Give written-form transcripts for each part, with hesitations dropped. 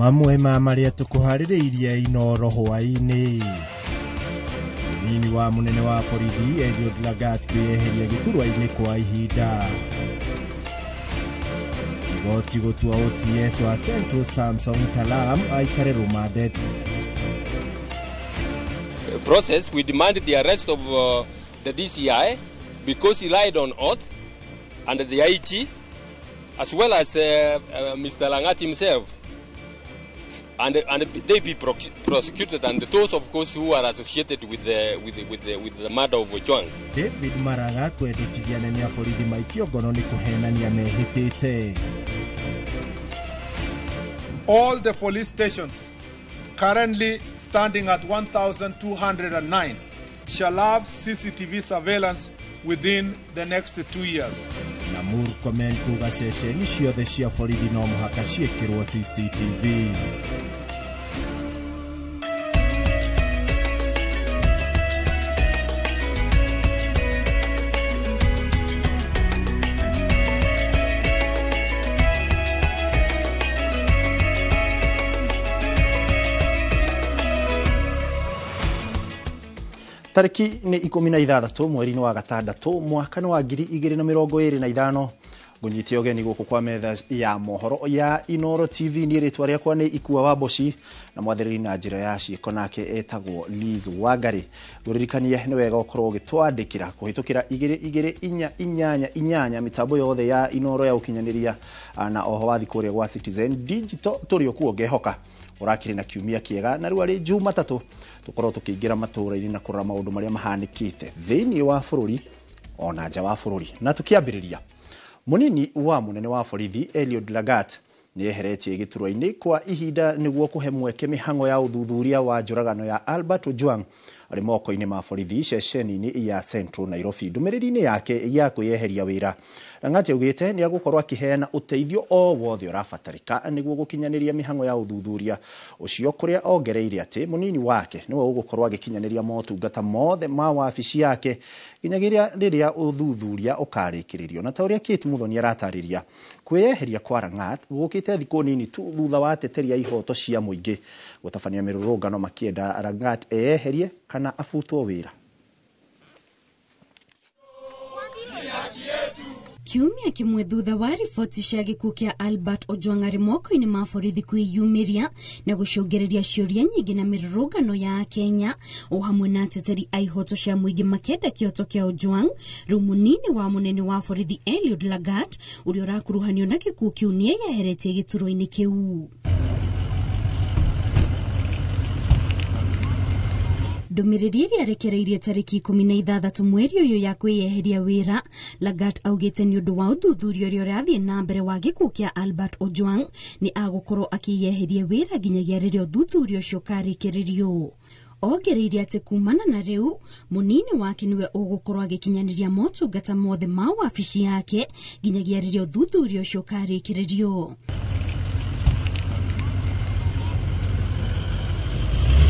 Mamwe ma marĩa tũkũharĩrĩirie Inooro hwaĩ-inĩ. Mũnini wa mũnene wa borithi Eliud Lagat kwĩyeheria gĩturwa-inĩ kwa ihinda. Igoti gũtua OCS wa Central Samson Talam aikare rũmande. Process, we demand the arrest of the DCI because he lied on oath, and the IG, as well as Mr. Langat himself, and they be prosecuted, and those of course who are associated with the murder of Ojwang. David Maraga kwendekithia anene a borithi maikio ngono nĩ kũhenania mehĩtĩte. All the police stations currently standing at 1,209 shall have CCTV surveillance within the next 2 years. Na Murkomen kuga ceceni ciothe cia borithi no mũhaka ciĩkĩrwo CCTV. Tariki nĩ 16 mweri-inĩ wa gatandatũ mwaka wa 2025. Ngũnyite ũgeni gũkũ kwa metha ya mohoro ya Inooro TV. Niĩ rĩtwa rĩakwa nĩ Ikua wa Mboci na mwathĩrĩri na njĩra ya ciĩko nake etagwo Liz Wangari. Ngũririkanie nĩ wega ũkorwo ũgĩtwandĩkĩra kũhĩtũkĩra 2 2 4 8 8 mĩtambo yothe ya Inooro ya ũkinyanĩria, na oho wathi kũrĩa gwa Citizen Digital tũrĩ o kuo ngehoka ũrakĩrĩ na kiumia kĩega. Na rĩu arĩ Jumatatũ tũkorwo tũkĩingĩra matũũra-inĩ na kũrora maũndũ marĩa mahanĩkĩte thĩinĩ wa bũrũri ona nja wa bũrũri. Na tũkĩambĩrĩria, mũnini wa mũnene wa borithi Eliud Lagat nĩ eheretie gĩturwa-inĩ kwa ihinda nĩguo kũhe mweke mĩhang'o ya ũthuthuria wa njũragano ya Albert Ojwang arĩ moko-inĩ ma borithi ceceni-inĩ ya Central Nairobi. Ndũmĩrĩri-inĩ yake ya kwĩyeheria wĩra, Langat augĩte nĩ agũkorwo akĩheana ũteithio o wothe ũrabatarĩka nĩguo gũkinyanĩria mĩhang'o ya ũthuthuria ũcio, kũrĩa ongereire atĩ mũnini wake nĩwe ũgũkorwo agĩkinyanĩria motungata mothe ma wabici yake nginyagia rĩrĩa ũthuthuria ũkarĩkĩrĩrio. Na ta ũrĩa Kate Muthoni aratarĩria, kwĩyeheria kwa Langat gũkĩte thikũ nini tu thutha wa ateteri a ihoto cia mũingĩ gũtabania mĩrũrũngano makĩenda Langat eyeherie kana abutwo wĩra. Kiumia kĩmwe thutha wa riboti cia gĩkuũ kĩa Albert Ojwang arĩ moko-inĩ ma borithi kwĩyumĩria na gũcũngĩrĩria ciũria nyingĩ na mĩrũrũngano ya Kenya o hamwe na ateteri a ihoto cia mũingĩ makĩenda kĩhoto kĩa Ojwang, rĩu mũnini wa mũnene wa borithi Eliud Lagat ũrĩa ũrakuruhanio na gĩkuũ kĩu nĩeyeheretie gĩturwa-inĩ kĩu. Ndũmĩrĩri ĩrĩa arekereirie tarĩki 16 mweri ũyũ ya kwĩyeheria wĩra, Lagat augĩte nĩ ũndũ wa ũthuthuria ũrĩa ũrathiĩ na mbere wa gĩkuũ kĩa Albert Ojwang nĩ agũkorwo akĩyeheria wĩra nginyagia rĩrĩa ũthuthuria ũcio ũkarĩkĩrĩrio. Ongereire atĩ kumana na rĩu mũnini wake nĩwe ũgũkorwo agĩkinyanĩria motungata mothe ma wabici yake nginyagia rĩrĩa ũthuthuria ũcio ũkarĩkĩrĩrio.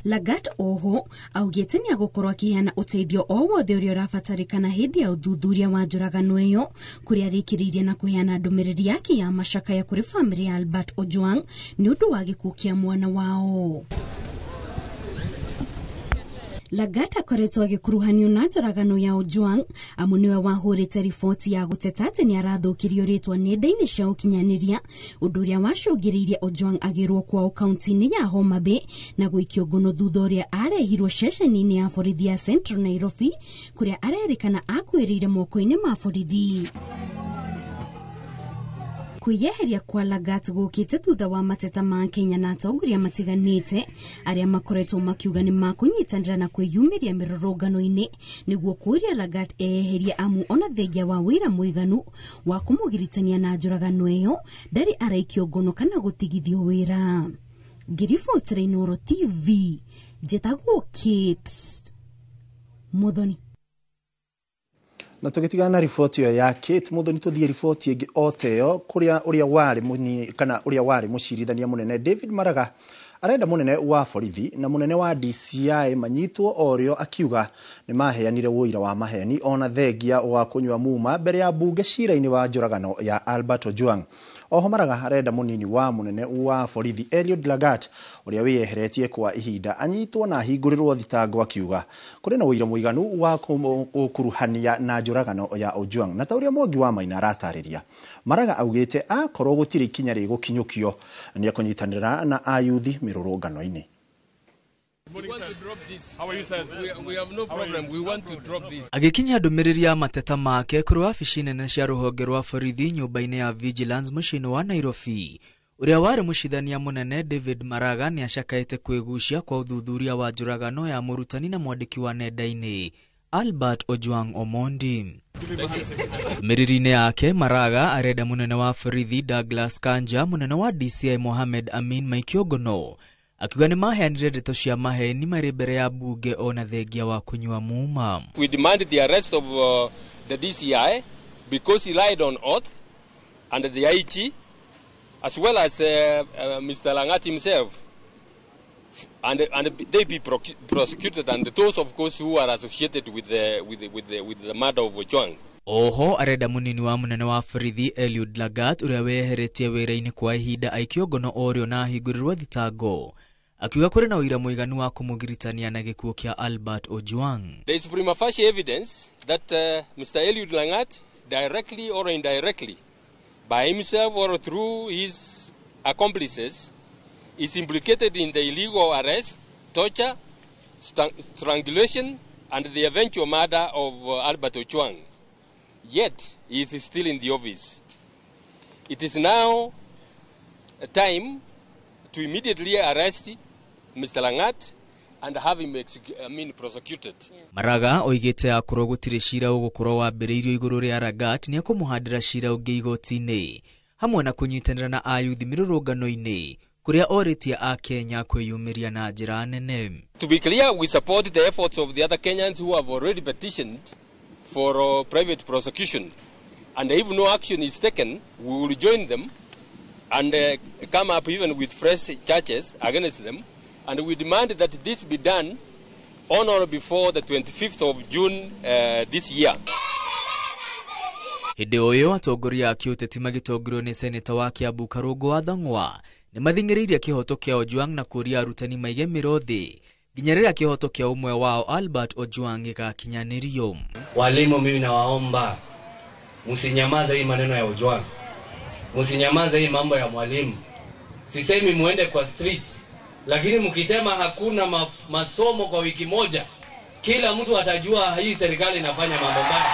Lagat oho augĩte nĩ agũkorwo akĩheana ũteithio o wothe ũrĩa ũrabatarĩkana hĩndĩ ya ũthuthuria wa njũragano ĩyo, kũrĩa arĩkĩrĩirie na kũheana ndũmĩrĩri yake ya macakaya kũrĩ bamĩrĩ ya Albert Ojwang nĩ ũndũ wa gĩkuũ kĩa mwana wao. Lagat akoretwo agĩkuruhanio na njũragano ya Ojwang amu nĩwe wahũrĩte riboti ya gũteta atĩ nĩ arathũkirio rĩtwa nenda-inĩ cia ũkinyanĩria, ũndũ ũrĩa wacũngĩrĩirie Ojwang agĩrwo kwao kaunti-inĩ ya Homa Bay na gũikio ngono thutha ũrĩa arehirwo ceceni-inĩ ya borithi ya Central Nairobi kũrĩa arerĩkana akuĩrĩire moko-inĩ ma borithi. Kwĩyeheria kwa Lagat gũkĩte thutha wa mateta ma Kenya na atongoria matiganĩte arĩa makoretwo makiuga nĩ makũnyitanĩra na kwĩyumĩria mĩrũrũngano-inĩ nĩguo kũũria Lagat eyeherie amu ona thengia wa wĩra mũiganu wa kũmũgiritania na njũragano ĩyo ndarĩ araikio ngono kana gũtigithio wĩra. Ngĩribotera Inooro TV, njĩtagwo Kate Muthoni. Na tũgĩtigana na riboti ĩyo ya Kate Muthoni, tũthiĩ riboti ĩngĩ o ta ĩyo kũrĩa ũrĩa warĩ kana ũrĩa warĩ mũcirithania mũnene David Maraga arenda mũnene wa borithi na mũnene wa DCI manyitwo o rĩo, akiuga nĩ maheanire ũira wa maheni ona thengia wa kũnyua muma mbere ya bunge cira-inĩ wa njũragano ya Albert Ojwang. Oho Maraga arenda munini wa munene wa borithi Eliud Lagat uria wiyeheretie kwa ihinda anyitwo na ahingũrĩrwo thitango, akiuga kũrĩ na ũira mũiganu wa kũkuruhania na njũragano ya Ojwang. Na ta ũrĩa Mwangi wa Maina aratarĩria, Maraga augĩte akorwo gũtirĩ ikinya rĩgũkinyũkio nĩ ekũnyitanĩra na ayuthi mĩrũrũngano-inĩ. Agĩkinyia ndũmĩrĩri ya mateta make kũrĩ wabici nene cia rũhonge rwa borithi nyũmba-inĩ ya Vigilance mũciĩ-inĩ wa Nairobi, ũrĩa warĩ mũcithania mũnene David Maraga nĩ acakaĩte kwĩgucia kwa ũthuthuria wa njũragano ya mũrutani na mwandĩki wa nenda-inĩ Albert Ojwang Omondi. Ndũmĩrĩri-inĩ yake, Maraga arenda mũnene wa borithi Douglas Kanja, mũnene wa DCI Mohamed Amin Maikiongono, akiuga nĩ maheanire ndeto cia maheni marĩ mbere ya bunge ona thengia wa kũnyua muma. We demand the arrest of the DCI because he lied on oath and the IG as well as Mr. Langat himself, and they be prosecuted, and those of course who are associated with the murder of Ojwang. Oho arenda munini wa munene wa borithi Eliud Lagat uria weheretie wira-ini kwa ihinda aikio ngono orio na ahingũrĩrwo thitango, akiuga kũrĩ na ũira mũiganu wa kũmũgiritania na gĩkuũ kĩa Albert Ojwang. There is prima facie evidence that Mr. Eliud Langat, directly or indirectly, by himself or through his accomplices, is implicated in the illegal arrest, torture, strangulation, and the eventual murder of Albert Ojwang. Yet, he is still in the office. It is now a time to immediately arrest Mr. Langat and have him prosecuted. Maraga oigĩte akorwo gũtirĩ cira ũgũkorwo wambĩrĩirio igũrũ rĩa Lagat nĩ ekũmũhandĩra cira ũngĩ igoti-inĩ hamwe na kũnyitanĩra na ayuthi mĩrũrũngano-inĩ kũrĩa orĩtie a Kenya kwĩyumĩria na njĩra nene. To be clear, we support the efforts of the other Kenyans who have already petitioned for private prosecution, and if no action is taken, we will join them and come up even with fresh charges against them, and we demand that this be done on or before the 25th of June this year. Hĩndĩ o ĩyo atongoria a kĩũteti magĩtongorio nĩ seneta wa Kiambu Karũngũ wa Thang'wa nĩ mathing'ĩrĩirie kĩhoto kĩa Ojwang na kũũria arutani maige mĩro thĩ nginya rĩrĩa kĩhoto kĩa ũmwe wao Albert Ojwang gĩgakinyanĩrio. Walimu, mimi nawaomba msinyamaze hii maneno ya Ojwang, msinyamaze hii mambo ya mwalimu. Sisemi muende kwa streets, lakini mkisema hakuna masomo kwa wiki moja, kila mtu atajua hii serikali inafanya mambo mbaya.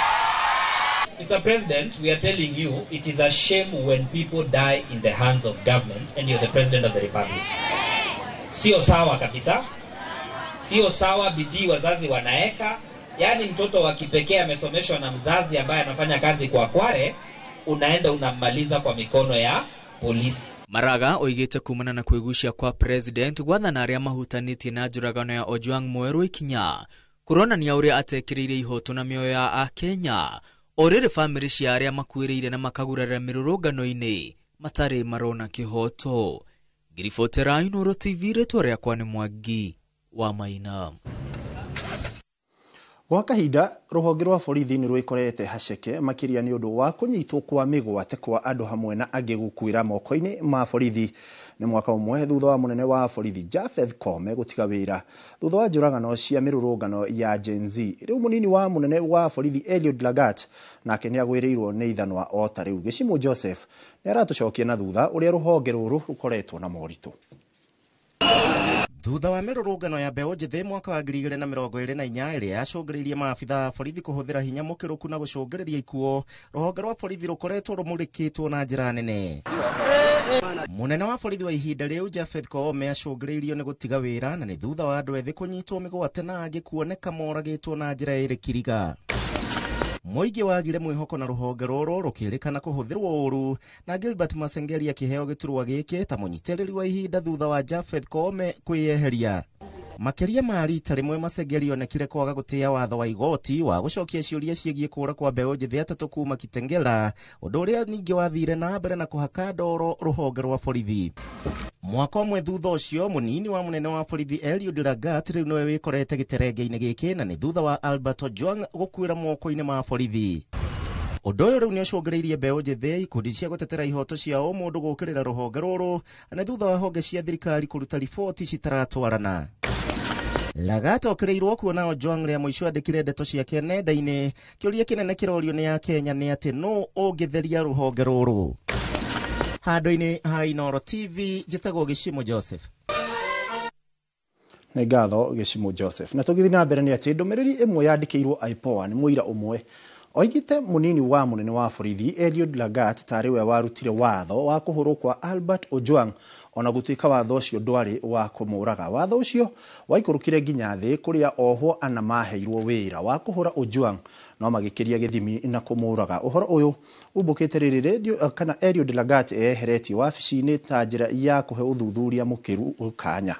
Mr. President, we are telling you it is a shame when people die in the hands of government and you're the president of the republic. Sio sawa kabisa. Sio sawa, bidii wazazi wanaeka. Yaani mtoto wa kipekee amesomeshwa na mzazi ambaye anafanya kazi kwa kware, unaenda unamaliza kwa mikono ya polisi. Maraga oigĩte kumana na kwĩgucia kwa president gwathana arĩa mahutanĩtie na njũragano ya Ojwang mwerũ ikinya kũronania ũrĩa atekĩrĩire ihoto na mĩoyo ya Akenya o rĩrĩ bamĩrĩ cia arĩa makuĩrĩire na makagurarĩra mĩrũrũngano-inĩ matarĩ marona kĩhoto. Ngiribotera Inooro TV, rĩtwa rĩakwa nĩ Mwangi wa Maina. Gwa kahinda rũhonge rwa borithi nĩ rwĩkorete haceke makĩria nĩ ũndũ wa kũnyitwo kwa mĩgwate kwa andũ hamwe na angĩ gũkuĩra moko-inĩ ma borithi. Nĩ mwaka ũmwe thutha wa mũnene wa borithi Japheth Koome gũtiga wĩra thutha wa njũragano cia mĩrũrũngano ya Gen Z. Rĩu mũnini wa mũnene wa borithi Eliud Lagat nake nĩ agwĩrĩirwo nĩ ithanwa o ta rĩu. Gĩcimũ Joseph nĩ aratũcokia na thutha ũrĩa rũhonge rũrũ rũkoretwo na moritũ. Thutha wa mĩrũrũngano ya mbeũ njĩthĩ mwaka wa 2024 ĩrĩa yacũngĩrĩirie maabitha a borithi kũhũthĩra hinya mũkĩrũku na gũcũngĩrĩria ikuũ, rũhonge rwa borithi rũkoretwo rũmũrĩkĩtwo na njĩra nene. Mũnene wa borithi wa ihinda rĩu Japheth Koome acũngĩrĩirio nĩ gũtiga wĩra na nĩ thutha wa andũ ethĩ kũnyitwo mĩgwate na angĩ kuoneka moragĩtwo na njĩra ĩrĩ kiriga. Mũingĩ wagire mwĩhoko na rũhonge rũrũ rũkĩrĩkana kũhũthĩrwo ũru, na Gilbert Masengeli akĩheo gĩturwa gĩkĩ ta mũnyitĩrĩri wa ihinda thutha wa Japheth Koome kwĩyeheria. Makĩria ma rita rĩmwe Masengeli onekire kwaga gũtĩĩa watho wa igoti wa gũcokia ciũria ciĩgiĩ kũũra kwa mbeũ njĩthĩ atatũ kuma Kitengela, ũndũ ũrĩa ningĩ wathire na mbere na kũhaka ndoro rũhonge rwa borithi. Mwaka ũmwe thutha ũcio, mũnini wa mũnene wa borithi Eliud Lagat rĩu nĩwe wĩkorete gĩterenge-inĩ gĩkĩ na nĩ thutha wa Albert Ojwang gũkuĩra moko-inĩ ma borithi. Ũndũ ũyũ rĩu nĩ ũcũngĩrĩirie mbeũ njĩthĩ, ikundi cia gũtetera ihoto cia ũmũndũ gũkĩrĩra rũhonge rũrũ na thutha wa honge cia thirikari kũruta riboti citaratwarana. Lagat okĩrĩirwo kuona Ojwang rĩa mũico andĩkire ndeto ciake nenda-inĩ. Kĩũria kĩnene kĩrorio nĩ Akenya nĩ atĩ nũ ũngĩtheria rũhonge rũrũ. Handũ-inĩ ha Inooro TV, njĩtagwo Gĩcimo Joseph. Nĩ ngatho Gĩcimo Joseph. Na tũgĩthiĩ na mbere nĩ atĩ ndũmĩrĩri ĩmwe yandĩkĩirwo IPOA nĩ mũira ũmwe oigĩte mũnini wa mũnene wa borithi Eliud Lagat tarĩ we warutire watho wa kũhũrwo kwa Albert Ojwang, ona gũtuĩka watho ũcio ndwarĩ wa kũmũraga. Watho ũcio waikũrũkire nginya thĩ kũrĩa ohwo ana maheirwo wĩra wa kũhũra Ojwang no magĩkĩria gĩthimi na kũmũraga. Ũhoro ũyũ umbũkĩte rĩrĩ radio kana Eliud Lagat eyeheretie wabici-inĩ ta njĩra ya kũhe ũthuthuria mũkĩru kanya.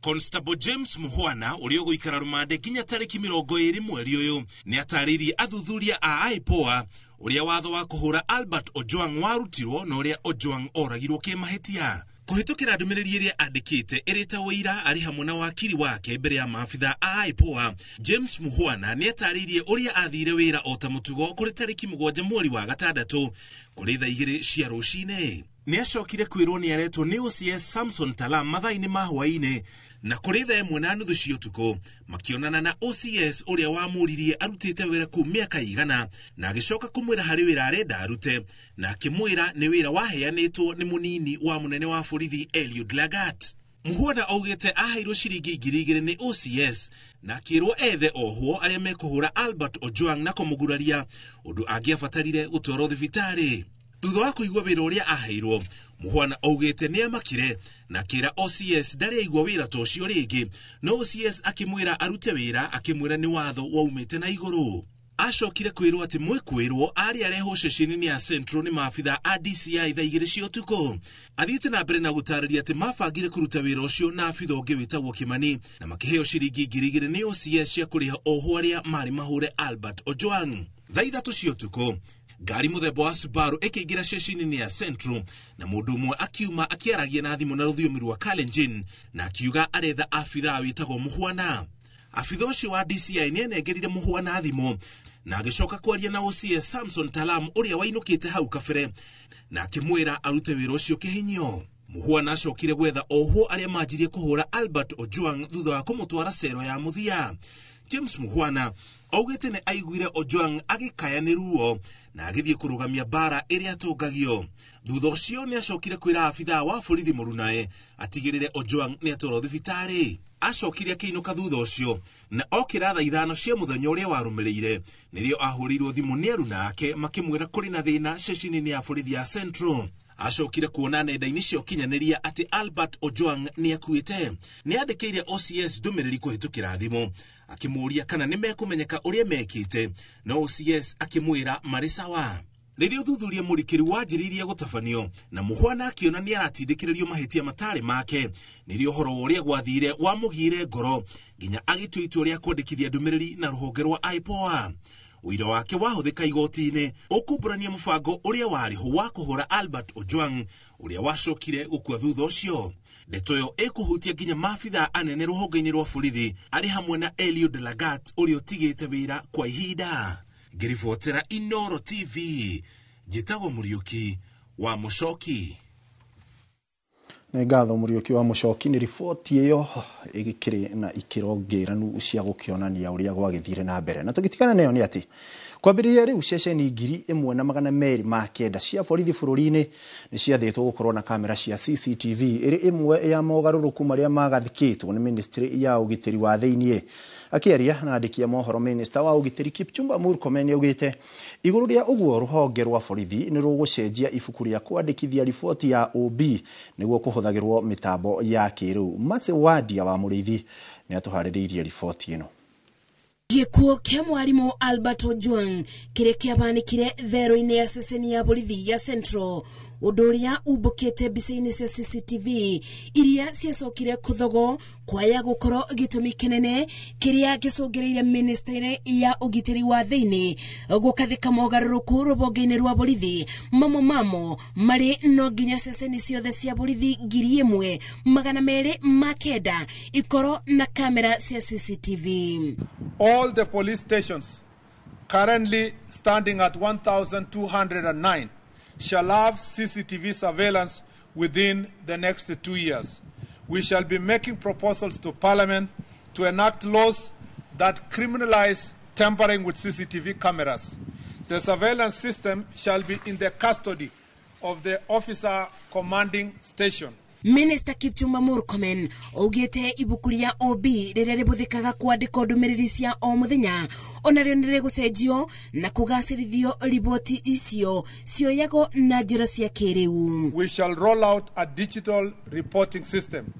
Constable James Muhwana ũrĩa ũgũikara rũmande nginya tarĩki 20 mweri ũyũ nĩ atarĩirie athuthuria a IPOA ũrĩa watho wa kũhũra Albert Ojwang warutirwo na ũrĩa Ojwang oragirwo kĩmahĩtia. Kũhĩtũkĩra ndũmĩrĩri ĩrĩa andĩkĩte ĩrĩ ta ũira arĩ hamwe na wakiri wake mbere ya maabitha a IPOA, James Muhwana nĩ atarĩirie ũrĩa athire wĩra o ta mũtugo kũrĩ tarĩki 7 mweri wa gatandatũ kũrĩ thaa 2 cia rũcinĩ. Nĩ acokire kwĩrwo nĩ aretwo nĩ OCS Samson Talam mathaa-inĩ ma hwaĩ-inĩ na kũrĩ thaa 1:30 cia ũtukũ makĩonana na OCS ũrĩa wamũririe arutĩte wĩra kũu mĩaka igana na agĩcoka kũmwĩra harĩ wĩra arenda arute na akĩmwĩra nĩ wĩra waheanĩtwo nĩ mũnini wa mũnene wa borithi Eliud Lagat. Muhwana augĩte aheirwo ciringi 2,000 nĩ OCS na akĩrwo ethe ohwo arĩa mekũhũra Albert Ojwang na kũmũguraria ũndũ angĩabatarire gũtwarwo thibitarĩ. Thutha wa kũigua wĩra ũrĩa aheirwo, Muhwana augĩte nĩ amakire na akĩra OCS ndarĩ aigua wĩra ta ũcio rĩngĩ, no OCS akĩmwĩra arute wĩra akĩmwĩra nĩ watho waumĩte na igũrũ. Acokire kwĩrwo atĩ mwĩkwĩrwo arĩ arehwo ceceni-inĩ ya Central nĩ maabitha a DCI thaa 2 cia ũtukũ. Athiĩte na mbere na gũtarĩria atĩ mabangire kũruta wĩra ũcio na abitha ũngĩ wĩtagwo Kimani na makĩheo ciringi 2,000 nĩ OCS cia kũrĩha ohwo arĩa marĩ mahũre Albert Ojwang. Thaa 3 cia ũtukũ ngari mũthemba wa Subaru ĩkĩingĩra ceceni-inĩ ya Central na mũndũ ũmwe akiuma akĩaragia na thimũ na rũthiomi rwa Kalenjin na akiuga aretha abithaa wĩtagwo Muhwana. Abitha ũcio wa DCI nĩ anengerire Muhwana thimũ na agĩcoka kwaria na OCS Samson Talam ũrĩa wainũkĩte hau kabere na akĩmwĩra arute wĩra ũcio kĩhinyio. Muhwana acokire gwetha ohwo arĩa manjirie kũhũra Albert Ojwang thutha wa kũmũtwara cero ya mũthia. James Muhwana augĩte nĩ aiguire Ojwang agĩkaya nĩ ruo na agĩthiĩ kũrũgamia mbara ĩrĩa atũngagio. Thutha ũcio nĩ acokire kwĩra abithaa wa borithi mũrunae atigĩrĩre Ojwang nĩ atwarwo thibitarĩ. Acokire akĩinũka thutha ũcio na okĩra thaa 5 cia mũthenya ũrĩa warũmĩrĩire nĩrĩo ahũrĩirwo thimũ nĩ aruna ake makĩmwĩra kũrĩ na thĩna ceceni-inĩ ya borithi ya Central. Acokire kuona nenda-inĩ cia ũkinyanĩria atĩ Albert Ojwang nĩ akuĩte. Nĩ andĩkĩire OCS ndũmĩrĩri kũhĩtũkĩra thimũ akĩmũũria kana nĩ mekũmenyeka ũrĩa mekĩte, no OCS akĩmwĩra marĩ sawa. Rĩrĩa ũthuthuria mũrikĩru wanjĩrĩirie gũtabanio na Muhwana akĩona nĩ aratindĩkĩrĩrio mahĩtia matarĩ make, nĩrĩo ũhoro wa ũrĩa gwathire wamũgiire ngoro nginya agĩtua itua rĩa kwandĩkithia ndũmĩrĩri na rũhonge rwa IPOA. Ũira wake wahũthĩka igoti-inĩ ũkumbũrania mũbango ũrĩa warĩho wa kũhũra Albert Ojwang ũrĩa wacokire gũkua thutha ũcio. Ndeto ĩyo ĩkũhutia nginya maabitha anene rũhonge-inĩ rwa borithi arĩ hamwe na Eliud Lagat ũrĩa ũtigĩte wĩra kwa ihinda. Ngĩribotera Inooro TV, njĩtagwo Mũriũki wa Mũcoki. Nĩ ngatho Mũriũki wa Mũcoki nĩ riboti ĩyo ĩgĩkĩrĩ na ikĩro ngĩranu cia gũkĩonania ũrĩa gwagĩthire na mbere. Na tũgĩtigana nayo nĩ atĩ kwambĩrĩria rĩu ceceni 1209 cia borithi bũrũri-inĩ nĩ ciathĩtwo gũkorwo na kamera cia CCTV ĩrĩ ĩmwe ya mogarũrũku marĩa magathĩkĩtwo nĩ ministry ya ũgitĩri wa thĩiniĩ. Akĩaria na andĩki a mohoro, minista wa ũgitĩri Kipchumba Murkomen nĩaugĩte igũrũ rĩa ũguo rũhonge rwa borithi nĩ rũgũcenjia ibuku rĩa kwandĩkithia riboti ya OB nĩguo kũhũthagĩrwo mĩtambo ya kĩrĩu. Mercy Wadia wa Mũrĩithi nĩ atũharĩrĩirie riboti ĩno. Gĩkuũ kĩa mwarimũ Albert Ojwang kĩrĩa kĩabanĩkire thero-inĩ ya ceceni ya borithi ya Central, ũndũ ũrĩa umbũkĩte mbica-inĩ cia CCTV iria ciacokire kũthogwo kwaya gũkorwo gĩtũmi kĩnene kĩrĩa gĩcũngĩrĩire ministry ya ũgitĩri wa thĩinĩ gũkathĩka mogarũrũku rũhonge-inĩ rwa borithi. Mamo mamo marĩ no nginya ceceni ciothe cia borithi 1209 ikorwo na kamera cia CCTV. All the police stations currently standing at 1,209, shall have CCTV surveillance within the next 2 years. We shall be making proposals to Parliament to enact laws that criminalize tampering with CCTV cameras. The surveillance system shall be in the custody of the officer commanding station. Minister Kipchumba Murkomen augĩte ibuku rĩa OB rĩrĩa rĩhũthĩkaga kwandĩka ndũmĩrĩri cia o mũthenya onarĩo nĩ rĩgũcenjio na kũgacĩrithio riboti icio cioyagwo na njĩra cia kĩrĩu. We shall roll out a digital reporting system.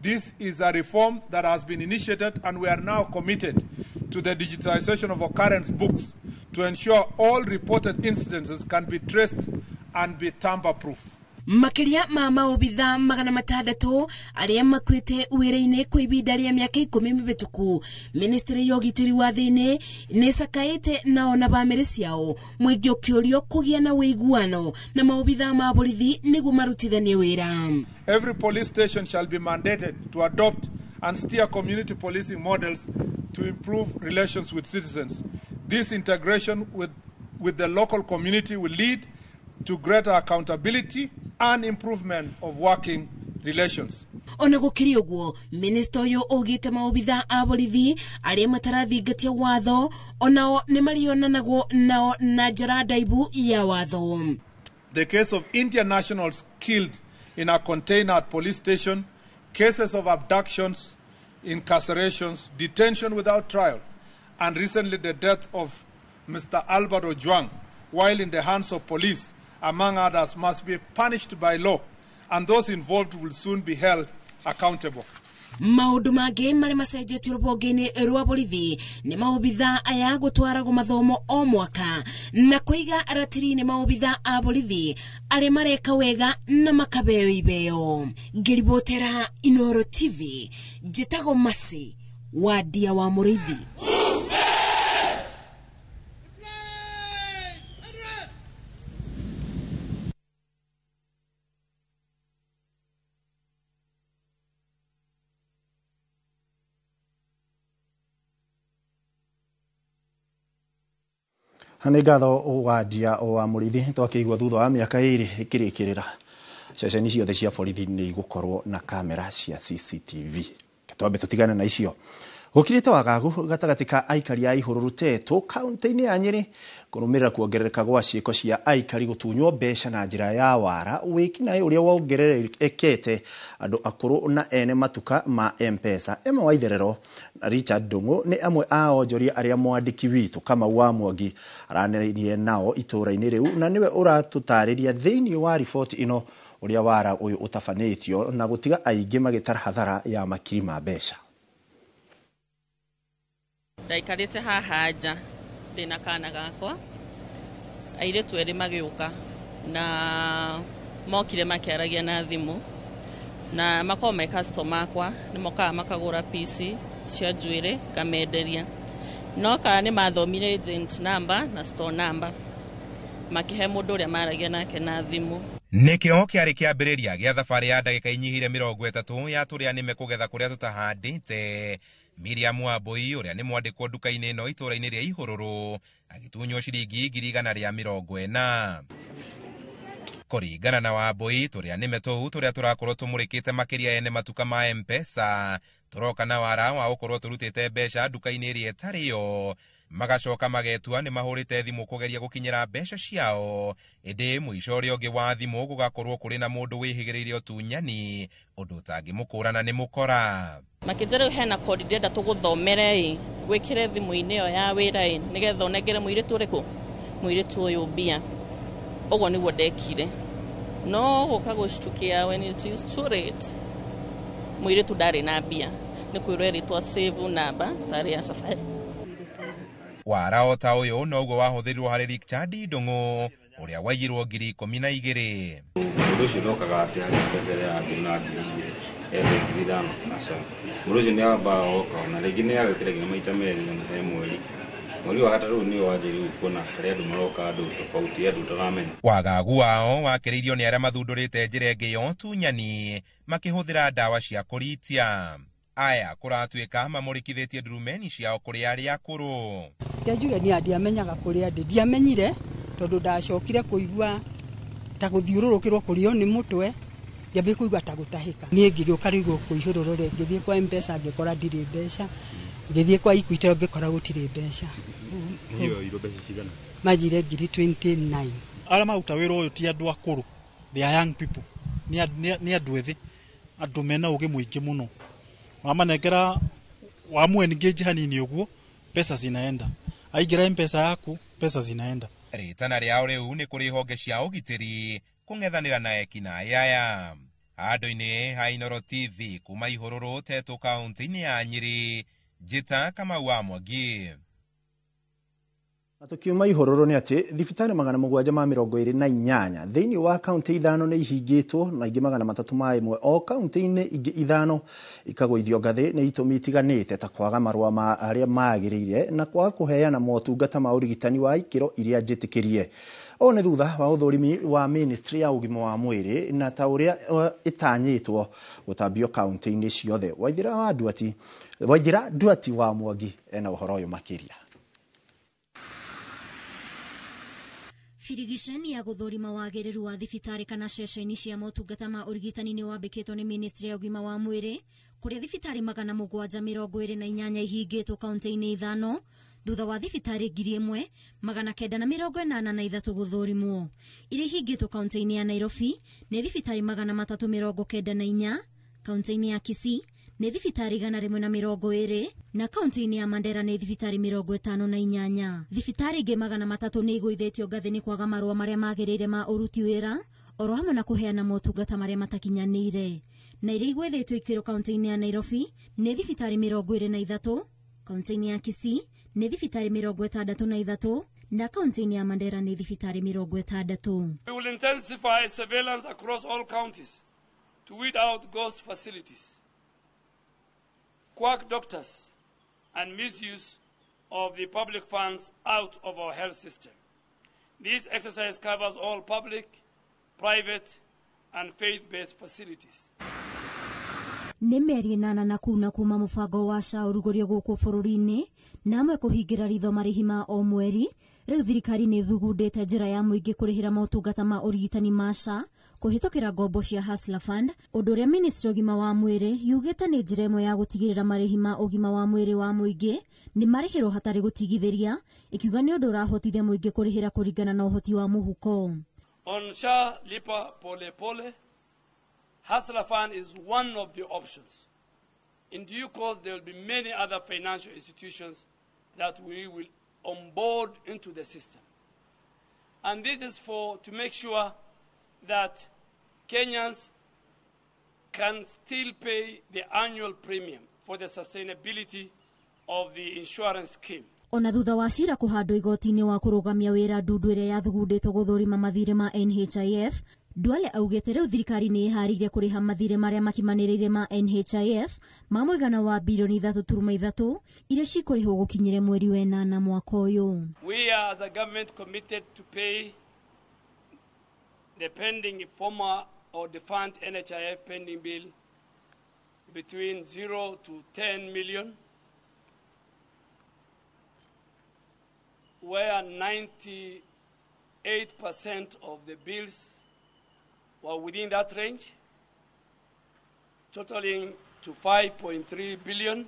This is a reform that has been initiated, and we are now committed to the digitization of occurrence books to ensure all reported incidences can be traced and be tamper-proof. Makĩria ma maobitha 600 arĩa makuĩte wĩra-inĩ kwa ihinda rĩa mĩaka 10 mĩhĩtũku. Ministry ya ũgitĩri wa thĩinĩ nĩ ĩcakaĩte nao na bamĩrĩ ciao, mũingĩ ũkĩũrio kũgĩa na ũiguano na maobitha ma borithi nĩguo marutithanie wĩra. Every police station shall be mandated to adopt and steer community policing models to improve relations with citizens. This integration with the local community will lead to greater accountability and improvement of working relations. Ona gũkĩrĩ ũguo, minista ũyũ augĩte maobitha a borithi arĩa matarathingatia watho onao nĩ marĩonanagwo nao na njĩra ndaibu ya watho. The case of Indian nationals killed in a container at police station, cases of abductions, incarcerations, detention without trial, and recently the death of Mr. Albert Ojwang while in the hands of police, among others, must be punished by law, and those involved will soon be held accountable. Maũndũ mangĩ marĩa macenjetio rũhonge-inĩ rwa borithi nĩ maobitha aya gũtwaragwo mathomo o mwaka na kũiga ratiri-inĩ maobitha a borithi arĩa mareka wega na makabeo ibeo. Ngĩribotera Inooro TV, njĩtagwo Mercy Wandia wa Mũrĩithi. Nĩ ngatho Wandia wa Mũrĩithi. Twakĩigua thutha wa mĩaka 2 ĩkĩrĩkĩrĩra ceceni ciothe cia borithi nĩ igũkorwo na kamera cia CCTV. Twambe tũtigane na icio. Gũkirĩte wagagu gatagatĩ ka aikari a Ihũrũrũ Tetũ kaunti-inĩ ya Nyĩrĩ kũrũmĩrĩra kuongerereka gwa ciĩko cia aikari gũtunywo mbeca na njĩra ya wara, wĩkinaĩ ũrĩa wongererekete andũ akũrũ na ene matuka ma M-Pesa. Emma Waitherero na Richard Ndung'u nĩ amwe a onjoria arĩa mwandĩki witũ Kamau wa Mwangi aranĩrĩirie nao itũũra-inĩ rĩu, na nĩwe ũratũtarĩria thĩinĩ wa riboti ĩno ũrĩa wara ũyũ ũtabanĩtio na gũtiga aingĩ magĩtara hathara ya makiri ma mbeca. Ndaikarĩte haha nja ndĩna kana gakwa, airĩtu erĩ magĩũka na mokire makĩaragia na thimũ, na makorwo me customer akwa, nĩ mokaga makagũra piece cia njuĩrĩ ngamenderia. No kana nĩ mathomire agent number na store number, makĩhe mũndũ ũrĩa maragia nake na thimũ. Nĩkĩo kĩarĩ kĩambĩrĩria gĩa thabarĩ ya ndagĩka inyihire 30 ya tũrĩa nĩme kũgetha kũrĩa tũtahandĩte. Miriam Wambui ũrĩa nĩ mwandĩkwo nduka-inĩ ĩno itũũra-inĩ rĩa Ihũrũrũ agĩtunywo ciringi 140,000. Kũringana na Wambui, tũrĩa nĩme tũu tũrĩa tũrakorwo tũmũrĩkĩte makĩria ene matuka ma M-Pesa tũroka na wara wa gũkorwo tũrutĩte mbeca nduka-inĩ ĩrĩa ĩtarĩ yo, magacoka magetua nĩ mahũrĩte thimũ kũgeria gũkinyĩra mbeca ciao, ĩndĩ mũico ũrĩa ũngĩ wa thimũ gũgakorwo kũrĩ na mũndũ wĩhĩgĩrĩire ũtunyani, ũndũ ũtangĩmũkũrana nĩ mũkora. Makĩnjĩra rĩu hena kodi ndĩrenda tũgũthomere ĩ, wĩkĩre thimũ-inĩ ĩyo ya wĩra ĩ, nĩgetha ũnengere mũirĩtu ũrĩkũ, mũirĩtu ũyũ mbia. Ũguo nĩguo ndekire. No gũka gũcitukia when it is too late, mũirĩtu ndarĩ na mbia, nĩ kwĩrwo erĩtwo save number tarĩ ya Safari. Wara o ta ũyũ noguo wahũthĩrirwo harĩ Richard Ndung'u ũrĩa waiyirwo 12,000. Mũndũ ũcio ndokaga atĩ harĩ mbeca ĩrĩa angĩ na 2,000 ethe 5,000 aca. Mũndũ ũcio nĩ ambaga oka na rĩngĩ nĩ agĩkĩra nginya maita merĩ na he mweri. Mweri wa gatatũ nĩo wanjĩrĩirie kuona harĩa andũ maroka andũ tofauti, andũ ũtaramenya. Wagagu wao wakĩrĩirio nĩ arĩa mathundũrĩte njĩra ĩngĩ ya ũtunyani makĩhũthĩra ndawa cia kũritia. Aya kũratuĩka mamũrĩkithĩtie ndurumeni ciao kũrĩ arĩa akũrũ. Njuge niĩ ndiamenyaga kũrĩa ndĩ, ndiamenyire tondũ ndacokire kũigua ta gũthiũrũrũkĩrwo kũrĩo nĩ mũtwe, ngĩambia kũigua ta gũtahĩka. Niĩ ngĩgĩũka rĩu gũkũ Ihũrũrũ rĩ, ngĩthiĩ kwa M-Pesa ngĩkora ndirĩ mbeca, ngĩthiĩ kwa Equitel ngĩkora gũtirĩ mbeca. Hiyo mbeca cigana? Manjire ngiri 29. Arĩa maruta wĩra ũyũ ti andũ akũrũ, they are young people, nĩ andũ ethĩ, andũ mena ũgĩ mũingĩ mũno. Wamanengera wamu engage hanini ũguo, pesa zinaenda. Aingĩra M-Pesa yaku, pesa zinaenda. Rĩtana rĩao rĩu nĩ kũrĩ honge cia ũgitĩri kũng'ethanĩra na ekinaĩ aya. Handũ-inĩ ha Inooro TV kuma Ihũrũrũ Tetũ kaunti-inĩ ya Nyĩrĩ, Njĩta Kamau wa Mwangi. Na tukiuma Ihũrũrũ nĩ atĩ thibitarĩ 728 thĩinĩ wa kaunti 5 nĩ ihingĩtwo na ingĩ 301 o kaunti-inĩ ingĩ 5 ikagũithio ngathĩ nĩ itũmi itiganĩte ta kwaga marũa ma arĩa magĩrĩire na kwaga kũheana motungata ma ũrigitani wa ikĩro iria njĩtĩkĩrie. Ũũ nĩ thutha wa ũthũrimi wa ministry ya ũgima wa mwĩrĩ na ta ũrĩa ĩtanyĩtwo gũtambio kaunti-inĩ ciothe. Waithĩra Nduati wa Mwangi ena ũhoro ũyũ makĩria. Birigiceni ya gũthũrima wagĩrĩru wa thibitarĩ kana ceceni cia motungata ma ũrigitani nĩ wambĩkĩtwo nĩ ministry ya ũgima wa mwĩrĩ kũrĩa thibitarĩ 728 ihingĩtwo kaunti-inĩ 5 thutha wa thibitarĩ 1983 gũthũrimwo. Iria ihingĩtwo kaunti-inĩ ya Nairobi nĩ thibitarĩ 394, kaunti-inĩ ya Kisii nĩ thibitarĩ 120 na kaunti-inĩ ya Mandera nĩ thibitarĩ 58. Thibitarĩ ingĩ 300 nĩ igũithĩtio ngathĩ nĩ kwaga marũa marĩa magĩrĩire ma ũruti wĩra oro hamwe na kũheana motungata marĩa matakinyanĩire. Na iria igũithĩtio ikĩro kaunti-inĩ ya Nairobi nĩ thibitarĩ 23, kaunti-inĩ ya Kisii nĩ thibitarĩ 63 na kaunti-inĩ ya Mandera nĩ thibitarĩ 60. We will intensify surveillance across all counties to weed out ghost facilities, quack doctors, and misuse of the public funds out of our health system. This exercise covers all public, private, and faith-based facilities. Nĩ mĩeri 8 na kuna kuma mũbango wa SHA ũrugũrio gũkũ bũrũri-inĩ na amwe kũhingĩra ritho marĩhi ma o mweri. Rĩu thirikari nĩ ĩthugundĩte njĩra ya mũingĩ kũrĩhĩra motungata ma ũrigitani ma SHA kũhĩtũkĩra ngombo cia Hustler Fund, ũndũ ũrĩa ministry ũgima wa mwĩrĩ yugĩte nĩ njĩra ĩmwe ya gũtigĩrĩra marĩhi ma ũgima wa mwĩrĩ wa mũingĩ nĩ marĩhĩrwo hatarĩ gũtigithĩria, ĩkiuga nĩ ũndũ ũrahotithia mũingĩ kũrĩhĩra kũringana na ũhoti wa mũhuko. On SHA Lipa Pole Pole, Hustler Fund is one of the options. In due course, there will be many other financial institutions that we will onboard into the system. And this is to make sure that Kenyans can still pay the annual premium for the sustainability of the insurance scheme. Ona thutha wa cira kũhandwo igoti-inĩ wa kũrũgamia wĩra ndundu ĩrĩa yathugundĩtwo gũthũrima mathirĩ ma NHIF, Duale augĩte rĩu thirikari nĩ ĩharĩirie kũrĩha mathirĩ marĩa makimanĩrĩire ma NHIF ma mũigana wa bilioni 3.3 iria cikũrĩhwo gũkinyĩre mweri wa 8 mwaka ũyũ. We are as a government committed to pay the pending former or defunct NHIF pending bill between 0 to 10 million, where 98% of the bills were within that range, totaling to 5.3 billion.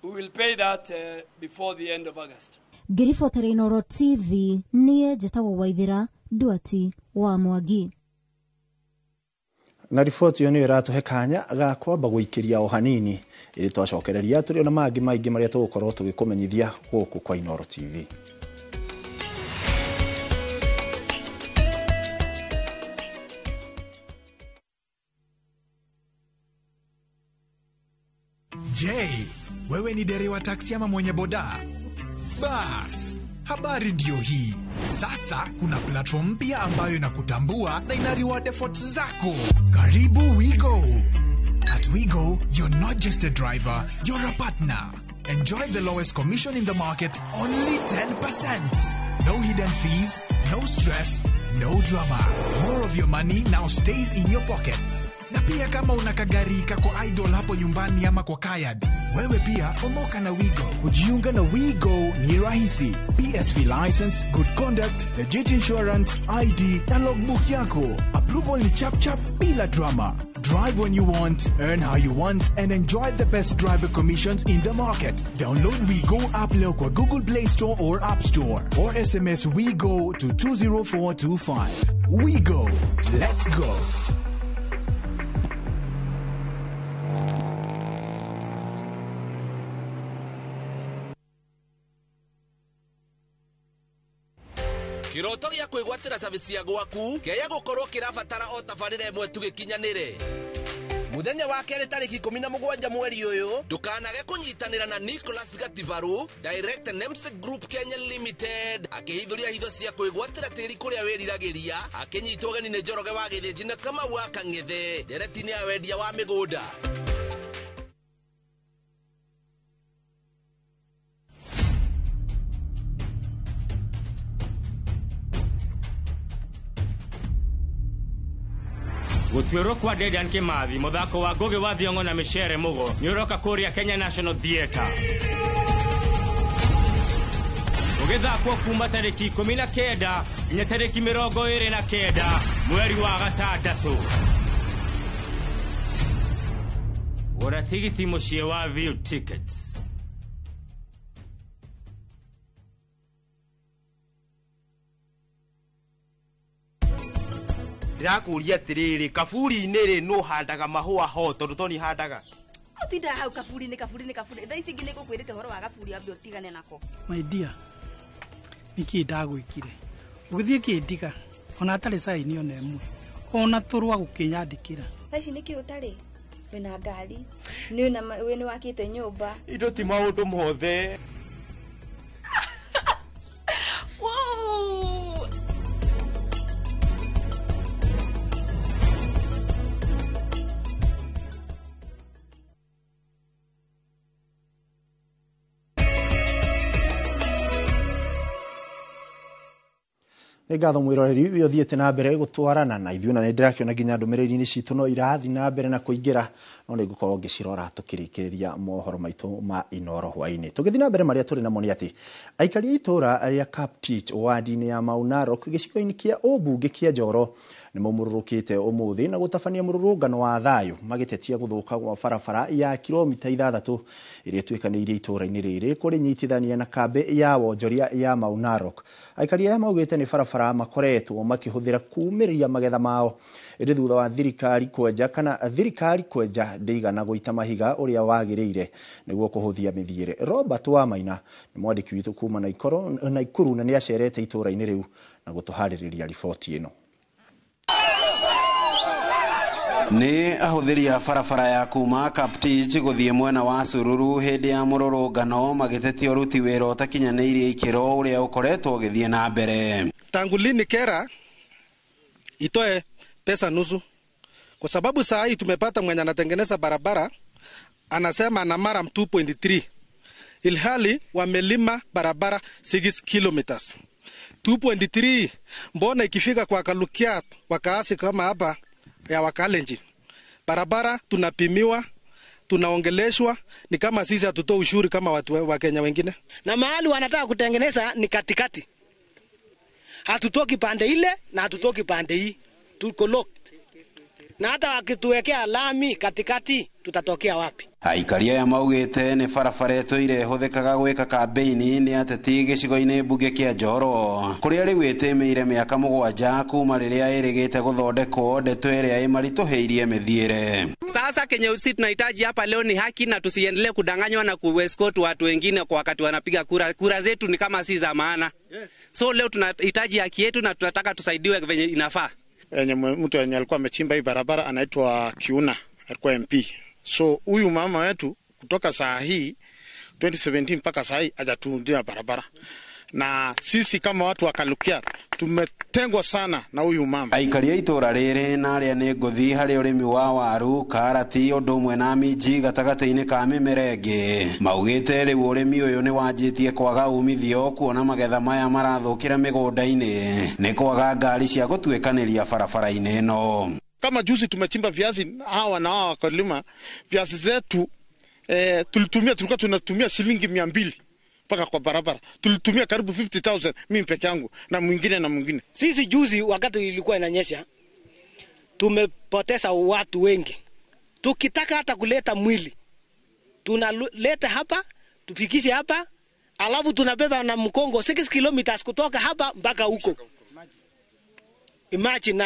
We will pay that before the end of August. Ngĩribotera Inooro TV niĩ njĩtagwo Waithĩra Nduati wa Mwangi. Na riboti ĩyo nĩyo ĩratũhe kanya ga kwamba gũikĩria o hanini ĩrĩ twacokereria tũrĩ na mangĩ maingĩ marĩa tũgũkorwo tũgĩkũmenyithia gũkũ kwa Inooro TV. Je, wewe ni dereva taksi ama mwenye boda? Bas, habari ndiyo hii. Sasa kuna platform mpya ambayo inakutambua na ina reward efforts zako. Karibu WeGo. At WeGo, you're not just a driver, you're a partner. Enjoy the lowest commission in the market, only 10%. No hidden fees, no stress, no drama. More of your money now stays in your pockets. Na pia kama una kagari kako idle hapo nyumbani ama kwa kayad, wewe pia omoka na Wigo. Kujiunga na Wigo ni rahisi. PSV license, good conduct, legit insurance, ID na logbook yako. Approval ni chap chap bila drama. Drive when you want, earn how you want, and enjoy the best driver commissions in the market. Download WeGo app leo kwa Google Play Store or App Store, or SMS WeGo to 20425. WeGo. Let's go. Kiroto gĩa kwĩgwatĩra service ya gwaku kĩaya gũkorwo kĩrabatara o tabarĩra ĩmwe tu gĩkinyanĩre. Mũthenya wa kerĩ tarĩki 17 mweri ũyũ ndũkanage kũnyitanĩra na Nicholas Gativaru, Director Nemsec Group Kenya Limited, akĩhithũria hitho cia kwĩgwatĩra tĩri kũrĩa wĩriragĩria, akĩnyitwo ũgeni nĩ Njoroge wa Gĩthĩnji na Kamau wa Kang'ethe ndereti-inĩ ya wendia wa mĩgũnda. Gũtuĩrwo kwa Dedan Kimathi mũthako wa Ngugi wa Thiong'o na Micere Mugo nĩ ũroka kũrĩa Kenya National Theatre. Ũgĩthakwo kuma tarĩki 19 nginya tarĩki 29 mweri wa gatandatũ. Gũra tigiti mũciĩ wa View Tickets. Ndĩrakũria atĩrĩrĩ, kaburi-inĩ rĩ nũ handaga mahũa ho tondũ to niĩ handaga? Ũtindaga hau kaburi-inĩ kaburi-inĩ kaburi. Thaa ici ingĩ nĩngũkwĩrĩte ũhoro wa gaburi wambe ũtigane nako. My dear, nĩkĩĩ ndagwĩkire? Ũgĩthiĩ kĩndiga ona atarĩ saini ona ĩmwe ona tũrwa gũkĩnyandĩkĩra. Thaa ici nĩkĩĩ ũtarĩ? Wĩna ngari, nĩ wakĩte nyũmba. Indo ti maũndũ mothe. Wow! Nĩ ngatho mwĩroreri ũyũ ũthiĩte na mbere gũtwarana na ithuĩ na nĩ ndĩrakĩona nginya ndũmĩrĩri-inĩ citũ no irathiĩ na mbere na kũingĩra no nĩ ngũkorwo ngĩcirora tũkĩrĩkĩrĩria mohoro maitũ ma Inooro hwaĩ-inĩ. Tũgĩthiĩ na mbere marĩa tũrĩ namo nĩ atĩ aikari a itũũra rĩa Kaptich wadi-inĩ ya Mau Narok gĩcigo-inĩ kĩa ũmbunge kĩa Njoro nĩ maumũrũrũkĩte ũmũthĩ na gũtabania mũrũrũngano wa thayũ magĩtetia gũthũka gwa barabara ya kilomita 6 ĩrĩa ĩtuĩkanĩirie itũũra-inĩ rĩrĩ kũrĩnyitithania na kambĩ ya wonjoria ya Mau Narok. Aikari aya maugĩte nĩ barabara makoretwo makĩhũthĩra kumĩrĩria magetha mao ĩndĩ thutha wa thirikari kwenja kana thirikari kwenja ndĩigana gũita mahiga ũrĩa wagĩrĩire nĩguo kũhũthia mĩthiĩre. Robert Wamaina nĩ mwandĩki witũ kuma Naikuru na nĩ acerete itũũra-inĩ rĩu na gũtũharĩrĩria riboti ĩno. Nĩ ahũthĩri a barabara ya kuma Kaptich gũthiĩ mwena wa Sururu hĩndĩ ya mũrũrũngano magĩtetia ũruti wĩra ũtakinyanĩirie ikĩro ũrĩa ũkoretwo ũgĩthiĩ na mbere. Tangu lini KERA itoe pesa nusu? Kwa sababu saa hii tumepata mwenye anatengeneza barabara anasema ana maram 2.3 ilhali wamelima barabara 6 kilometers. 2.3 mbona ikifika kwa Kalukia wakaasi kama hapa ya Wakalenjin barabara tunapimiwa, tunaongeleshwa ni kama sisi hatutoa ushuru kama watu wa Kenya wengine. Na mahali wanataka kutengeneza ni katikati, hatutoki pande ile na hatutoki pande hii, tuko locked. Na hata wakituwekea lami katikati tutatokea wapi? Aikari aya maugĩte nĩ barabara ĩtũire ĩhũthĩkaga gwĩka kambĩini nĩ ateti gĩcigo-inĩ mbunge kĩa Njoro kũrĩa rĩu ĩtĩmĩire mĩaka 7 kuma rĩrĩa ĩrĩgĩte gũthondekwo ndeto ĩrĩa ĩmaritũhĩirie mĩthiĩre. Sasa kenye sisi tunahitaji hapa leo ni haki na tusiendelee kudanganywa na kuescort watu wengine kwa wakati wanapiga kura. Kura zetu ni kama si za maana. So leo tunahitaji haki yetu na tunataka tusaidiwe venye inafaa. Mtu yenye alikuwa amechimba hii barabara anaitwa Kiuna, alikuwa MP. So huyu mama wetu kutoka saa hii 2017 mpaka saa hii hajatuundia barabara. Na sisi kama watu wa Kalukia tumetengwa sana na huyu mama. Aikari a itũũra rĩrĩ na arĩa nĩ ngũthi harĩ ũrĩmi wa waru, karati ũndũ ũmwe na minji gatagatĩ-inĩ ka mĩmera ĩngĩ maugĩte rĩu ũrĩmi ũyũ nĩ wanjĩtie kwaga umithio kuona magetha maya marathũkĩra mĩgũnda-inĩ nĩ kwaga ngari cia gũtuĩkanĩria barabara-inĩ ĩno. Kama juzi tumechimba viazi hawa na hawa wakulima, viazi zetu tulikuwa tunatumia shilingi 200 mpaka kwa barabara. Tulitumia karibu 50,000 mimi peke yangu na mwingine na mwingine. Sisi juzi wakati ilikuwa inanyesha tumepoteza watu wengi. Tukitaka hata kuleta mwili tunaleta hapa, tufikishe hapa, alafu tunabeba na mkongo 6 kilometers kutoka hapa mpaka huko. Imagine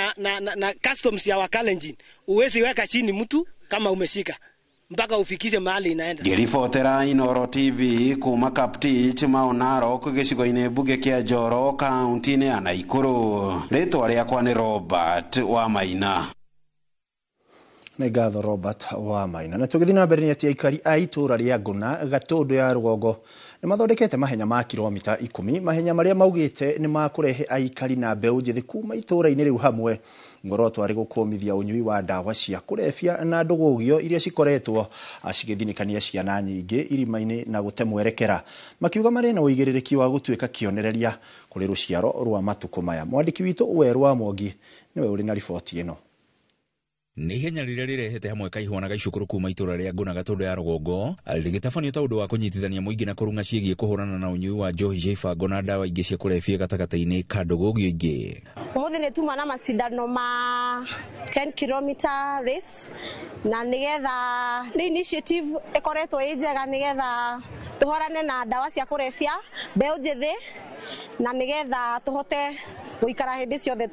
na customs ya Wakalenjin, uwezi weka chini mtu kama umeshika mpaka ufikishe mahali inaenda. Ngĩribotera Inooro TV kuma Kaptich Mau Narok gĩcigo-inĩ mbunge kĩa Njoro kaunti-inĩ ya Naikuru. Rĩtwa rĩakwa nĩ Robert Wamaina. Nĩ ngatho Robert Wamaina. Na tũgĩthiĩ na mbere nĩ atĩ aikari a itũũra rĩa Ngũna Gatũndũ ya rũgongo nĩ mathondekete mahenya ma kilomita 10, mahenya marĩa maugĩte nĩ makũrehe aikari na mbeũ njĩthĩ kuma itũũra-inĩ rĩu hamwe. Muoroto arĩ gũkũmithia ũnyui wa ndawa cia kũrebia na ndũgũgio iria cikoretwo cigĩthinĩkania ciana nyingĩ irima-inĩ na gũte mwerekera, makiuga marĩ na ũigĩrĩrĩki wa gũtuĩka kĩonereria kũrĩ rũciaro rwa matukũ maya. Mwandĩki witũ Werũ wa Mwangi nĩwe ũrĩ na riboti ĩno. Nĩ ihenya rĩrĩa rĩrehete hamwe Kaihwa na Gaicukuru kuma itũũra rĩa Ngũna Gatũndũ ya rũgongo rĩgĩtabanio ta ũndũ wa kũnyitithania mũingĩ na kũrung'a ciĩgiĩ kũhũrana na ũnyui wa njohi cia ibango na ndawa ingĩ cia kũrebia gatagatĩ-inĩ ka ndũgũgio ingĩ. Ũmũthĩ nĩ tuma na macindano ma 10 kilometer race na nĩgetha nĩ initiative ĩkoretwo ĩ njega nĩgetha tũhorane na ndawa cia kũrebia mbeũ njĩthĩ na nĩgetha tũhote gũikara hĩndĩ ciothe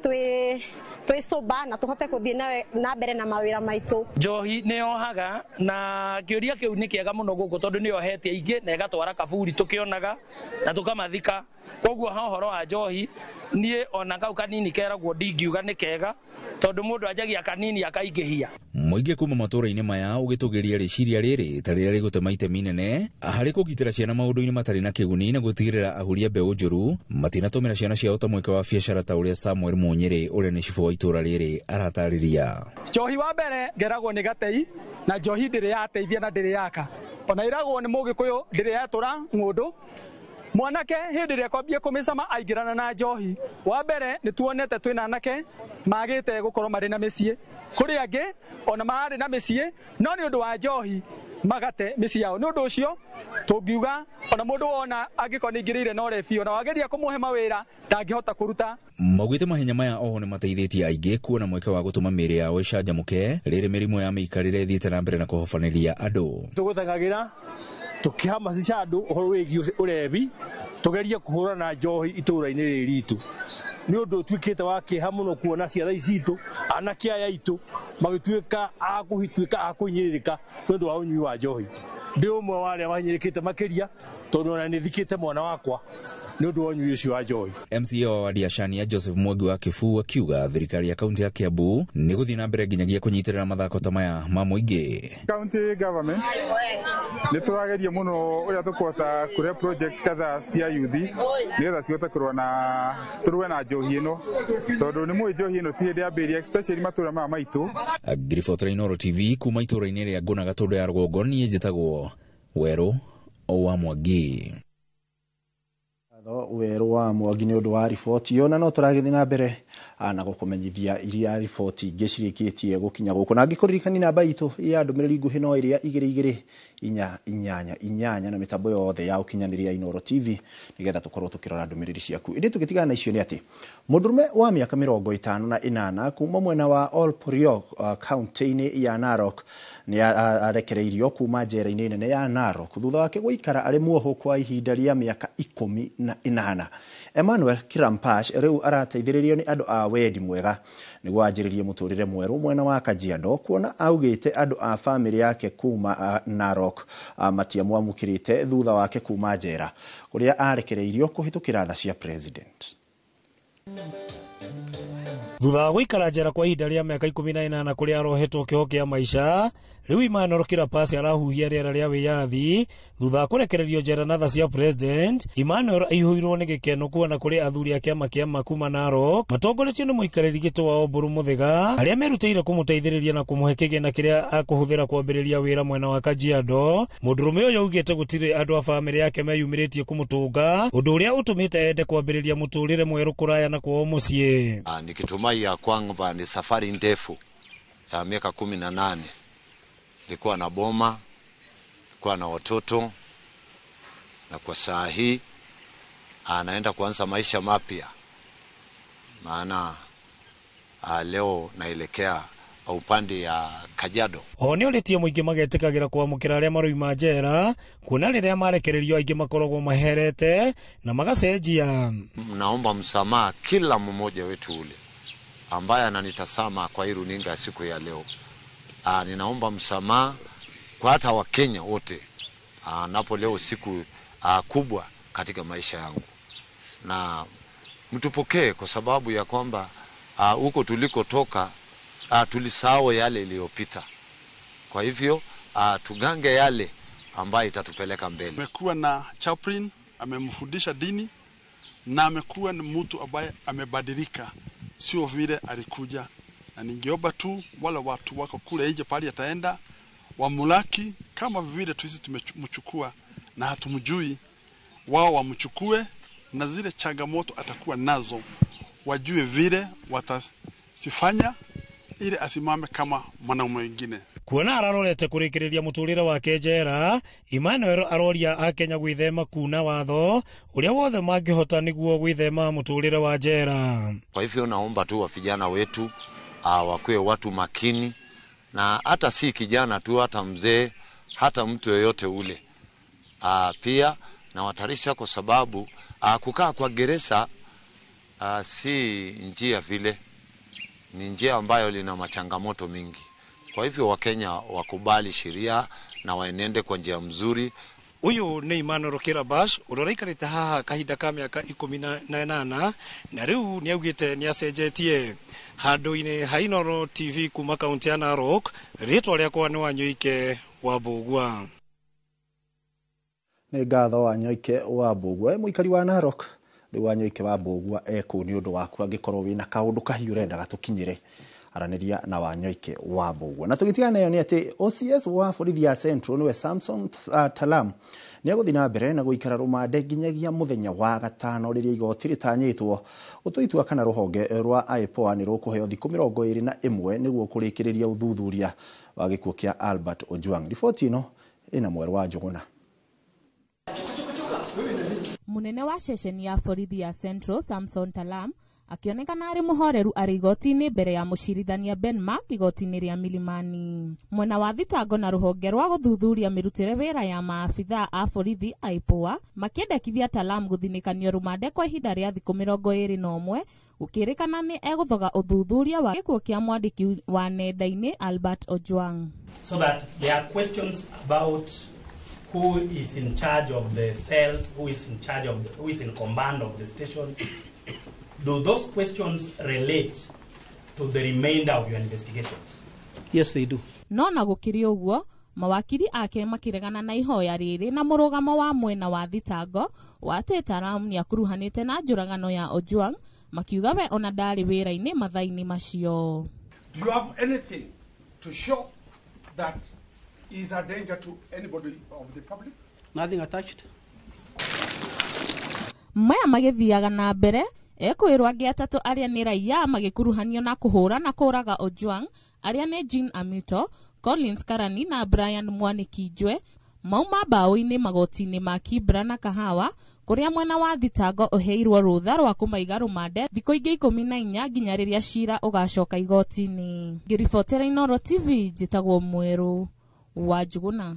twĩ sober na tũhote gũthiĩ na mbere na mawĩra maitũ. Njohi nĩ yohaga na kĩũria kĩu nĩ kĩega mũno gũkũ tondũ nĩ yohetie ingĩ na ĩgatwara kaburi tũkĩonaga na tũkamathika. Koguo ha ũhoro wa njohi niĩ ona kau kanini keragwo ndingiuga nĩ kega tondũ mũndũ anjagia kanini akaingĩhia. Mũingĩ kuma matũũra-inĩ maya ũgĩtũgĩria rĩciria rĩrĩ ta rĩrĩa rĩgũtema itemi inene harĩ kũgitĩra ciana maũndũ-inĩ matarĩ na kĩguni na gũtigĩrĩra ahũri a mbeũ njũru matinatũmĩra ciana ciao ta mweke wa biacara ta ũrĩa Samuel Munyĩrĩ ũrĩa nĩ cibũ wa itũũra rĩrĩ aratarĩria. Njohi wa mbere ngeragwo nĩ gatei na njohi ndĩrĩ yateithia na ndĩrĩ yaka, ona ĩragwo nĩ mũgĩkũyũ ndĩrĩ yatũra ng'ũndũ. Mwanake hĩndĩ ĩrĩa kwambia kũmĩcama aingĩrana na njohi, wa mbere nĩ tuonete twĩna anake magĩte gũkorwo marĩ na mĩciĩ, kũrĩ angĩ ona marĩ na mĩciĩ no nĩ ũndũ wa njohi magate mĩciĩ yao. Nĩ ũndũ ũcio tũngiuga ona mũndũ wona angĩkorwo nĩ aingĩrĩire na ũrebi ona wageria kũmũhe mawĩra ndangĩhota kũruta. Maugĩte mahenya maya oho nĩ mateithĩtie aingĩ kuona mweke wa gũtũma mĩĩrĩ yao ĩcanjamũke rĩrĩ mĩrimũ ya mĩikarĩre ĩthiĩte na mbere na kũhobanĩria andũ. Tũgũteng'agĩra tũkĩhamasisha andũ ũhoro wĩgiĩ ũrebi tũgerie kũhũrana na njohi itũũra-inĩ rĩrĩ ritũ. Nĩ ũndũ ũtuĩkĩte wa kĩeha mũno kuona ciana ici citũ anake aya aitũ magĩtuĩka a kũhituĩka a kũhinyĩrĩrĩka nĩ ũndũ wa ũnyui wa njohi. Ndĩ ũmwe wa arĩa mahinyĩrĩkĩte makĩria tondũ ona nĩ thikĩte mwana wakwa nĩ ũndũ wa ũnyui ũcio wa njohi. MCA wa wadi ya Shania Joseph Mwangi wa Kĩbuu akiuga thirikari ya kaunti ya Kiambu nĩ gũthiĩ na mbere nginyagia kũnyitĩrĩra mathako ta maya ma mũingĩ. County government nĩ tũrageria mũno ũrĩa tũkũhota kũrehe project kadhaa cia yuthi nĩgetha cihote kũrũa na tũrũe na njohi ĩno tondũ nĩ mũĩ njohi ĩno ti hĩndĩ yambĩrĩria especially matũũra maya maitũ. Ngiribotera Inooro TV kuma itũũra-inĩ rĩa Ngũna Gatũndũ ya rũgongo, niĩ njĩtagwo Werũ wa Mwangi. Werũ wa Mwangi nĩ ũndũ wa riboti ĩyo, na no tũragĩthiĩ na mbere na gũkũmenyithia iria riboti ingĩ cirĩkĩtie gũkinya gũkũ, na ngĩkũririkania namba itũ ya ndũmĩrĩri nguhĩ no ĩrĩa 2 2 8 8 na mĩtambo yothe ya ũkinyanĩria Inooro TV nĩgetha tũkorwo tũkĩrora ndũmĩrĩri ciaku. Ĩndĩ tũgĩtigana na icio nĩ atĩ mũndũrũme wa mĩaka 58 kuma mwena wa Olporiok kaunti-inĩ ya Narok nĩ arekereirio kuma njera-inĩ nene ya Narok thutha wake gũikara arĩ muoho kwa ihinda rĩa mĩaka 18. Emmanuel Kirampash rĩu arateithĩrĩrio nĩ andũ a wendi mwega nĩguo anjĩrĩrie mũtũrĩre mwerũ mwena wa Kajiado, kuona augĩte andũ a famĩlĩ yake kuma Narok matiamwamũkĩrĩte thutha wake kuma njera kũrĩa arekereirio kũhĩtũkĩra tha cia president. Thutha wa gũikara njera kwa ihinda rĩa mĩaka 18 kũrĩa arohetwo kĩoho kĩa maica, rĩu Emmanuel Kirapas arahuhia rĩera rĩa wĩyathi thutha wa kũrekererio njera na tha cia president. Emmanuel aihũirwo nĩ gĩkeno kuona kũrĩ athuri a kĩama kĩa ma kuma Narok matongoretio nĩ mũikarĩri gĩtĩ wa Oburu Mũthĩga arĩa merutĩire kũmũteithĩrĩria na kũmũhe kĩgĩna kĩrĩa akũhũthĩra kwambĩrĩria wĩra mwena wa Kajiado. Mũndũrũme ũyũ augĩte gũtirĩ andũ a famĩlĩ yake meyumĩrĩtie kũmũtũnga, ũndũ ũrĩa ũtũmĩte ende kwambĩrĩria mũtũrĩre mwerũ kũraya na kwao mũciĩ. Nikitumai ya kwamba ni safari ndefu ya miaka 18. Nilikuwa na boma, nilikuwa na watoto, na kwa saa hii anaenda kuanza maisha mapya, maana leo naelekea upande ya Kajiado. O nĩ ũrĩtie mũingĩ magetĩkagĩra kwamũkĩra arĩa maroima njera kuona rĩrĩa marekererio aingĩ makoragwo maherete na magacenjia. Naomba msamaha kila mmoja wetu ule ambaye ananitazama kwa hii runinga ya siku ya leo. Ninaomba msamaha kwa hata Wakenya wote napo leo siku kubwa katika maisha yangu, na mtupokee kwa sababu ya kwamba huko tulikotoka tulisahau yale iliyopita. Kwa hivyo tugange yale ambayo itatupeleka mbele. Amekuwa na chaplain, amemfundisha dini na amekuwa ni mtu ambaye amebadilika, sio vile alikuja. Na ningeomba tu wale watu wako kule nje pale ataenda wamulaki kama vile sisi tumemchukua na hatumjui, wao wamchukue, na zile changamoto atakuwa nazo wajue vile watasifanya ili asimame kama mwanaume mwingine. Kuona ararorete kurikiriria muturire wake njera, Emmanuel aroria akenya gwithema kuna watho uria wothe mangihota niguo gwithema muturire wa njera. Kwa hivyo naomba tu wa vijana wetu wakuwe watu makini, na hata si kijana tu, hata mzee, hata mtu yeyote ule. Pia nawatarisha kwa sababu kukaa kwa gereza si njia vile, ni njia ambayo lina machangamoto mingi. Kwa hivyo Wakenya wakubali sheria na waenende kwa njia mzuri. Uyu ni Emmanuel Kirabash uria uraikarite haha kahinda ka miaka 18 na riu niaugite niacenjetie. Handu-ini ha Inooro TV kuma kaunti ya Narok, ritwa riakwa ni Wanyoike wa Mbugua. Nĩ ngatho Wanyoike wa Mbugua. Mũikari wa Narok, rĩu Wanyoike wa Mbugua ekũu nĩ ũndũ waku angĩkorwo wĩna kaũndũ kahiũ ũrendaga tũkinyĩre, aranĩria na Wanyoike wa Mbugua. Na tũgĩtigana nayo nĩ atĩ OCS wa borithi ya Central nĩwe Samson Talam nĩ egũthiĩ na mbere na gũikara rũmande nginyagia mũthenya wa gatano rĩrĩa igoti rĩtanyĩtwo gũtua itua kana rũhonge rwa IPOA nĩ rũkũheo thikũ 21 nĩguo kũrĩkĩrĩria ũthuthuria wa gĩkuũ kĩa Albert Ojwang. Riboti ĩno ĩna Mwerũ wa Njũgũna. Munene wa ceceni ya borithi ya Central Samson Talam akionekana arĩ mũhoreru arĩ igoti-inĩ mbere ya mũcirithania Ben Mark igoti-inĩ rĩa Milimani. Mwena wa thitango na rũhonge rwa gũthuthuria mĩrutĩre wĩra ya maabithaa a borithi IPOA makĩendekithia Talam gũthinĩkanio rũmande kwa ihinda rĩa thikũ 21 gũkĩrĩkana nĩ egũthoga ũthuthuria wa gĩkuũ kĩa mwandĩki wa nenda-inĩ Albert Ojwang. So that there are questions about who is in charge of the cells, who is in charge of the, who is in command of the station. Do those questions relate to the remainder of your investigations? Yes, they do. No na gũkĩrĩ ũguo, mawakiri ake makĩregana na ihoya rĩrĩ na mũrũgamo wa mwena wa thitango wa atĩ Talam nĩakuruhanĩte na njũragano ya Ojwang, makiuga we ona ndarĩ wĩra-inĩ mathaa-inĩ macio. Do you have anything to show that is a danger to anybody of the public? Nothing attached. Maya magĩthiaga na mbere ekwĩrwo angĩ atatũ arĩa nĩ raia magĩkuruhanio na kũhũra na kũraga Ojwang arĩa nĩ Jean Amito, Collins Karani na Brian Mwaniki-Njwe mauma mbaũ-inĩ magoti-inĩ ma Kibra na Kahawa kũrĩa mwena wa thitango ũheirwo rũtha rwa kũmaiga rũmande thikũ ingĩ 14 nginya rĩrĩa cira ũgacoka igoti-inĩ. Ngĩribotera Inooro TV njĩtagwo Mwerũ wa Njũgũna.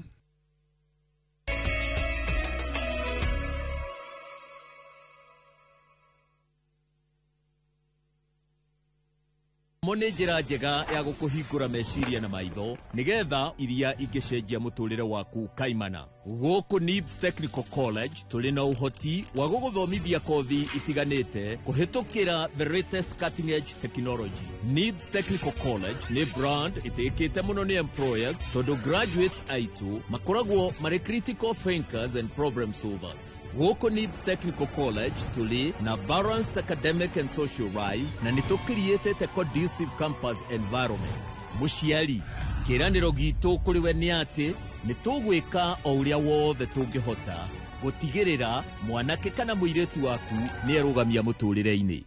Mo nĩ njĩra njega ya gũkũhingũra meciria na maitho nĩgetha iria ingĩcenjia mũtũrĩre waku kaimana. Gũkũ NIBS Technical College tũrĩ na ũhoti wa gũgũthomithia kothi itiganĩte kũhĩtũkĩra the latest cutting edge technology. NIBS Technical College nĩ brand ĩtĩkĩte mũno nĩ employers tondũ graduates aitũ makoragwo marĩ critical thinkers and problem solvers. Gũkũ NIBS Technical College tũrĩ na balanced academic and social life na nĩ tũkiriĩtĩte conducive campus environment. Mũciari, kĩĩranĩro gitũ kũrĩ we nĩ atĩ nĩ tũgwĩka o ũrĩa wothe tũngĩhota gũtigĩrĩra mwanake kana mũirĩtu waku nĩ erũgamia mũtũrĩre-inĩ.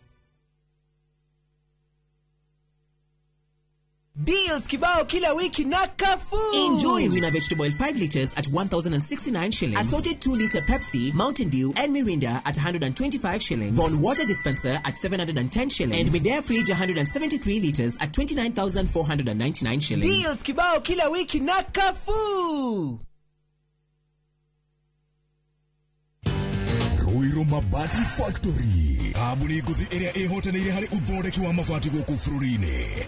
Deals kibao kila wiki na Carrefour. Enjoy Wina Vegetable Oil 5 liters at 1,069 shillings. Assorted 2 liter Pepsi, Mountain Dew, and Mirinda at 125 shillings. Von Water Dispenser at 710 shillings. And Midea Fridge 173 liters at 29,499 shillings. Deals kibao kila wiki na Carrefour. Ruiru Mabati Factory kambuni ngũthi ĩrĩa ĩhotanĩire harĩ ũthondeki wa mabati gũkũ bũrũri-inĩ.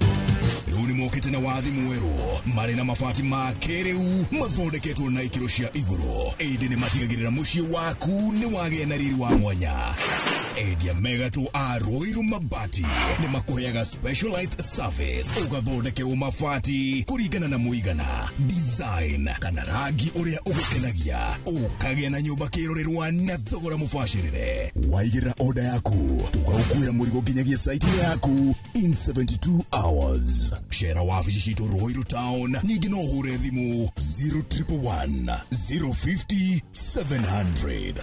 Rĩu nĩ mokĩte na wathi mwerũ marĩ na mabati ma kĩrĩu mathondeketwo na ikĩro cia igũrũ, ĩndĩ nĩ matigagĩrĩra mũciĩ waku nĩ wagĩa na riri wa mwanya. Endia megatũ a Ruiru Mabati nĩ makũheaga specialized service ũgathondekerwo mabati kũringana na mũigana, design kana rangi ũrĩa ũgũkenagia, ũkagĩa na nyũmba kĩrorerwa na thogora mũbacĩrĩre. Waigĩrĩra order yaku tũgagũkuĩra mũrigo nginyagia site yaku in 72 hours. Cera wabici citũ Ruiru Town, ningĩ no ũhũre thimũ 0111 050 700.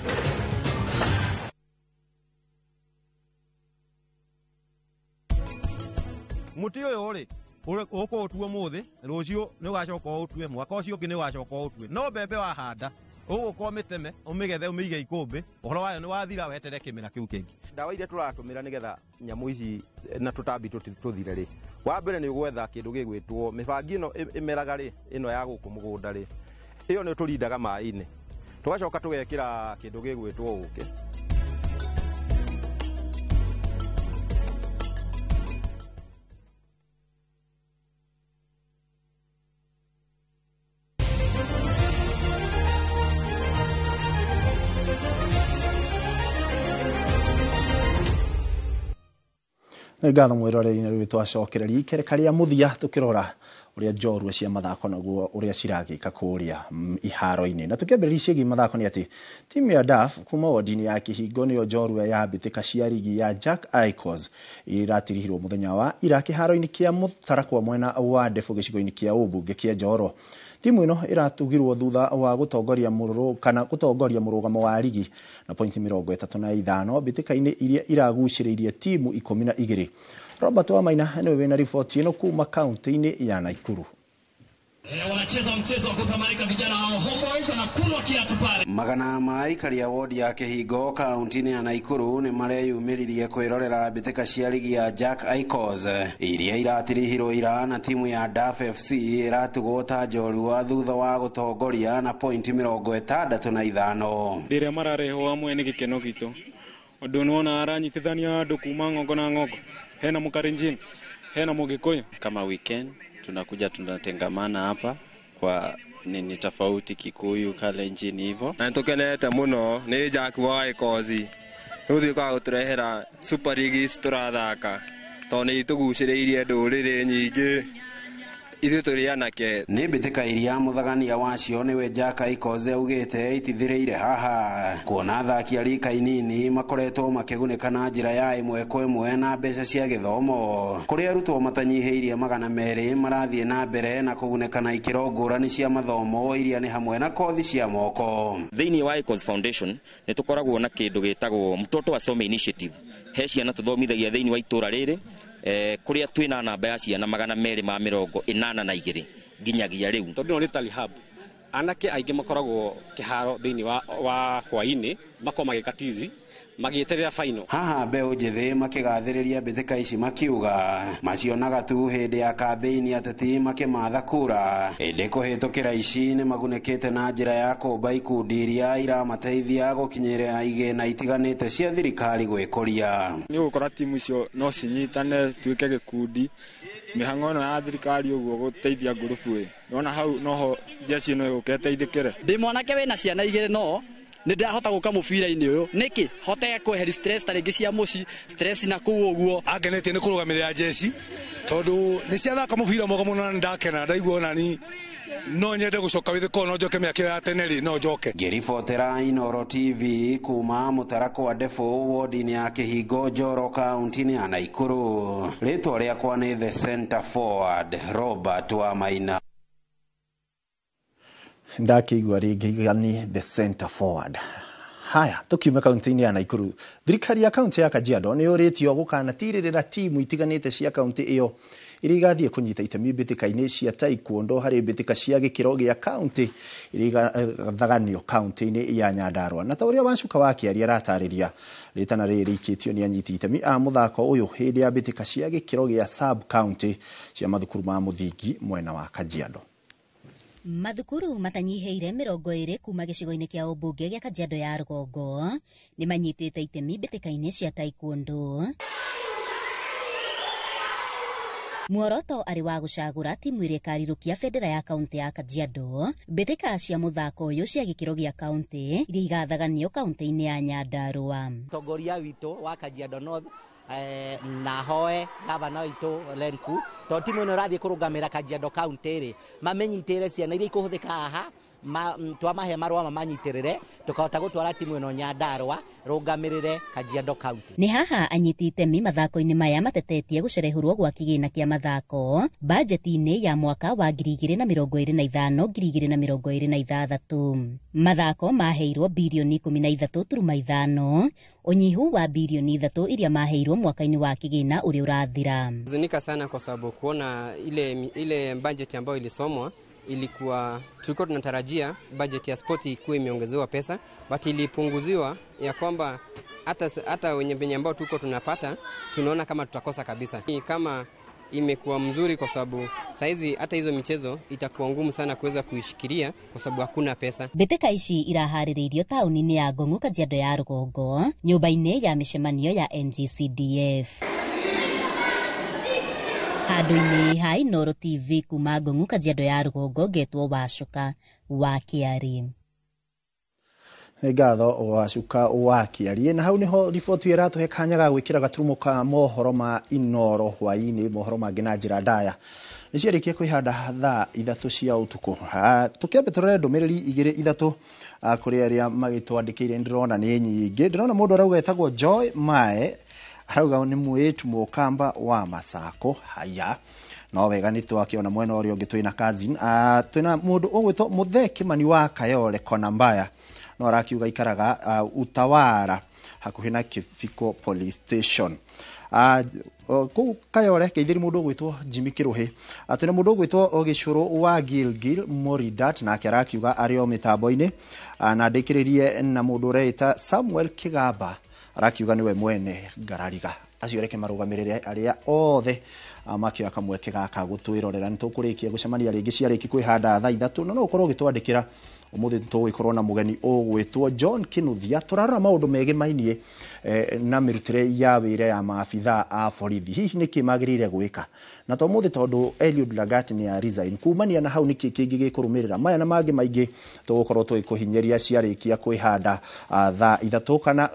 Muti ũyũ rĩ ũkũũtua ũmũthĩ, rũciũ nĩ ũgacoka ũũtue, mwaka ũcio ũngĩ nĩ ũgacoka ũũtue. No mbembe wahanda ũgũka ũmĩteme, ũmĩgethe, ũmĩige ikũmbĩ, ũhoro wayo nĩ wathira, weterere kĩmera kĩu kĩngĩ. Ndawa iria tũratũmĩra nĩgetha nyamũ ici na tũtambi tũthire rĩ, wa mbere nĩ ũgwetha kĩndũ gĩgwĩtwo mĩbangi ĩno ĩmeraga rĩ, ĩno ya gũkũ mũgũnda rĩ, ĩyo nĩ tũrindaga maĩ-inĩ, tũgacoka tũgekĩra kĩndũ gĩgwĩtwo ũkĩ. Nĩ ngatho mwĩroreri-inĩ rĩu twacokereria ikereka rĩa mũthia tũkĩrora ũrĩa njorua cia mathako naguo ũrĩa ciragĩka kũrĩa iharo-inĩ. Na tũkĩambĩrĩria ciĩgiĩ mathako nĩ atĩ timu ya DAF kuma wodi-inĩ ya Kĩhingo nĩyo njorua ya mbĩtĩka cia rigi ya Jack Icos iratirihirwo mũthenya wa ira kĩharo-inĩ kĩa Mũtarakwa mwena wa Ndebũ gĩcigo-inĩ kĩa ũmbunge kĩa Njoro. Timu ĩno ĩratugirwo thutha wa gũtongoria gũtongoria mũrũgamo wa rigi na pointi 35 mbĩtĩka-inĩ iria iragucĩrĩirie timu 12. Robert Wamaina nĩwe wĩna riboti ĩno kuma kaunti-inĩ ya Nakuru. Wanacheza mchezo wa kutamalika vijana hao Homeboys wanakulwa kiatu pale. Magana ma aikari a wodi ya Kĩhingo kaunti-inĩ ya Nakuru nĩ mareyumĩririe kwĩrorera mbĩtĩka cia rigi ya Jack Icos iria iratirihirwo ira na timu ya DAF FC ĩratugwo ta njorua thutha wa gũtongoria na pointi 65. Rĩrĩa mararehwo hamwe nĩ gĩkeno gitũ ũndũ nĩwona aranyitithania andũ kuma ng'ongo na ng'ongo, hena Mũkalenjin, hena Mũgĩkũyũ. Kama weekend tunakuja tunatengamana hapa kwa nini tofauti, Kikuyu, Kalenjin hivyo. Na nitukenete muno ni Jack wa Icos nĩũtuĩkaga gũtũrehera Super League ici tũrathaka tondũ nĩ itũgucĩrĩirie ndũrĩrĩ nyingĩ, ithuĩ tũrĩ anake. Nĩ mbĩtĩka iria mũthagania wacio nĩwe Jack Icos augĩte itithirĩire haha kuona athaki a rika inini makoretwo makĩgunĩka na njĩra ya ĩmwe kwa ĩmwe na mbeca cia gĩthomo kũrĩa arutwo matanyihĩirie 200 marathiĩ na mbere na kũgunĩka na ikĩro ngũrani cia mathomo iria nĩ hamwe na kothi cia moko. Thĩinĩ wa Icos Foundation nĩ tũkoragwo na kĩndũ gĩtagwo Mtoto Asome Initiative. He ciana tũthomithagia thĩinĩ wa itũra rĩrĩ kuria twina namba ya ciana 282 nginyagia riu. Tondu no rĩ rehab anake aingĩ makoragwo kĩharo thĩinĩ wa hwainĩ makoragwo magĩka tizi magĩeterera final. Haha mbeũ njĩthĩ makĩgathĩrĩria mbĩtĩka ici makiuga macionaga tu hĩndĩ ya kambĩini ateti makĩmatha kura, ĩndĩ kũhĩtũkĩra ici nĩ magunĩkĩte na njĩra ya kũmba ikundi iria iramateithia gũkinyĩra igĩna itiganĩte cia thirikari gwĩkũria. Nĩ ũgũkora timu icio no cinyitane cituĩke gĩkundi mĩhang'o ĩno ya thirikari ũguo gũteithia ngurubu ĩ nona hau noho jeshi ĩno ĩgũka ĩteithĩkĩre. Ndĩ mwanake wĩna ciana igĩrĩ no nĩ ndĩrahota gũka mũbira-inĩ ũyũ nĩkĩ hote kweheria stress ta rĩngĩ cia mũciĩ stress na kũu ũguo. Angenetie nĩ kũrũgamĩrĩra jeshi tondũ nĩ ciathaka mũbira mwega mũno na nĩndakena ndaigua onani no nyende gũcoka wĩthĩ no njoke mĩaka ya tene rĩ no njoke. Ngĩribotera Inooro TV kuma Mũtarakwa Ndebũ wodi-inĩ ya Kĩhingo Njoro kaunti-inĩ ya Nakuru, rĩtwa rĩakwa nĩ The Center Forward Robert Wamaina. Ndakĩigua rĩngĩ ni The Center Forward. Haya, tukiuma kaunti-inĩ ya Naikuru, thirikari ya kaunti ya Kajiado nĩ yũrĩtio gũkanatirĩrĩra timu itiganĩte cia kaunti ĩyo iria igathiĩ kũnyita itemi mbĩtĩka-inĩ cia taekwondo harĩ mbĩtĩka cia gĩkĩro gĩa kaunti iria igathaganio kaunti-inĩ ya Nyandarua. Na ta ũrĩa Wacuka wa Kĩaria aratarĩria, rĩtana rĩrĩ rĩikĩtio nĩ anyiti itemi a mũthako ũyũ hĩndĩ ya mbĩtĩka cia gĩkĩro gĩa sub county cia mathukuru ma mũthingi mwena wa Kajiado. Mathukuru matanyihĩire 20 kuma gĩcigo-inĩ kĩa ũmbunge gĩa Kajiado ya rũgongo nĩ manyitĩte itemi mbĩtĩka-inĩ cia taekwondo. Muoroto arĩ wa gũcagũra timu ĩrĩa ĩkarirũkia bendera ya kaunti ya Kajiado mbĩtĩka cia mũthako ũyũ cia gĩkĩro gĩa kaunti iria igathaganio kaunti-inĩ ya Nyandarua. Mũtongoria witũ wa Kajiado North na hoe gavana witũ Lenku tondũ timu ĩno ĩrathiĩ kũrũgamĩra Kajiado County rĩ, mamenyitĩre ciana iria ikũhũthĩka haha, twamahe marũa mamanyitĩrĩre tũkahota gũtwara timu ĩno Nyandarua rũgamĩrĩre Kajiado County. Nĩ haha anyiti itemi mathako-inĩ maya matetetie gũcerehũrwo gwa kĩgĩna kĩa mathako bajeti-inĩ ya mwaka wa 2025 2026. Mathako maheirwo birioni 13.5, ũnyihu wa birioni 3 iria maheirwo mwaka-inĩ wa kĩgĩna ũrĩa ũrathira. Huzunika sana kwa sababu kuona ile budget ambayo ilisomwa ilikuwa tulikuwa tunatarajia budget ya spoti ikuwe imeongezewa pesa, but ilipunguziwa ya kwamba hata wenye benye ambao tuko tunapata tunaona kama tutakosa kabisa. Ni kama imekuwa mzuri kwa sababu saizi hata hizo michezo itakuwa ngumu sana kuweza kuishikilia kwa sababu hakuna pesa. Mbĩtĩka ici iraharĩrĩirio taũni-inĩ ya Ngong'u Kajiado ya rũgongo, nyũmba-inĩ ya mĩcemanio ya NGCDF. Handũ-inĩ ha Inooro TV kuma Ngong'u Kajiado ya rũgongo, ngetwo Wacuka wa Kĩari. Nĩ ngatho Wacuka wa Kĩarie. Na hau nĩho riboti ĩratũhe kanya ga gwĩkĩra gaturumo ka mohoro ma Inooro hwaĩ-inĩ, mohoro mangĩ na njĩra ndaya nĩ ciarĩkia kwĩhanda thaa 3 cia ũtukũ. Tũkĩambe tũrore ndũmĩrĩri 2 3 kũrĩ arĩa magĩtwandĩkĩire, ndĩrona nĩ nyingĩ. Ndĩrona mũndũ arauga etagwo Joy Mae, arauga nĩ mwĩtu mũkamba wa Masako. Haya, no wega nĩ twakĩona mwena ũrĩa ũngĩ twĩna cousin. Twĩna mũndũ ũgwĩtwo Mũthee Kĩmani wa Kayole Kona Mbaya, no arakiuga ikaraga Utawara hakuhĩ na Kibiko Police Station. Kũu Kayole keithĩri mũndũ ũgwĩtwo Jimmy Kĩrũhĩ. Twĩna mũndũ ũgwĩtwo Gĩcũrũ wa Gilgil Moridat, nake arakiuga arĩ o mĩtambo-inĩ. Na ndĩkĩrĩrie na mũndũ ũreĩta Samuel Kĩgamba, arakiuga nĩwe mwene Ngarariga. Acio reke marũgamĩrĩre arĩa othe makĩoya kamweke gaka gũtwĩrorera. Nĩ tũkũrĩkia gũcemania rĩngĩ ciarĩki kwĩhanda thaa 3, na no ũkorwo ũgĩtwandĩkĩra. Ũmũthĩ tũgũgĩkorwo na mũgeni ũgwĩtwo John Kinuthia, tũrarora maũndũ megemainie na mĩrutĩre ya wĩra ya maabithaa a borithi, hihi nĩkĩ magĩrĩire gwĩka na to ũmũthĩ tondũ Eliud Lagat nĩ a resign kumania na hau nĩkĩ kĩngĩ gĩkũrũmĩrĩra. Maya na mangĩ maingĩ tũgũkorwo tũgĩkũhinyĩria ciarĩkia kwĩhanda thaa 3 kana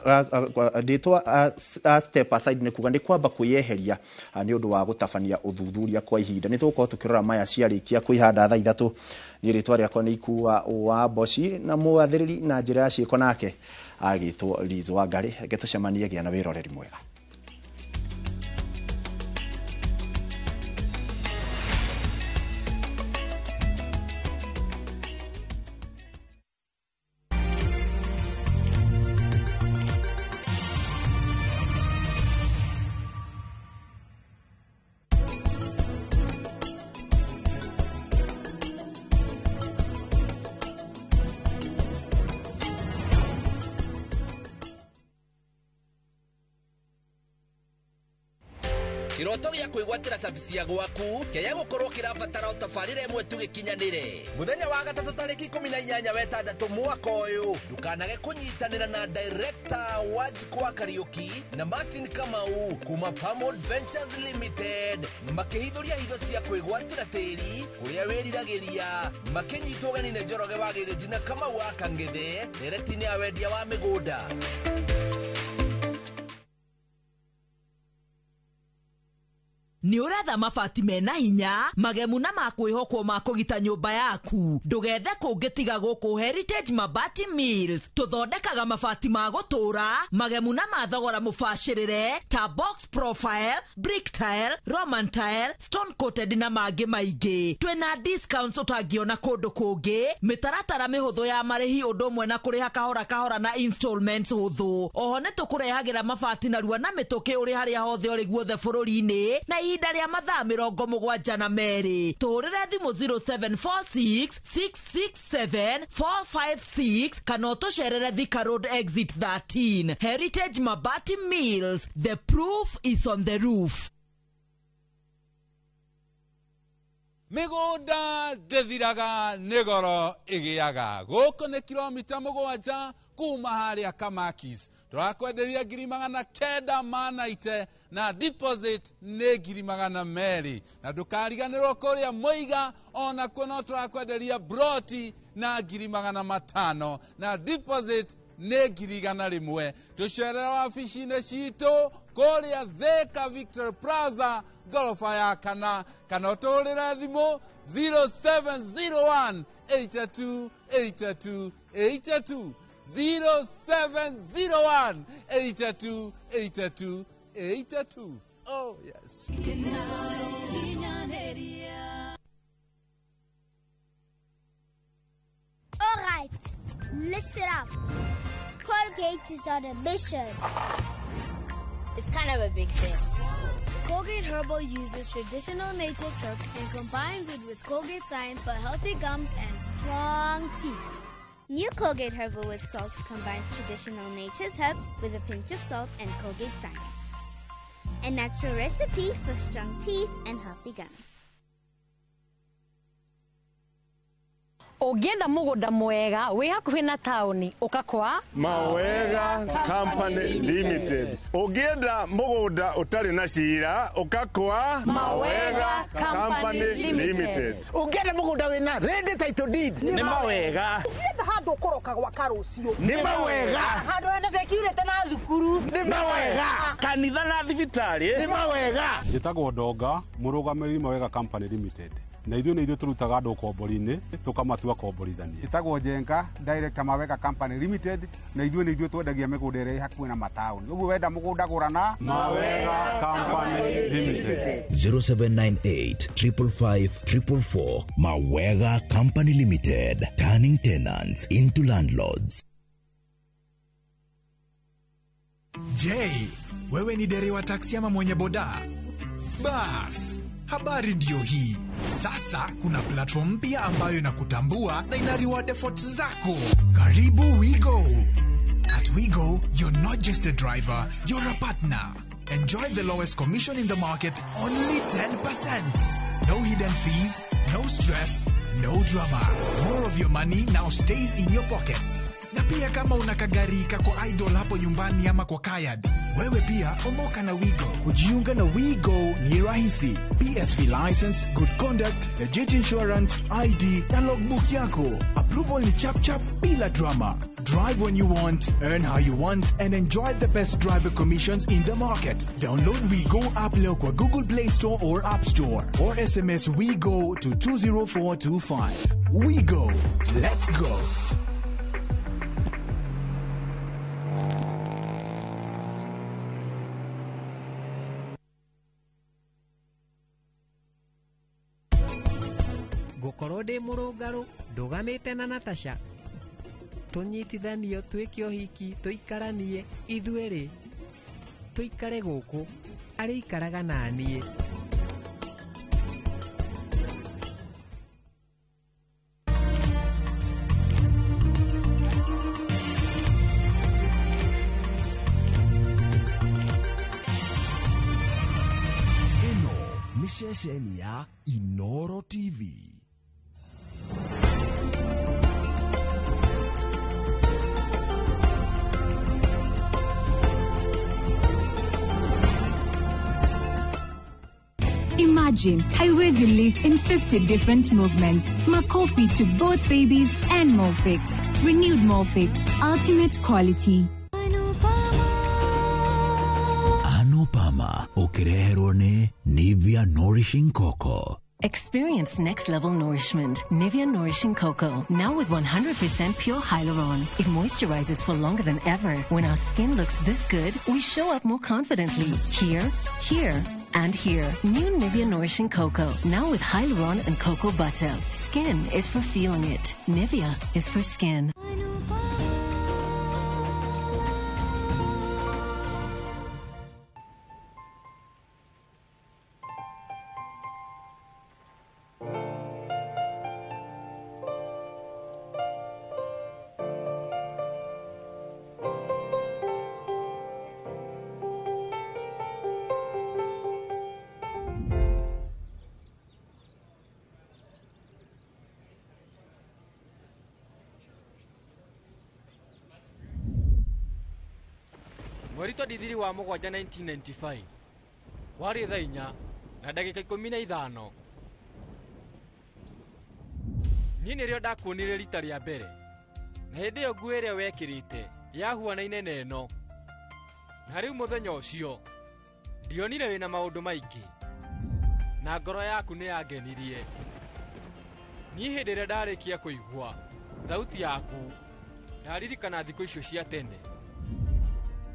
ndĩtwa step aside, nĩ kuga nĩ kwamba kwĩyeheria nĩ ũndũ wa gũtabania ũthuthuria kwa ihinda. Nĩ tũgũkorwo tũkĩrora maya ciarĩkia kwĩhanda thaa 3. Niĩ rĩtwa rĩakwa nĩ Ikua wa Mboci, na mwathĩrĩri na njĩra ya ciĩko nake agĩtwo Liz Wangari. Reke tũcemanie, gĩa na wĩroreri mwega. Kiroto gĩa kwĩgwatĩra cabici ya gwaku kĩrĩa gũkorwo kĩrabatara ũtabarĩre ĩmwe tu gĩkinyanĩre. Mũthenya wa gatatũ tarĩki 18 wetandatũ mwaka ũyũ, ndũkanage kũnyitanĩra na director Wanjikũ wa Kariũki na Martin Kamau kuma Farmwood Ventures Limited makĩhithũria hitho cia kwĩgwatĩra tĩri kũrĩa wĩriragĩria, makĩnyitwo ũgeni nĩ Njoroge wa Gĩthĩnji na Kamau wa Kang'ethe ndereti-inĩ ya wendia wa mĩgũnda. Nĩ ũretha mabati mena hinya, magemu na ma kwĩhokwo ma kũgita nyũmba yaku. Ndũgethe kũngĩ tiga gũkũ Heritage Mabati Mills. Tũthondekaga mabati ma gũtũũra, magemu na ma thogora mũbacĩrĩre ta box profile, brick tile, Roman tile, stone coated na mangĩ maingĩ. Twĩna discounts ũtangĩona kũndũ kũngĩ, mĩtaratara mĩhũthũ ya marĩhi ũndũ ũmwe na kũrĩha kahora kahora na installments hũthũ. Oho nĩ tũkũrehagĩra mabati narua na mĩtũkĩ ũrĩ harĩa hothe ũrĩ guothe bũrũri-inĩ na ihinda rĩa mathaa 72. Tũhũrĩre thimũ 0746 667 456 kana ũtũcerere Thika Road exit 13. Heritage Mabati Mills, the proof is on the roof. Mĩgũnda ndĩthiraga nĩ goro ĩgĩaga. Gũkũ nĩ kilomita 7 kuma harĩa Kamakis. Tũrakwenderia 990 na deposit nĩ 200. Na ndũkariganĩrwo kũrĩa Mũiga onakuo no tũrakwenderia broti na 500 na deposit nĩ 100. Tũcerere wabici-inĩ citũ kũrĩa Thika Victory Plaza ngoroba ya kana, kana ũtũhũrĩre thimũ 0701 82 82 82 0701 82 82 82. Oh yes. All right, listen up. Colgate is on a mission. It's kind of a big thing. Colgate Herbal uses traditional nature's herbs and combines it with Colgate science for healthy gums and strong teeth. New Colgate Herbal with Salt combines traditional nature's herbs with a pinch of salt and Colgate science. A natural recipe for strong teeth and healthy gums. Ũngĩenda mũgũnda mwega wĩ hakuhĩ na taũni ũka kwa Mawega Company Limited. Ũngĩenda mũgũnda ũtarĩ na cira ũka kwa Mawega Company Limited. Ũngĩenda mũgũnda wĩna ready title deed nĩ Mawega. Ũngĩenda handũ ũkũroka gwaka rũciũ nĩ Mawega. Handũ hena security na thukuru nĩ Mawega. Kanitha na thibitarĩ nĩ Mawega. Njĩtagwo Ndonga, mũrũgamĩrĩri Mawega Company Limited. Na ithuĩ nĩ ithuĩ tũrutaga andũ ũkombori-inĩ tũkamatua komborithania. Njĩtagwo Njenga, director Mawega Company Limited, na ithuĩ nĩ ithuĩ twendagia mĩgũnda ĩrĩa ĩ hakuhĩ na mataũni. Ũguo wenda mũgũnda gũra na Mawega Company Limited. 0798 555 444. Mawega Company Limited, turning tenants into landlords. Je, wewe ni dereva taksi ama mwenye boda? Bas, habari ndiyo hii. Sasa kuna platform mpya ambayo inakutambua na ina reward efforts zako. Karibu WeGo. At WeGo, you're not just a driver, you're a partner. Enjoy the lowest commission in the market, only 10%. No hidden fees, no stress, no drama. More of your money now stays in your pockets. Na pia kama una kagari kako idle hapo nyumbani ama kwa kayad, wewe pia omoka na WeGo. Kujiunga na WeGo ni rahisi. PSV license, good conduct, legit insurance, ID na logbook yako. Approval ni chap chap bila drama. Drive when you want, earn how you want, and enjoy the best driver commissions in the market. Download WeGo app leo kwa Google Play Store or App Store, or SMS WeGo to 20425. WeGo. Let's go. Ngũkorwo ndĩ mũrũngarũ ndũgamĩte na Natasha tũnyitithanio twĩke ũhiki tũikaranie ithuerĩ tũikare gũkũ arĩikaraga na niĩ. Ĩno nĩ ceceni ya Inoro TV. Imagine haiwezi live in 50 different movements. Makofi to both babies and Molfix. Renewed Molfix. Ultimate quality. Anupama. Cama ũkĩreherwo nĩ Nivea Nourishing Coco. Experience next level nourishment. Nivea Nourishing Cocoa, now with 100% pure hyaluron. It moisturizes for longer than ever. When our skin looks this good, we show up more confidently. Here, here, and here. New Nivea Nourishing Cocoa, now with hyaluron and cocoa butter. Skin is for feeling it. Nivea is for skin. Mweri 23 wa mũgwanja 1995 kwarĩ thaa 4 na ndagĩka 15. Niĩ nĩrĩo ndakuonire rita rĩa mbere, na hĩndĩ ĩyo nguo ĩrĩa wekĩrĩte yahuanaine na ĩno. Na rĩu mũthenya ũcio ndionire wĩna maũndũ maingĩ, na ngoro yaku nĩ yangenirie. Niĩ hĩndĩ ĩrĩa ndarĩkia kũigua thauti yaku, ndaririkana thikũ icio cia tene.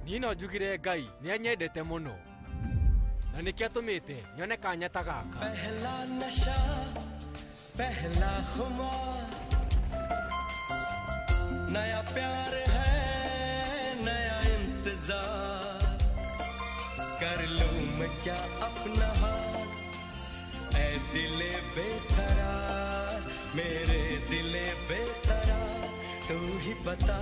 Niĩ no njugire Ngai nĩ anyendete mũno, na nĩkĩo atũmĩte nyone kanya ta gaka. Pehla nasha, pehla khumar, naya pyar hai, naya intezar, kar लूं मैं क्या अपना हाल, ऐ दिले बेकरार, मेरे दिले बेकरार, तू ही बता।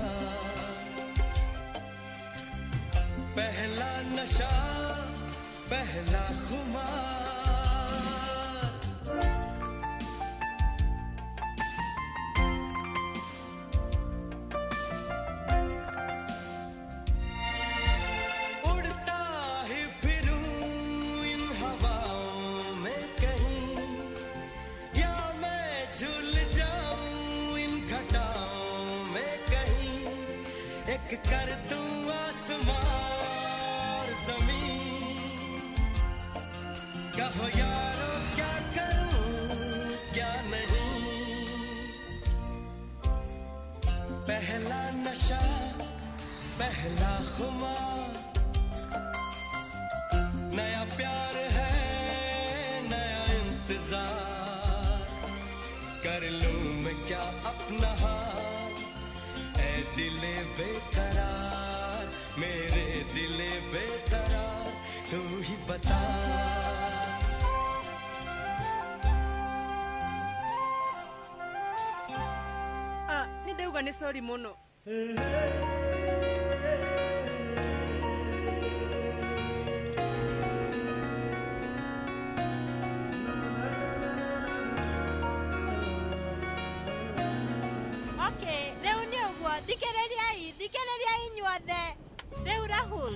पहला नशा, पहला खुमार। उड़ता ही फिरूं इन हवाओं में कहीं, या मैं झूल जाऊं इन घटाओं में कहीं, एक कर दूं आसमां ज़मीं, कहो यारो क्या करूं क्या नहीं। पहला नशा, पहला खुमार, नया प्यार है, नया इंतजार, कर लूं मैं क्या अपना हाल, ऐ दिले बेकरार, मेरे दिले बेकरार, तू ही बता। Nĩ ndauga nĩ sorry mũno. Okay, rĩu nĩ ũguo, thikĩrĩriai, thikĩrĩriai inyuothe. Rĩu Rahul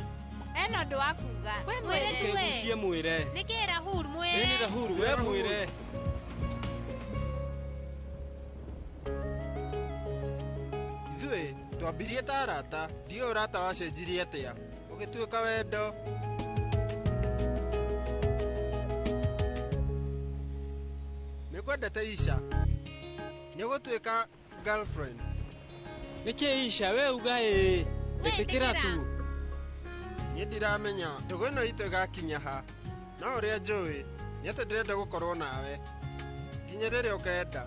ena ũndũ wa kuga. We mwĩre. Kĩgucie mwĩre. Nĩkĩ Rahul mwĩre? Ĩni Rahul we mwĩre. Ithuĩ twambirie ta arata, ndiũĩ ũrata wacenjirie atĩa, ũgĩtuĩka wendo. Nĩngwendete Isha, nĩũgũtuĩka girlfriend. Nĩkĩ Isha we uga ĩĩ, ĩtĩkĩra tu. Niĩ ndiramenya ndũgũ ĩno itũ ĩgakinya ha, no ũrĩa njũĩ nĩ atĩ ndĩrenda gũkorwo nawe nginya rĩrĩa ũkenda.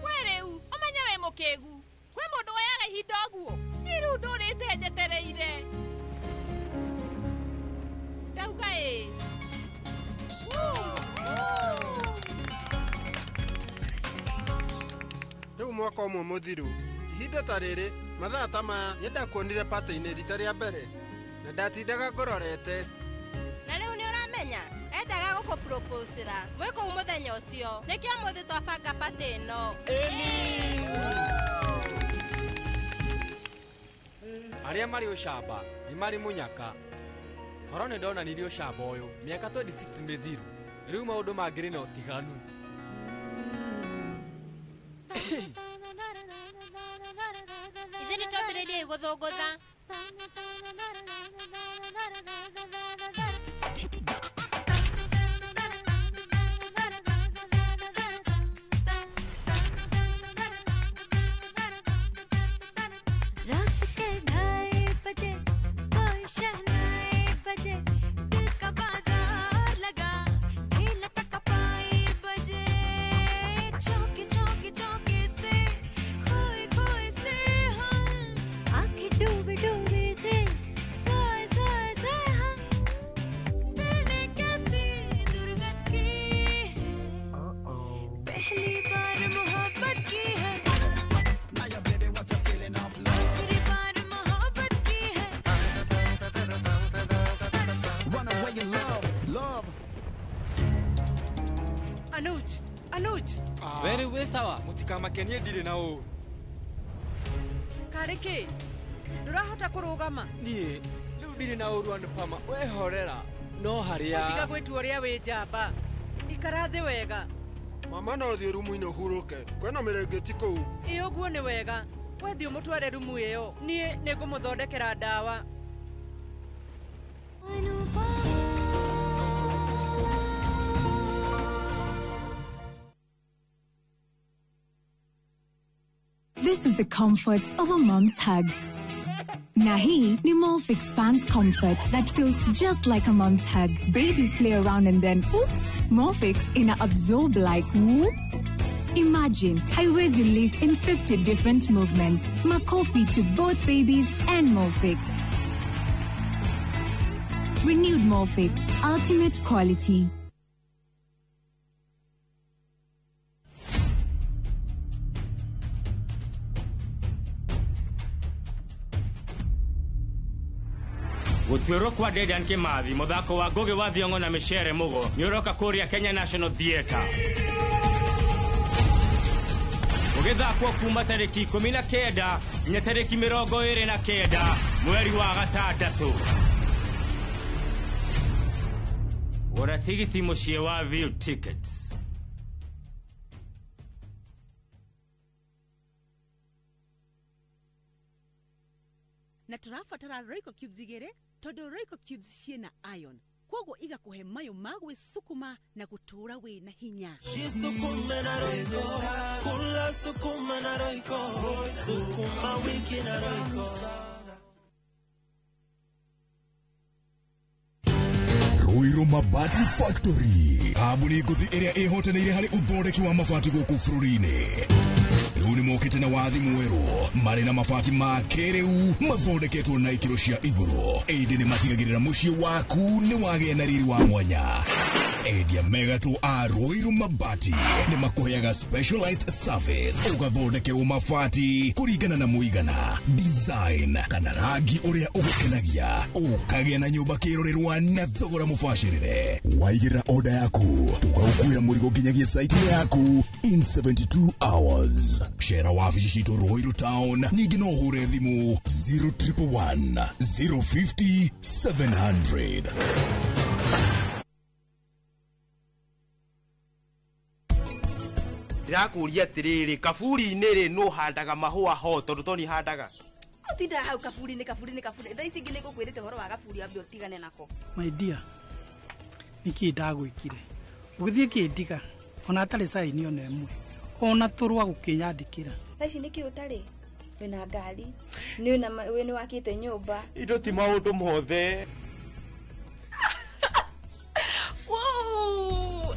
We rĩu ũmenye wĩ mũkĩgu, kwĩ mũndũ woyaga ihinda ũguo? Niĩ rĩu ndũrĩte njetereire. Ndauga ĩĩ. Rĩu mwaka ũmwe mũthiru, ihinda ta rĩrĩ, mathaa ta maya, nĩ ndakuonire patĩ-inĩ rita rĩa mbere, na ndatindaga ngũrorete. Na rĩu nĩ ũramenya, endaga gũkũproposera mwĩ kũu mũthenya ũcio, nĩkĩo ũmũthĩ twabanga patĩ ĩno. Arĩa marĩ ũcamba nĩ marĩ mũnyaka. Korwo nĩ ndonanirie ũcamba ũyũ mĩaka 26 mĩthiru, rĩu maũndũ mangĩrĩ na ũtiganu. Ithuĩ nĩ twambĩrĩirie gũthũngũtha. रात के 2:30 बजे कोई शहनाई बजे, दिल का बाजार लगा खेल टकपाई बजे, चौके चौके चौके से खोए खोए से हम, आंखें डूबे डूबे से सोए सोए से हम, दिल ने कैसी दुर्गत की है, पहली बार मोहब्बत की है, आखिरी बार मोहब्बत की है। Anuj, Anuj. We rĩu wĩ sawa mũtikamakenie ndirĩ na ũru. Karĩ kĩ? Ndũrahota kũrũgama. Niĩ rĩu ndirĩ na ũru Anupama, wehorera no harĩa. Tiga gwĩtua ũrĩa wĩ njamba. Ikara thĩ wega. Mama no thiĩ rumu-inĩ ũhurũke, kwĩna mĩrĩngĩti kũu. Ĩ ũguo nĩ wega. Wethiĩ ũmũtware rumu ĩyo. Niĩ nĩngũmũthondekera ndawa. This is the comfort of a mom's hug. Na hii ni Molfix Pants Comfort that feels just like a mom's hug. Babies play around and then, oops, Molfix ina absorb like whoop. Imagine haiwezi leak in 50 different movements. Makofi to both babies and Molfix. Renewed Molfix, ultimate quality. Gũtuĩrwo kwa Dedan Kimathi mũthako wa Ngugi wa Thiong'o na Micere Mugo nĩ ũroka kũrĩa Kenya National Theatre. Ũgĩthakwo kuma tarĩki 19 nginya tarĩki 29 mweri wa gatandatũ. Gũra tigiti mũciĩ wa View Tickets. Na tũrabatara Royco cubes igĩrĩ tondũ Royco cubes ciĩna iron, kwoguo igakũhe mayũ ma gwĩcukuma na gũtũũra wĩna hinya. Jisukume na Royco, kula sukuma na Royco, sukuma wiki na Royco. Ruiru Mabati Factory, kambuni ngũthi ĩrĩa ĩhotanĩire harĩ ũthondeki wa mabati gũkũ bũrũri-inĩ. Rĩu nĩ mokĩte na wathi mwerũ, marĩ na mabati ma kĩrĩu mathondeketwo na ikĩro cia igũrũ. Ĩndĩ nĩ matigagĩrĩra mũciĩ waku nĩ wagĩa na riri wa mwanya. Endia megatũ a Ruiru Mabati nĩ makũheaga specialized service, ũgathondekerwo mabati kũringana na mũigana, design kana rangi ũrĩa ũgũkenagia, ũkagĩa na nyũmba kĩrorerwa na thogora mũbacĩrĩre. Waigĩrĩra order yaku, tũgagũkuĩra mũrigo nginyagia site yaku in 72 hours. Cera wabici citũ Ruiru Town, ningĩ no ũhũre thimũ 0111 050 700. Ndĩrakũria atĩrĩrĩ, kaburi-inĩ rĩ nũ handaga mahũa ho tondũ to niĩ handaga? Ũtindaga hau kaburi-inĩ kaburi-inĩ kaburi. Thaa ici ingĩ nĩngũkwĩrĩte ũhoro wa gaburi wambe ũtigane nako. My dear, nĩkĩ ndagwĩkire? Ũgĩthiĩ kĩndiga ona hatarĩ saini ona ĩmwe, ona tũrwa gũkĩnyandĩkĩra. Thaa ici nĩkĩ ũtarĩ? Wĩna ngari, nĩ wakĩte nyũmba. Indo ti maũndũ mothe. Wow!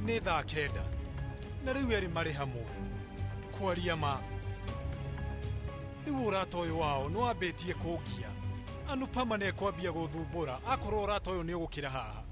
Nĩ thaa 9 na rĩu erĩ marĩ hamwe kwaria ma. Rĩu ũrata ũyũ wao nĩ wambĩtie kũngia. Anupama nĩ ekwambia gũthumbũra akorwo ũrata ũyũ nĩ ũgũkĩra haha.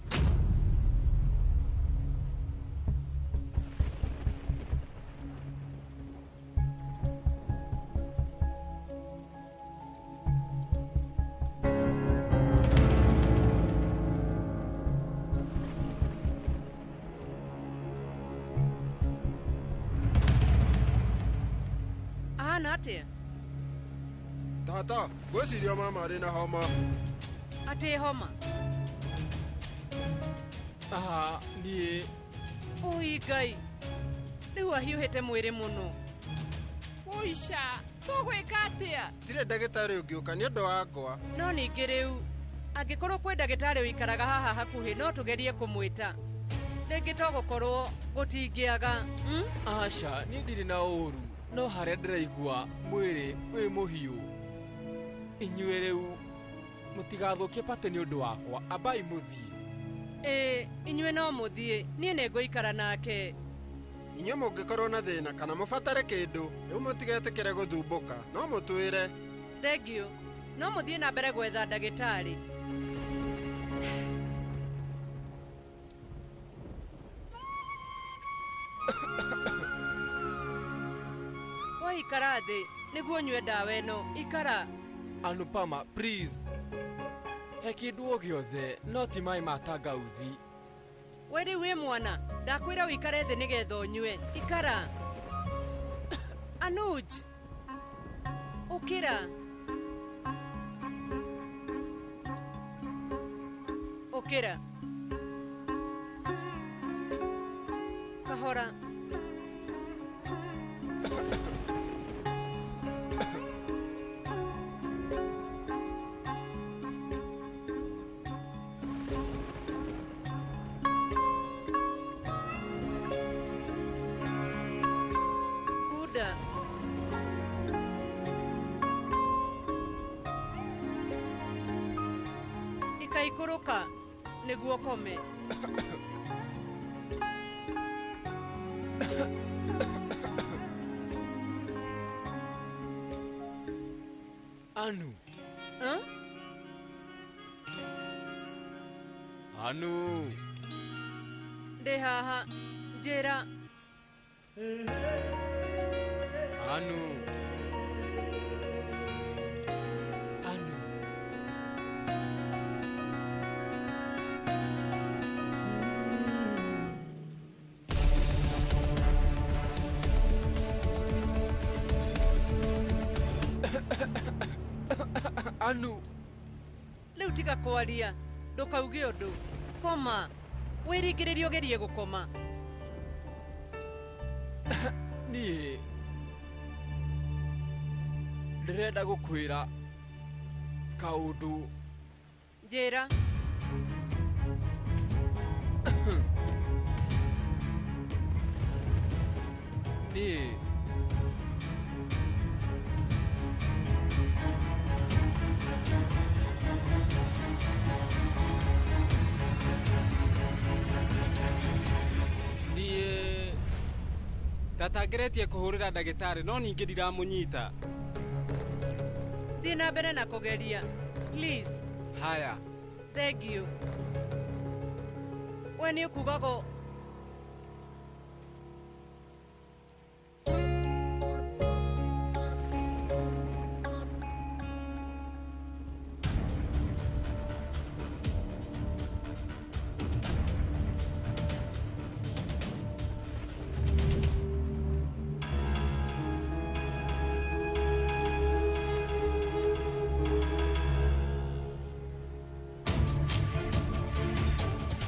Ũrona atĩa? Tata, ngwĩciria mama arĩ na homa. Atĩ homa? Ah, niĩ. Ũi Ngai. Rĩu ahiũhĩte mwĩrĩ mũno. Ũica, tũgwĩka atĩa? Ndirĩ ndagĩtarĩ ũngĩũka nĩ ũndũ wa ngwa. No ningĩ rĩu angĩkorwo kwĩ ndagĩtarĩ ũikaraga haha hakuhĩ no tũgerie kũmwĩta. Rĩngĩ to gũkorwo gũtingĩaga. Aca, niĩ ndirĩ na ũũru, no harĩa ndĩraigua mwĩrĩ wĩ mũhiũ. Inyuĩ rĩu mũtigathũkie pate nĩ ũndũ wakwa, ambai mũthiĩ. Ĩĩ, inyuĩ no mũthiĩ, niĩ nĩngũikara nake. Inyuĩ mũngĩkorwo na thĩna kana mũbatare kĩndũ, rĩu mũtigetĩkĩre gũthumbũka, no mũtwĩre. Thengiũ, no mũthiĩ na mbere gwetha ndagĩtarĩ. Waikara thĩ nĩguo ũnyue ndawa ĩno, ikara. Anupama, please. He kĩndũ o gĩothe, no ti maĩ ma tangauthi. We rĩu wĩ mwana, ndakwĩra ũikare thĩ nĩgetha ũnyue. Ikara. Anuj, ũkĩra. Ũkĩra. Kahora. Kuda. Ikaikũrũka nĩguo ũkome. Anu. Huh? Anu. Ndĩ haha, njĩra. Anu. Anu. Anu. Rĩu tiga kwaria, ndũkauge ũndũ. Koma. Wĩringĩrĩrie ũgerie gũkoma. Niĩ ndĩrenda gũkwĩra kaũndũ. Njĩra. Niĩ niĩ tata ngeretie kũhũrĩra ndagĩtarĩ no ningĩ ndiramũnyita. Thiĩ na mbere na kũgeria. Please. Haya. Thengiũ. We nĩ ũkugago.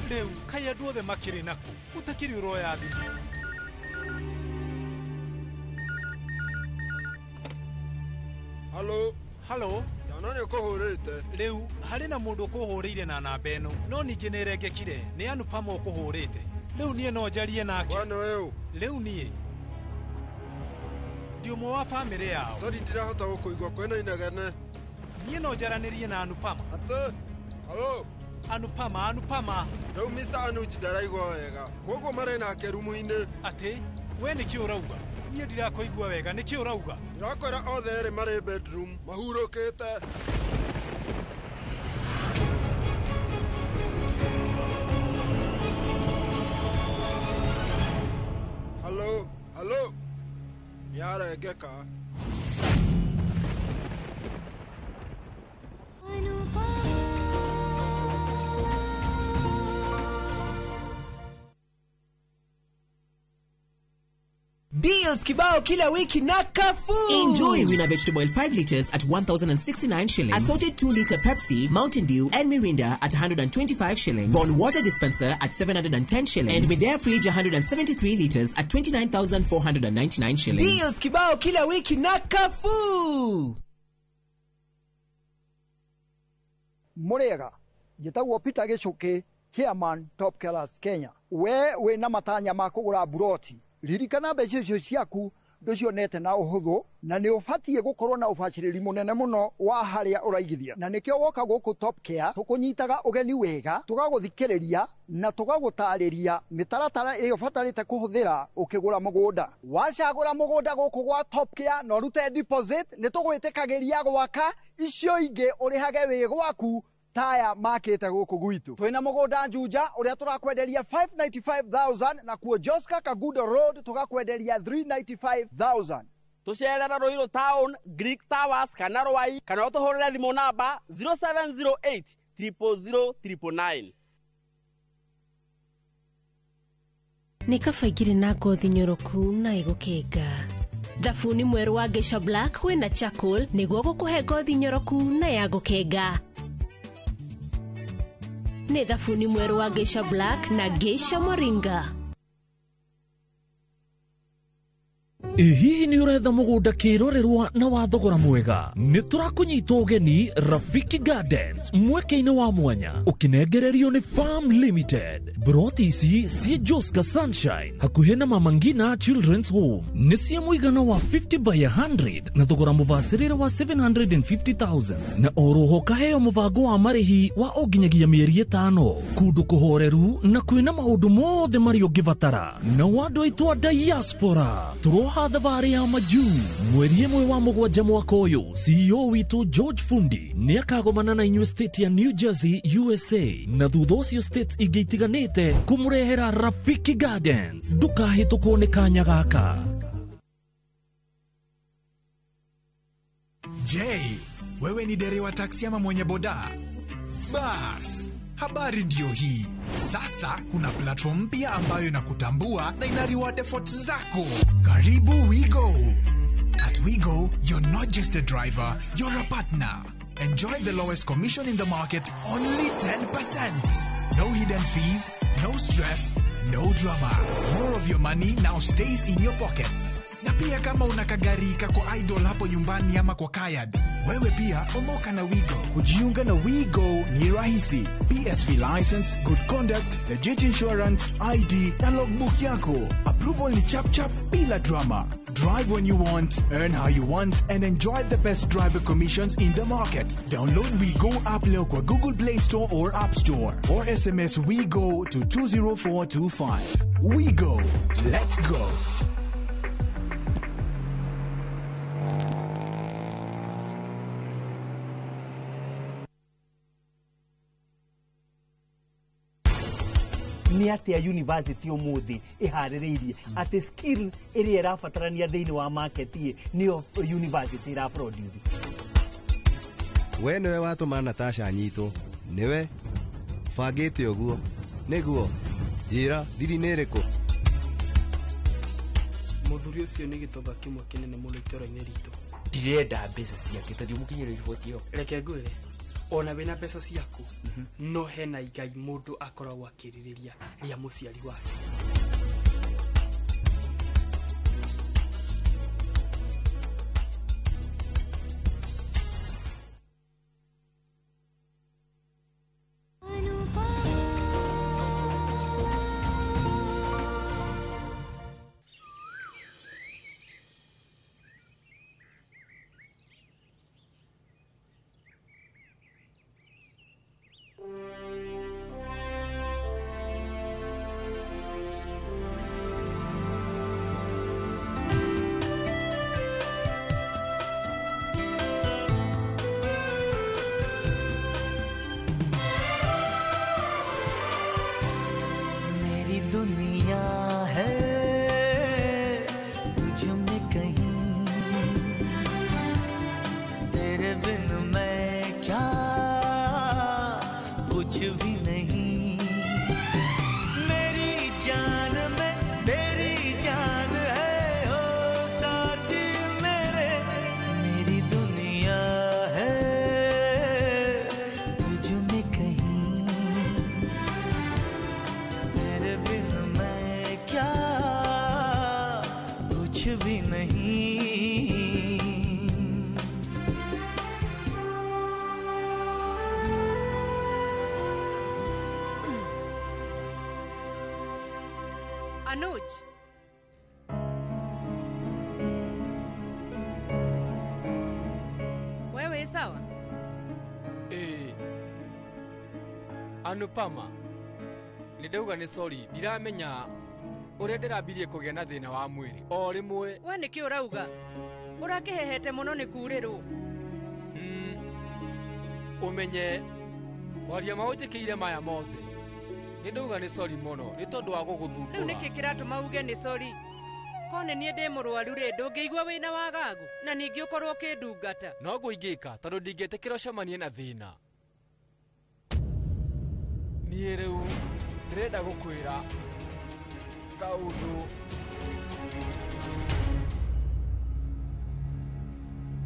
Rĩu kai andũ othe makĩrĩ nakũ ũtakĩrĩ ũroya thimũ. Halo. Halo. Ndona nĩ ũkũhũrĩte. Rĩu harĩ na mũndũ ũkũhũrĩire na namba ĩno, no ningĩ nĩ ĩrengekire, nĩ Anupama ũkũhũrĩte. Rĩu niĩ no njarie nake. We nĩwe ũ? Rĩu niĩ ndi ũmwe wa bamĩrĩ yao. Sorry, ndirahota gũkũigua, kwĩna inegene. Niĩ no njaranĩrie na Anupama. Atĩ? Halo. Anupama, Anupama. Rĩu Mr. Anuj ndaraigua wega, koguo marĩ nake rumu-inĩ. Atĩ? We nĩkĩ ũrauga? Niĩ ndirakũigua wega, nĩkĩ ũrauga? Ndĩrakwĩra othe erĩ marĩ bedroom, mahurũkĩte. Halo, halo. Nĩarengeka. Dio Deals kibao kila wiki na Carrefour. Enjoy Winner Vegetable Oil 5 liters at 1,069 shillings. Assorted 2 liter Pepsi, Mountain Dew and Mirinda at 125 shillings. Bon Water Dispenser at 710 shillings. And Midea Fridge 173 liters at 29,499 shillings. Deals kibao kila wiki na Carrefour. Murega, njĩtagwo Peter Gĩcũkĩ, chairman Top Killers Kenya. We wĩna matanya ma kũgũra mburoti, ririkana mbeca icio ciaku ndũcionete na ũhũthũ, na nĩ ũbatiĩ gũkorwo na ũbacĩrĩri mũnene mũno wa harĩa ũraigithia. Na nĩkĩo woka gũkũ Top Care tũkũnyitaga ũgeni wega, tũgagũthikĩrĩria na tũgagũtarĩria mĩtaratara ĩrĩa ũbatarĩte kũhũthĩra ũkĩgũra mũgũnda. Wacagũra mũgũnda gũkũ gwa Top Care na ũrute deposit, nĩ tũgwĩtĩkagĩria gwaka icio ingĩ ũrĩhage wĩ gwaku taya makĩte gũkũ gwitũ. Twĩna mũgũnda Juja ũrĩa tũrakwenderia 595,000 na kuo Joska Kagudo Road tũgakwenderia 395,000. Tũcerera Ruiru Town, Greek Towers kana Rwai, kana ũtũhũrĩre thimũ namba 0708 000 999. Nĩ kaba ingĩrĩ na ngothi nyoroku na ĩgũkenga. Thabuni mwerũ wa Geisha Black wĩna charcoal nĩguo gũkũhe ngothi nyoroku na ya gũkenga. Nĩ thabuni mwerũ wa Geisha Black na Geisha Moringa. Ĩ hihi nĩ ũretha mũgũnda kĩrorerwa na wa thogora mwega? Nĩ tũrakũnyita ũgeni Rafiki Gardens mweke-inĩ wa mwanya ũkĩnengererio nĩ Farm Limited. Broti ici ciĩ Joska Sunshine hakuhĩ na Mama Ngina Children's Home nĩ cia mũigana wa 50 by 100 na thogora mũbacĩrĩre wa 750,000 na oroho kaheo mũbango wa marĩhi wa o nginyagia mĩeri 5 kũndũ kũhoreru na kwĩna maũndũ mothe marĩa ũngĩbatara. Na andũ aitũ a diaspora tũroha thabarĩ ya majuu mweri 1 wa 7 mwaka ũyũ. CEO witũ George Fundi nĩ akagomana na inyuĩ state ya New Jersey USA na thutha ũcio states ingĩ itiganĩte kũmũrehera Rafiki Gardens. Ndũkahĩtũkwo nĩ kanya gaka. Je, wewe ni dereva taksi ama mwenye boda? Bas, habari ndiyo hii. Sasa kuna platform mpya ambayo inakutambua na ina reward efforts zako. Karibu WeGo. At WeGo, you're not just a driver, you're a partner. Enjoy the lowest commission in the market, only 10%. No hidden fees, no stress, no drama. More of your money now stays in your pockets. Na pia kama una kagari kako idol hapo nyumbani ama kwa kayad, wewe pia omoka na WeGo. Kujiunga na WeGo ni rahisi. PSV license, good conduct, legit insurance, ID na logbook yako. Approval ni chap chap bila drama. Drive when you want, earn how you want, and enjoy the best driver commissions in the market. Download WeGo app leo kwa Google Play Store or App Store, or SMS WeGo to 20425. WeGo. Let's go. Nĩ atĩa university ũmũthĩ ĩharĩrĩirie atĩ skill ĩrĩa ĩrabatarania thĩinĩ wa market nĩyo university ĩra produce. We nĩwe watũma Natasha anyitwo, nĩwe bangĩte ũguo, nĩguo njĩra thiri nĩ ĩrĩkũ? Mũthuri ũcio nĩ gĩtonga kĩmwe kĩnene mũno itũũra-inĩ ritũ. Ndirenda mbeca ciake tondũ mũkinyĩre riboti ĩyo. Reke ngwĩre, ona wĩna mbeca ciaku no hena igai mũndũ akoragwo akĩrirĩria rĩa mũciari wake. Anuj. We wĩ sawa? Ĩĩ. Anupama, nĩ ndauga nĩ sorry, ndiramenya ũrĩa ndĩrambirie kũgĩa na thĩna wa mwĩrĩ o rĩmwe. We nĩkĩ ũrauga? Ũrakĩhehete mũno nĩ kurĩrwo. Ũmenye kwaria maũnjĩkĩire maya mothe, nĩ ndauga nĩ sorry mũno nĩ tondũ wa Rĩu gũgũthumbũra. nĩkĩ kĩratũma uge nĩ sorry? Ko nĩ niĩ ndĩ mũrwaru rĩ, ndũngĩigua wĩna wagagu na ningĩ ũkorwo ũkĩndungata. No ngũingĩka tondũ ndingĩtĩkĩra ũcemanie na thĩna. Niĩ rĩu ndĩrenda gũkwĩra kaũndũ.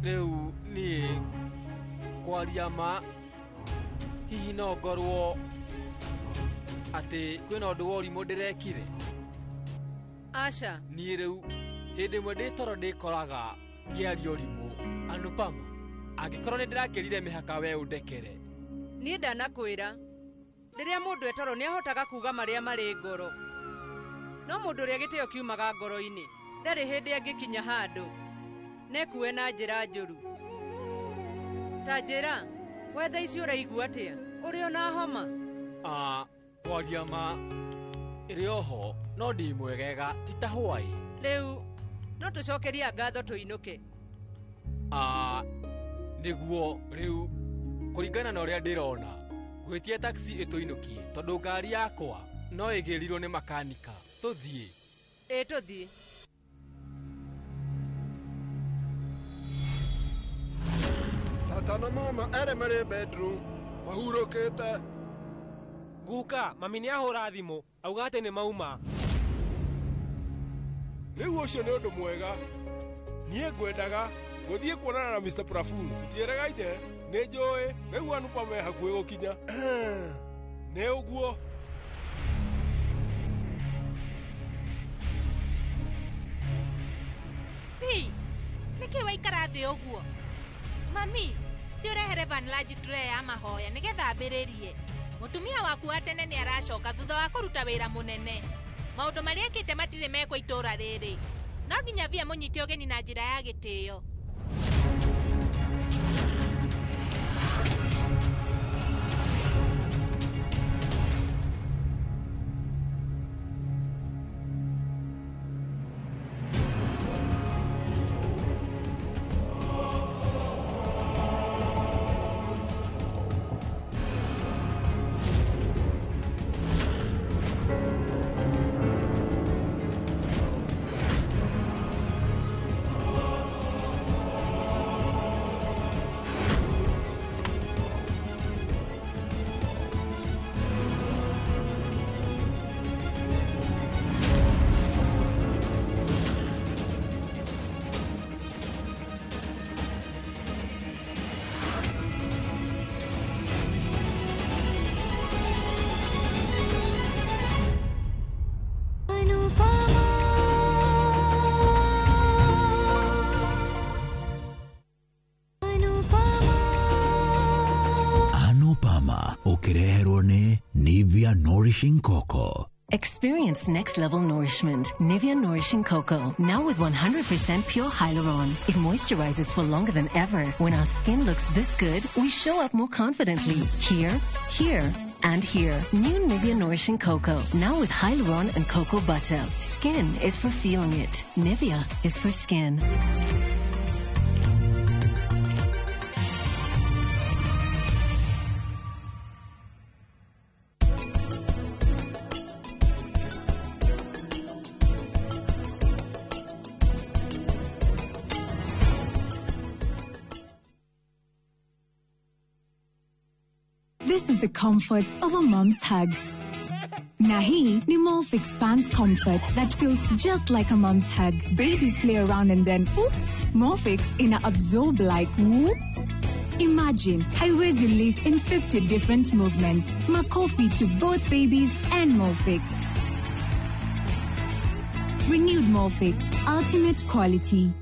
Rĩu niĩ kwaria ma, hihi no ngorwo atĩ kwĩna ũndũ wa ũrimũ ndĩrekire? Aca. Niĩ rĩu hĩndĩ ĩmwe ndĩ toro ndĩkoraga ngĩaria ũrimũ. Anupama, angĩkorwo nĩ ndĩrakĩrire mĩhaka we ũndekere. Niĩ ndanakwĩra, rĩrĩa mũndũ etoro nĩahotaga kuga marĩa marĩ ngoro. No mũndũ ũrĩa gĩtĩo kiumaga ngoro-inĩ ndarĩ hĩndĩ angĩkinya handũ nekue na njĩra njũru. Ta njĩra, we thaa ici ũraigua atĩa? Ũrĩ ona homa? Kwaria ma ĩrĩ oho no ndĩ mwegega ti ta hwaĩ. Rĩu no tũcokerie ngatho tũinũke. Nĩguo rĩu kũringana na ũrĩa ndĩrona ngwĩtia taxi ĩtũinũkie tondũ ngari yakwa no ĩgĩrirwo nĩ makanika. Tũthiĩ. Ĩ tũthiĩ. Tata na mama erĩ marĩ bedroom mahurũkĩte. Guka, mami nĩ ahũra thimũ auga atĩ nĩ mauma. Rĩu ũcio nĩ ũndũ mwega. Niĩ ngwendaga gũthiĩ kuonana na Mr. Praful. Tũtiĩregaine, nĩ njũĩ rĩu Anupama e hakuhĩ gũkinya. Nĩ ũguo. Fi, nĩkĩ waikara thĩ ũguo? Mami, thiĩ ũrehere Vanlaji tray ya mahoya nĩgetha ambĩrĩrie. Mũtumia waku wa tene nĩ aracoka thutha wa kũruta wĩra mũnene. Maũndũ marĩa ekĩte matirĩ mekwo itũũra rĩrĩ. No nginya Via mũnyite ũgeni na njĩra ya gĩtĩo. Anupama ũkĩreherwo nĩ Nivea Nourishing Cocoa. Experience next level nourishment. Nivea Nourishing Cocoa, now with 100% pure hyaluron. It moisturizes for longer than ever. When our skin looks this good, we show up more confidently. Here, here, and here. New Nivea Nourishing Cocoa, now with hyaluron and cocoa butter. Skin is for feeling it. Nivea is for skin. This is the comfort of a mom's hug. Na hii ni Molfix Pants Comfort that feels just like a mom's hug. Babies play around and then, oops, Molfix ina absorb like whoop. Imagine haiwezi leak in 50 different movements. Makofi to both babies and Molfix. Renewed Molfix, ultimate quality.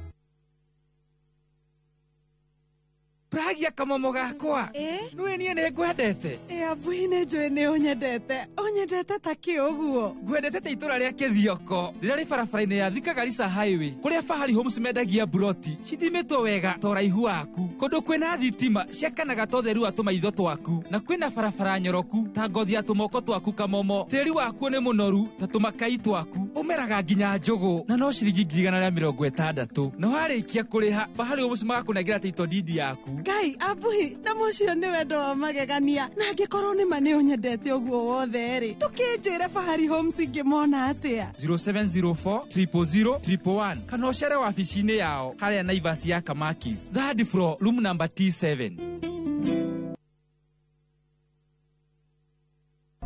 Pragia kamomo gakwa. Nĩũĩ niĩ nĩ ngwendete. Ĩ Abuhi nĩ njũĩ nĩ ũnyendete. Ũnyendete ta kĩ ũguo? Ngwendete ta itũra rĩa Kĩthioko rĩrĩa rĩ barabara-inĩ ya Thika Garissa Highway kũrĩa Fahari Homes mendagia buroti cithimĩtwo wega ta ũraihu waku, kũndũ kwĩna thitima ciakanaga ta ũtheru wa tũmaitho twaku, na kwĩna barabara nyoroku ta ngothi ya tũmoko twaku kamomo. Tĩri wakuo nĩ mũnoru ta tũmakai twaku, ũmeraga nginya njũgũ na no ciringi 160,000. Na warĩkia kũrĩha Fahari Homes magakũnengera title deed yaku. Ngai Abuhi, na mũcio nĩ wendo wa magegania. Na angĩkorwo nĩ ma nĩ ũnyendete ũguo wothe rĩ, ndũkĩnjĩre Fahari Homes ingĩmona atĩa? 0704 000 111 kana ũcere wabici-inĩ yao harĩa Naivas ya Kamakis, third floor, room number T7.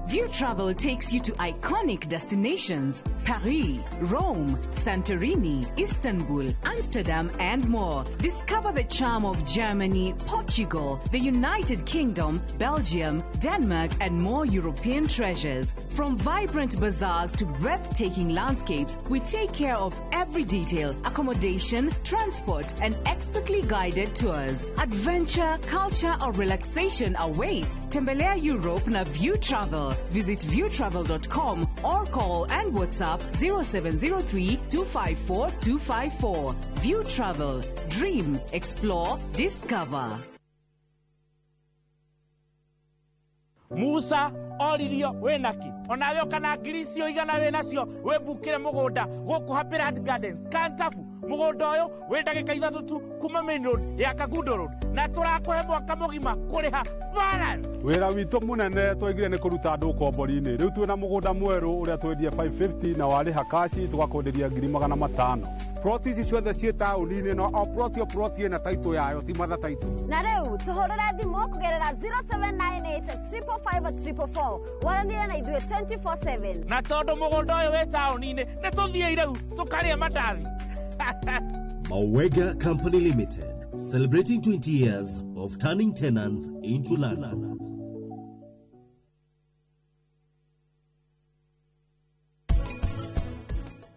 View Travel takes you to iconic destinations: Paris, Rome, Santorini, Istanbul, Amsterdam, and more. Discover the charm of Germany, Portugal, the United Kingdom, Belgium, Denmark, and more European treasures. From vibrant bazaars to breathtaking landscapes, we take care of every detail: accommodation, transport, and expertly guided tours. Adventure, culture, or relaxation awaits. Tembelea Europe na View Travel. Visit viewtravel.com or call and WhatsApp 0703 254 254. View Travel. Dream, explore, discover. Musa oririo wĩnaki onawe ũkana ngiri icio igana wĩnacio wĩmbukĩre mũgũnda gũkũ Happy Land Gardens Kantafu. Mũgũnda ũyũ wĩ ndagĩka 3 tu kuma main road ya Kangundo Road, na tũrakũhe mwaka mũgima kũrĩha balance. Wĩra witũ mũnene twaigire nĩ kũruta andũ ũkombori-inĩ. Rĩu twĩna mũgũnda mwerũ ũrĩa twendie 550 na warĩha kaci tũgakwenderia 500,000. Ploti ici ciothe ciĩ taũni-inĩ, no o ploti o ploti ĩna taitũ yayo, ti matha taitũ. Na rĩu tũhũrĩre thimũ kũgerera 0798 555 444 waranĩre na ithuĩ 24/7. Na tondũ mũgũnda ũyũ wĩ taũni-inĩ, nĩ tũthiĩ rĩu tũkarĩe mandathi. Mawega Company Limited, celebrating 20 years of turning tenants into landlords.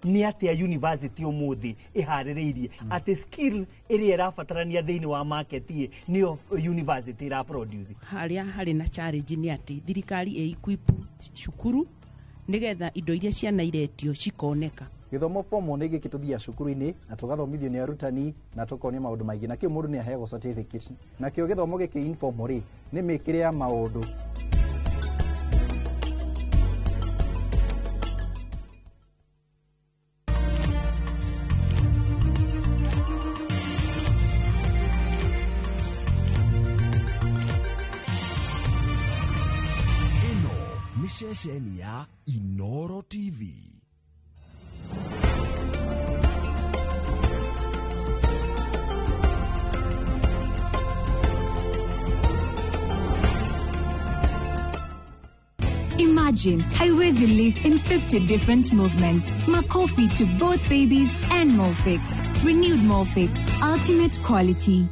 Nĩ atĩa university ũmũthĩ ĩharĩrĩirie atĩ skill ĩrĩa ĩrabatarania thĩinĩ wa market ĩ nĩyo university ĩra produce? Harĩa harĩ na challenge nĩ atĩ thirikari ĩ equip cukuru nĩgetha indo iria ciana iretio cikoneka. Gĩthomo formal nĩ gĩkĩ tũthiaga cukuru-inĩ na tũgathomithio nĩ arutani na tũkonio maũndũ maingĩ, na kĩu mũndũ nĩ aheagwo certificate. Nakĩo gĩthomo gĩkĩ informal rĩ, nĩ mĩkĩre ya maũndũ. Ĩno nĩ ceceni ya Inoro TV. Imagine haiwezi live in 50 different movements. Makofi to both babies and Molfix. Renewed Molfix. Ultimate quality.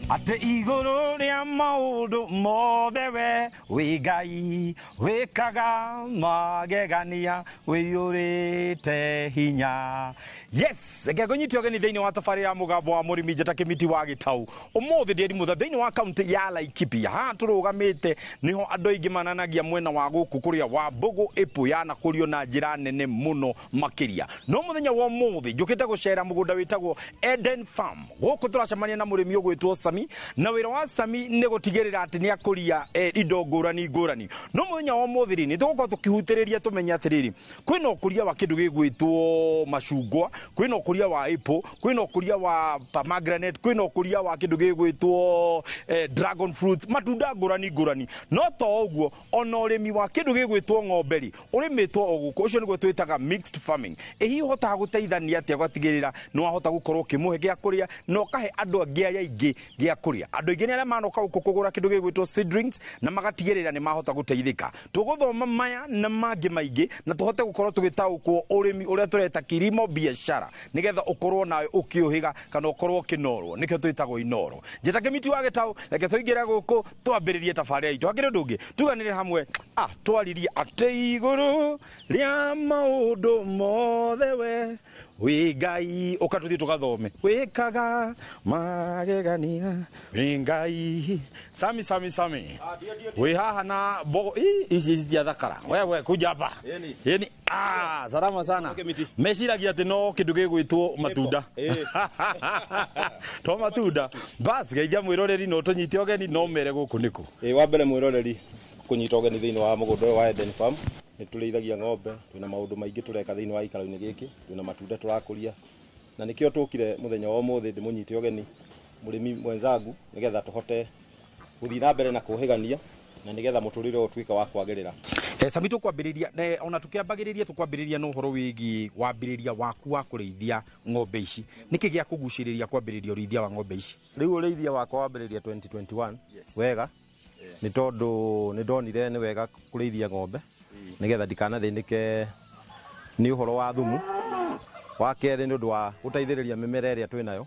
Atĩ igũrũ rĩa maũndũ mothe we wĩ Ngai wĩkaga magegania wĩiyũrĩte hinya. Yes, reke ngũnyite ũgeni thĩinĩ wa tabarĩra ya mũgambo wa mũrĩmi njata kĩmiti wa gĩtau. Ũmũthĩ ndĩ Mutha thĩinĩ wa kaunti ya Laikipia. Haha tũrũgamĩte nĩho andũ aingĩ mananagia mwena wa gũkũ kũrĩa wa Mbũgũ ĩpũ yanakũrio na njĩra nene mũno makĩria. No mũthenya wa ũmũthĩ njũkĩte gũcera mũgũnda wĩtagwo Eden Farm. Gũkũ tũracemania na mũrĩmi ũgwĩtwo Sami, na wĩra wa Sami nĩ gũtigĩrĩra atĩ nĩ akũria indo ngũrani ngũrani. No mũthenya wa ũmũthĩ rĩ, nĩ tũgũkorwo tũkĩhutĩrĩria tũmenye atĩrĩrĩ, kwĩna ũkũria wa kĩndũ gĩgwĩtwo macungwa, kwĩna ũkũria wa apple, kwĩna ũkũria wa pomegranate, kwĩna ũkũria wa kĩndũ gĩgwĩtwo dragon fruit, matunda ngũrani ngũrani. No to ũguo, ona ũrĩmi wa kĩndũ gĩgwĩtwo ng'ombe rĩ, ũrĩmĩtwo o gũkũ, ũcio nĩguo twĩtaga mixed farming. Ĩ hihi ũhotaga gũteithania atĩa ũgatigĩrĩra nĩ wahota gũkorwo ũkĩmũhe gĩa kũrĩa na ũkahe andũ angĩ arĩa aingĩ gĩa Gĩa kũrĩa. Andũ aingĩ nĩ arĩa manoka gũkũ kũgũra kĩndũ gĩgwĩtwo seedlings na magatigĩrĩra nĩ mahota gũteithĩka. Tũgũthoma maya na mangĩ maingĩ na tũhote gũkorwo tũgĩtaũkwo ũrĩmi ũrĩa tũreta kilimo biashara, nĩgetha ũkorwo nawe ũkĩũhĩga kana ũkorwo ũkĩnorwo. Nĩkĩo twĩtagwo Inoro. Njĩta Kĩmiti wa Gĩtaũ, reke tũingĩre gũkũ twambĩrĩrie tabarĩra itũ. Hakĩrĩ ũndũ ũngĩ tuganĩre hamwe, twaririe atĩ igũrũ rĩa maũndũ mothe we wĩ Ngai. Ũka tũthiĩ tũgathome. Wĩkaga magegania wĩ Ngai. Sami sami sami, wĩ haha na mbogo ici citiathakara. Wewe kuja hapa. Yeni. Salama sana. Meciragia atĩ no kĩndũ gĩgwĩtwo matunda to matunda. Bas geithia mwĩroreri no tũnyite ũgeni no mere gũkũ nĩkũ. Wa mbere mwĩroreri kũnyita ũgeni thĩinĩ wa mũgũnda ũyũ wa Eden Farm. Nĩ tũrĩithagia ng'ombe, twĩna maũndũ maingĩ tũreka thĩinĩ wa gĩikaro-inĩ gĩkĩ, twĩna matunda tũrakũria, na nĩkĩo tũkire mũthenya wa ũmũthĩ ndĩmũnyite ũgeni mũrĩmi mwenzangu, nĩgetha tũhote gũthiĩ na mbere na kũhĩgania na nĩgetha mũtũrĩre ũyũ ũtuĩke wa kwagĩrĩra. Sami, tũkwambĩrĩria ona tũkĩambagĩrĩria tũkwambĩrĩria na ũhoro wĩgiĩ wambĩrĩria waku wa kũrĩithia ng'ombe ici. Nĩkĩ gĩa kũgucĩrĩria kwambĩrĩria ũrĩithia wa ng'ombe ici? Rĩu ũrĩithia wakwa wambĩrĩria 2021 wega, nĩ tondũ nĩ ndonire nĩ wega kũrĩithia ng'ombe nĩgetha ndikanathĩnĩke nĩ ũhoro wa thumu. Wa kerĩ nĩ ũndũ wa gũteithĩrĩria mĩmera ĩrĩa twĩnayo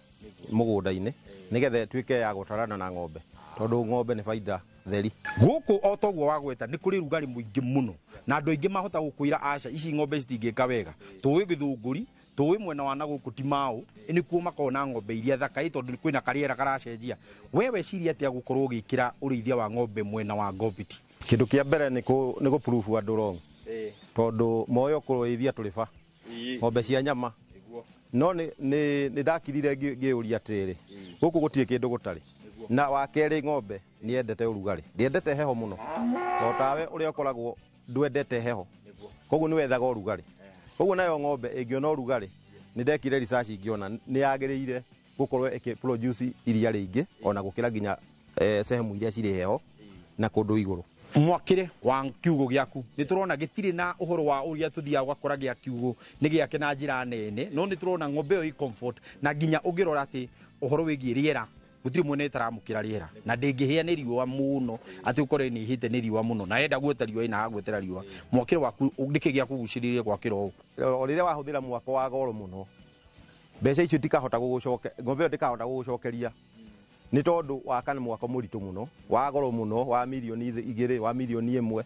mũgũnda-inĩ nĩgetha ĩtuĩke ya gũtarana na ng'ombe, tondũ ng'ombe nĩ baida theri. Gũkũ o toguo wagweta nĩ kũrĩ rugarĩ mũingĩ mũno na andũ aingĩ mahota gũkwĩra aca ici ng'ombe citingĩka wega. Tũĩ Gĩthũngũri, tũĩ mwena wa na gũkũ ti Mau, nĩkuo makoragwo na ng'ombe iria thaka tondũ kwĩna karĩera karacenjia. We weciria atĩa gũkorwo ũgĩkĩra ũrĩithia wa ng'ombe mwena wa Ngobiti? Kĩndũ kĩa mbere nĩ gũ-prove andũ wrong, tondũ moyo kũrĩithia tũrĩ ba ng'ombe cia nyama, no nĩ ndakirire ngĩũria atĩrĩrĩ, gũkũ gũtirĩ kĩndũ gũtarĩ. Na wa kerĩ ng'ombe nĩ yendete ũrugarĩ, ndĩendete heho mũno, o tawe ũrĩa ũkoragwo ndwendete heho, koguo nĩ wethaga ũrugarĩ. Koguo nayo ng'ombe ĩngĩona ũrugarĩ, nĩ ndekire research ngĩona nĩ yagĩrĩire gũkorwo ĩkĩ produce iria rĩingĩ ona gũkĩra nginya sehemu iria cirĩ heho na kũndũ igũrũ. Mwakĩre wa kiugo gĩaku nĩ tũrona gĩtirĩ na ũhoro wa ũrĩa tũthiaga ũgakora gĩa kiugo nĩ gĩake na njĩra nene, no nĩ tũrona ng'ombe ĩyo ĩ comfort, na nginya ũngĩrora atĩ ũhoro wĩgiĩ rĩera gũtirĩ mwena ĩtaramũkĩra rĩera na ndĩngĩhĩa nĩ riũa mũno atĩ ũkore nĩ ĩhĩte nĩ riũa mũno na enda guota riũa ina guotera riũa. Mwakĩre waku nĩkĩ gĩa kũgucĩrĩria gwakĩra ũũ? O rĩrĩa wahũthĩra mwako wa goro mũno, mbeca icio itikahota gũgũcoke, ng'ombe ĩyo ndĩkahota gũgũcokeria nĩ tondũ waka nĩ mwako mũritũ mũno wa goro mũno wa mirioni 2 wa mirioni 1.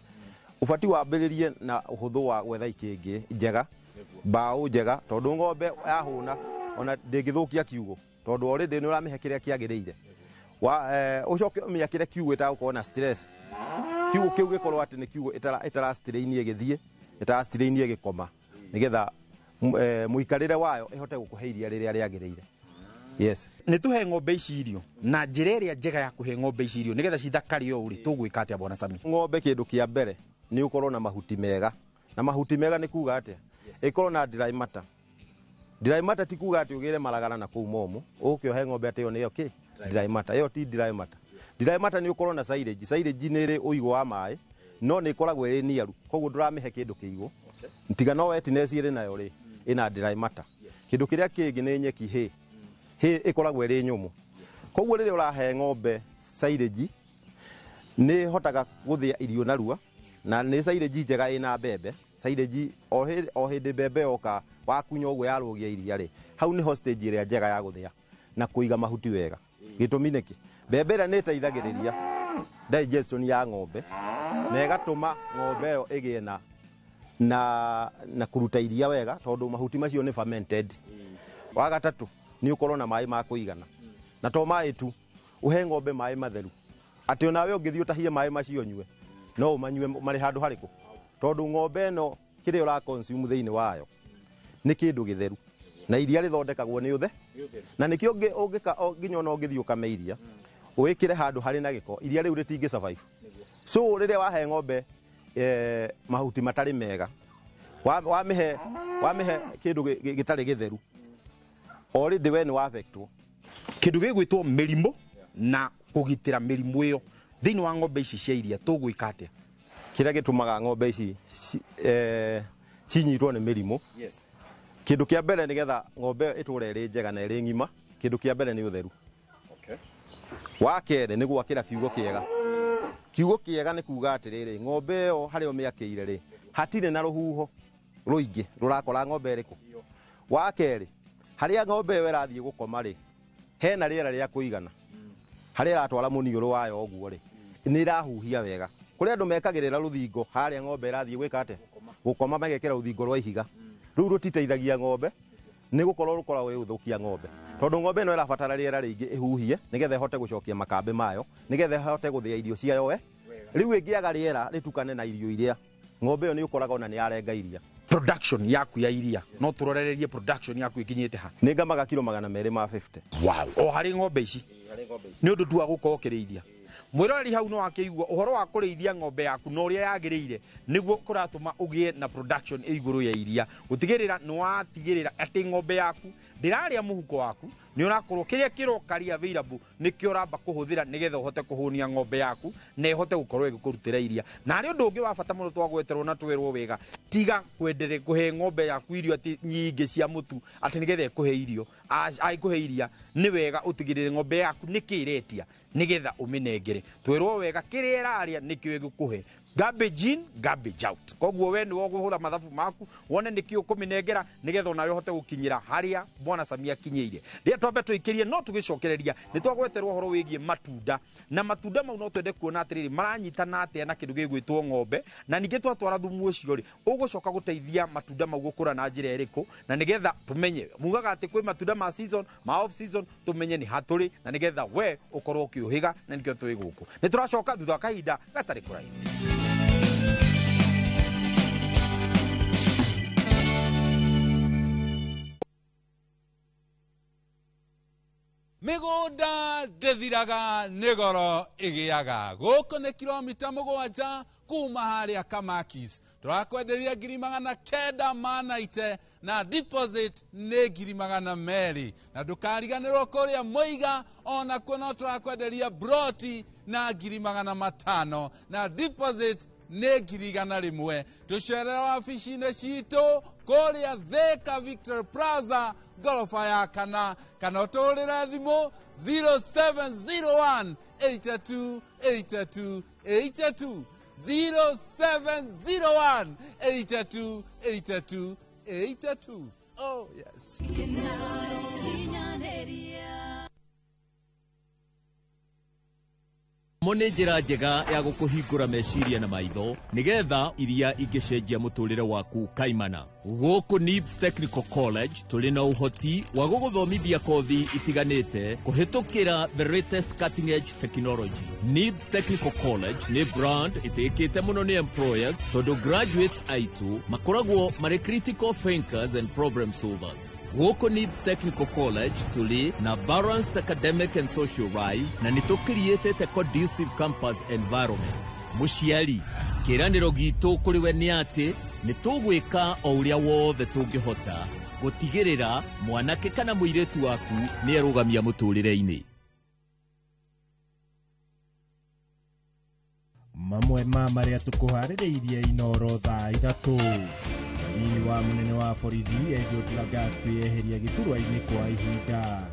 Ũbatiĩ wambĩrĩrie na ũhũthũ wa gwetha ikĩngĩ njega, mbaũ njega, tondũ ng'ombe yahũna ona ndĩngĩthũkia kiugo, tondũ already nĩ ũramĩhe kĩrĩa kĩagĩrĩire. Ũcoke ũmĩakĩre kiugo ĩtagũkorwo na stress, kiugo kĩu gĩkorwo atĩ nĩ kiugo ĩtara strain ĩgĩthiĩ, ĩtara strain ĩgĩkoma, nĩgetha mũikarĩre wayo ĩhote gũkũhe iria rĩrĩa rĩagĩrĩire. Yes. Nĩ tũhe ng'ombe ici irio na njĩra ĩrĩa njega ya kũhe ng'ombe ici irio nĩgetha cithakare ũũ rĩ, tũgwĩka atĩa bwana Sami? Ng'ombe kĩndũ kĩa mbere nĩ ũkorwo na mahuti mega, na mahuti mega nĩ kuga atĩa? Ĩkorwo na dry matter. Dry matter ti kuga atĩ ũgĩre maragara na kũu momũ ũke ũhe ng'ombe atĩ ĩyo nĩyo kĩ dry matter. Ĩyo ti dry matter. Dry matter nĩ ũkorwo na silage. Silage nĩ ĩrĩ ũigũ wa maĩ no nĩ ĩkoragwo ĩrĩ niaru, koguo ndũramĩhe kĩndũ kĩigũ, tiga no wetness ĩrĩ nayo rĩ, ĩna dry matter. Kĩndũ kĩrĩa kĩngĩ nĩ nyeki hay. Hay ĩkoragwo ĩrĩ nyũmũ, koguo rĩrĩa ũrahe ng'ombe silage nĩ ĩhotaga gũthĩa irio narua, na nĩ silage njega ĩna mbembe. Silage o hĩndĩ mbembe yoka wakunya ũguo yarũgia iria rĩ, hau nĩho stage ĩrĩa njega ya gũthĩa na kũiga mahuti wega. Gĩtũmi nĩkĩ? Mbembe ĩrĩa nĩ ĩteithagĩrĩria digestion ya ng'ombe na ĩgatũma ng'ombe ĩyo ĩgĩe na kũruta iria wega, tondũ mahuti macio nĩ fermented. Wa gatatũ nĩ ũkorwo na maĩ ma kũigana, na to maĩ tu, ũhe ng'ombe maĩ matheru, atĩ onawe ũngĩthiĩ ũtahie maĩ macio ũnyue no ũmanyue marĩ handũ harĩkũ, tondũ ng'ombe ĩno kĩrĩa ũra consume thĩinĩ wayo nĩ kĩndũ gĩtheru, na iria rĩthondekagwo nĩ ũthe, na nĩkĩo ũngĩka nginya ona ũngĩthiĩ ũkame iria wĩkĩre handũ harĩ na gĩko, iria rĩu rĩtingĩ survive. So rĩrĩa wahe ng'ombe mahuti matarĩ mega, wamĩhe kĩndũ gĩtarĩ gĩtheru, already we nĩ wafectwo. Kĩndũ gĩgwĩtwo mĩrimũ na kũgitĩra mĩrimũ ĩyo thĩinĩ wa ng'ombe ici cia iria tũgwĩka atĩa? Kĩrĩa gĩtũmaga ng'ombe ici cinyitwo nĩ mĩrimũ, kĩndũ kĩa mbere nĩgetha ng'ombe ĩtũre ĩrĩ njega na ĩrĩ ng'ima, kĩndũ kĩa mbere nĩ ũtheru. Wa kerĩ nĩ gwakĩra kiugo kĩega. Kiugo kĩega nĩ kuga atĩrĩrĩ, ng'ombe ĩyo harĩa ũmĩakĩire rĩ, hatirĩ na rũhuho rũingĩ rũrakora ng'ombe ĩrĩkũ. Wa kerĩ, harĩa ng'ombe ĩyo ĩrathiĩ gũkoma rĩ, hena rĩera rĩa kũigana. Harĩa ĩratwara mũniũrũ wayo ũguo rĩ, nĩ ĩrahuhia wega. Kũrĩ andũ mekagĩrĩra rũthingo harĩa ng'ombe ĩrathiĩ gwĩka atĩa? Gũkoma, magekĩra rũthingo rwa ihiga. Rũu rũtiteithagia ng'ombe, nĩ gũkorwo rũkoragwo rũgĩthũkia ng'ombe. Tondũ ng'ombe ĩno ĩrabatara rĩera rĩingĩ ĩhuhie nĩgetha ĩhote gũcokia makambĩ mayo, nĩgetha ĩhote gũthĩa irio ciayo we. Rĩu ĩngĩaga rĩera rĩtukane na irio iria, ng'ombe ĩyo nĩ ũkoraga ona nĩ yarenga iria. Production yaku ya iria no tũrorererie production yaku ĩkinyĩte ha? Nĩ ngamaga kilo 250. Wow, o harĩ ng'ombe ici nĩ ũndũ tu wa gũkorwo ũkĩrĩithia. Mwĩroreri hau no akĩigua ũhoro wa kũrĩithia ng'ombe yaku na ũrĩa yagĩrĩire nĩguo kũratũma ũgĩe na production ĩ igũrũ ya iria, gũtigĩrĩra nĩ watigĩrĩra atĩ ng'ombe yaku ndĩrarĩa mũhuko waku, nĩ ũrakorwo kĩrĩa kĩroka rĩ available nĩkĩo ũramba kũhũthĩra nĩgetha ũhote kũhũnia ng'ombe yaku na ĩhote gũkorwo ĩgĩkũrutĩra iria. Na harĩ ũndũ ũngĩ wa bata mũno twagweterwo na twerwo wega, tiga kwendere kũhe ng'ombe yaku irio atĩ nyingĩ cia mũtu atĩ nĩgetha ĩkũhe irio, ĩkũhe iria. Nĩ wega ũtigĩrĩre ng'ombe yaku nĩkĩ ĩretia nĩgetha ũmĩnengere. Twerwo wega kĩrĩa ĩrarĩa nĩkĩo ĩgũkũhe. Garbage in, garbage out. Koguo we nĩwe ũkũhũra mathabu maku wone nĩkĩ ũkũmĩnengera nĩgetha onawe ũhote gũkinyĩra harĩa Bwana Samia akinyĩire. Rĩrĩa twambe tũikĩrie no tũgĩcokereria nĩ twagweterwo ũhoro wĩgiĩ matunda, na matunda mau no twende kuona atĩrĩrĩ maranyitana atĩa na kĩndũ gĩgwĩtwo ng'ombe, na ningĩ twatwara thumu ũcio rĩ ũgũcoka gũteithia matunda mau gũkũra na njĩra ĩrĩkũ, na nĩgetha tũmenye mugaga atĩ kwĩ matunda ma season, ma off season, tũmenye nĩ hatũrĩ na nĩgetha we ũkorwo ũkĩũhĩga, na nĩkĩo twĩ gũkũ. Nĩ tũracoka thutha wa kahinda gatarĩ kũraihu. Mĩgũnda ndĩthiraga nĩ goro ĩgĩaga. Gũkũ nĩ kilomita 7 kuma harĩa Kamakis. Tũrakwenderia 990 na deposit nĩ 200. Na ndũkariganĩrwo kũrĩa Mũiga onakuo no tũrakwenderia broti na 500 na deposit nĩ 100,000. Tũcerere wabici-inĩ citũ kũrĩa Thika Victory Plaza ngoroba ya kana, kana ũtũhũrĩre thimũ 0701 82 82 82, 0701 82 82 82. Oh yes. Mo nĩ njĩra njega ya gũkũhingũra meciria na maitho nĩgetha iria ingĩcenjia mũtũrĩre waku kaimana. Gũkũ NIBS Technical College tũrĩ na ũhoti wa gũgũthomithia kothi itiganĩte kũhĩtũkĩra the latest cutting edge technology. NIBS Technical College nĩ brand ĩtĩkĩte mũno nĩ employers tondũ graduates aitũ makoragwo marĩ critical thinkers and problem solvers. Gũkũ NIBS Technical College tũrĩ na balanced academic and social life na nĩ tũkiriĩtĩte conducive campus environment. Mũciari, kĩĩranĩro gitũ kũrĩ we nĩ atĩ nĩ tũgwĩka o ũrĩa wothe tũngĩhota gũtigĩrĩra mwanake kana mũirĩtu waku nĩ erũgamia mũtũrĩre-inĩ. Mamwe ma marĩa tũkũharĩrĩirie Inoro thaa 3. Mũnini wa mũnene wa borithi Eliud Lagat kwĩyeheria gĩturwa-inĩ kwa ihinda.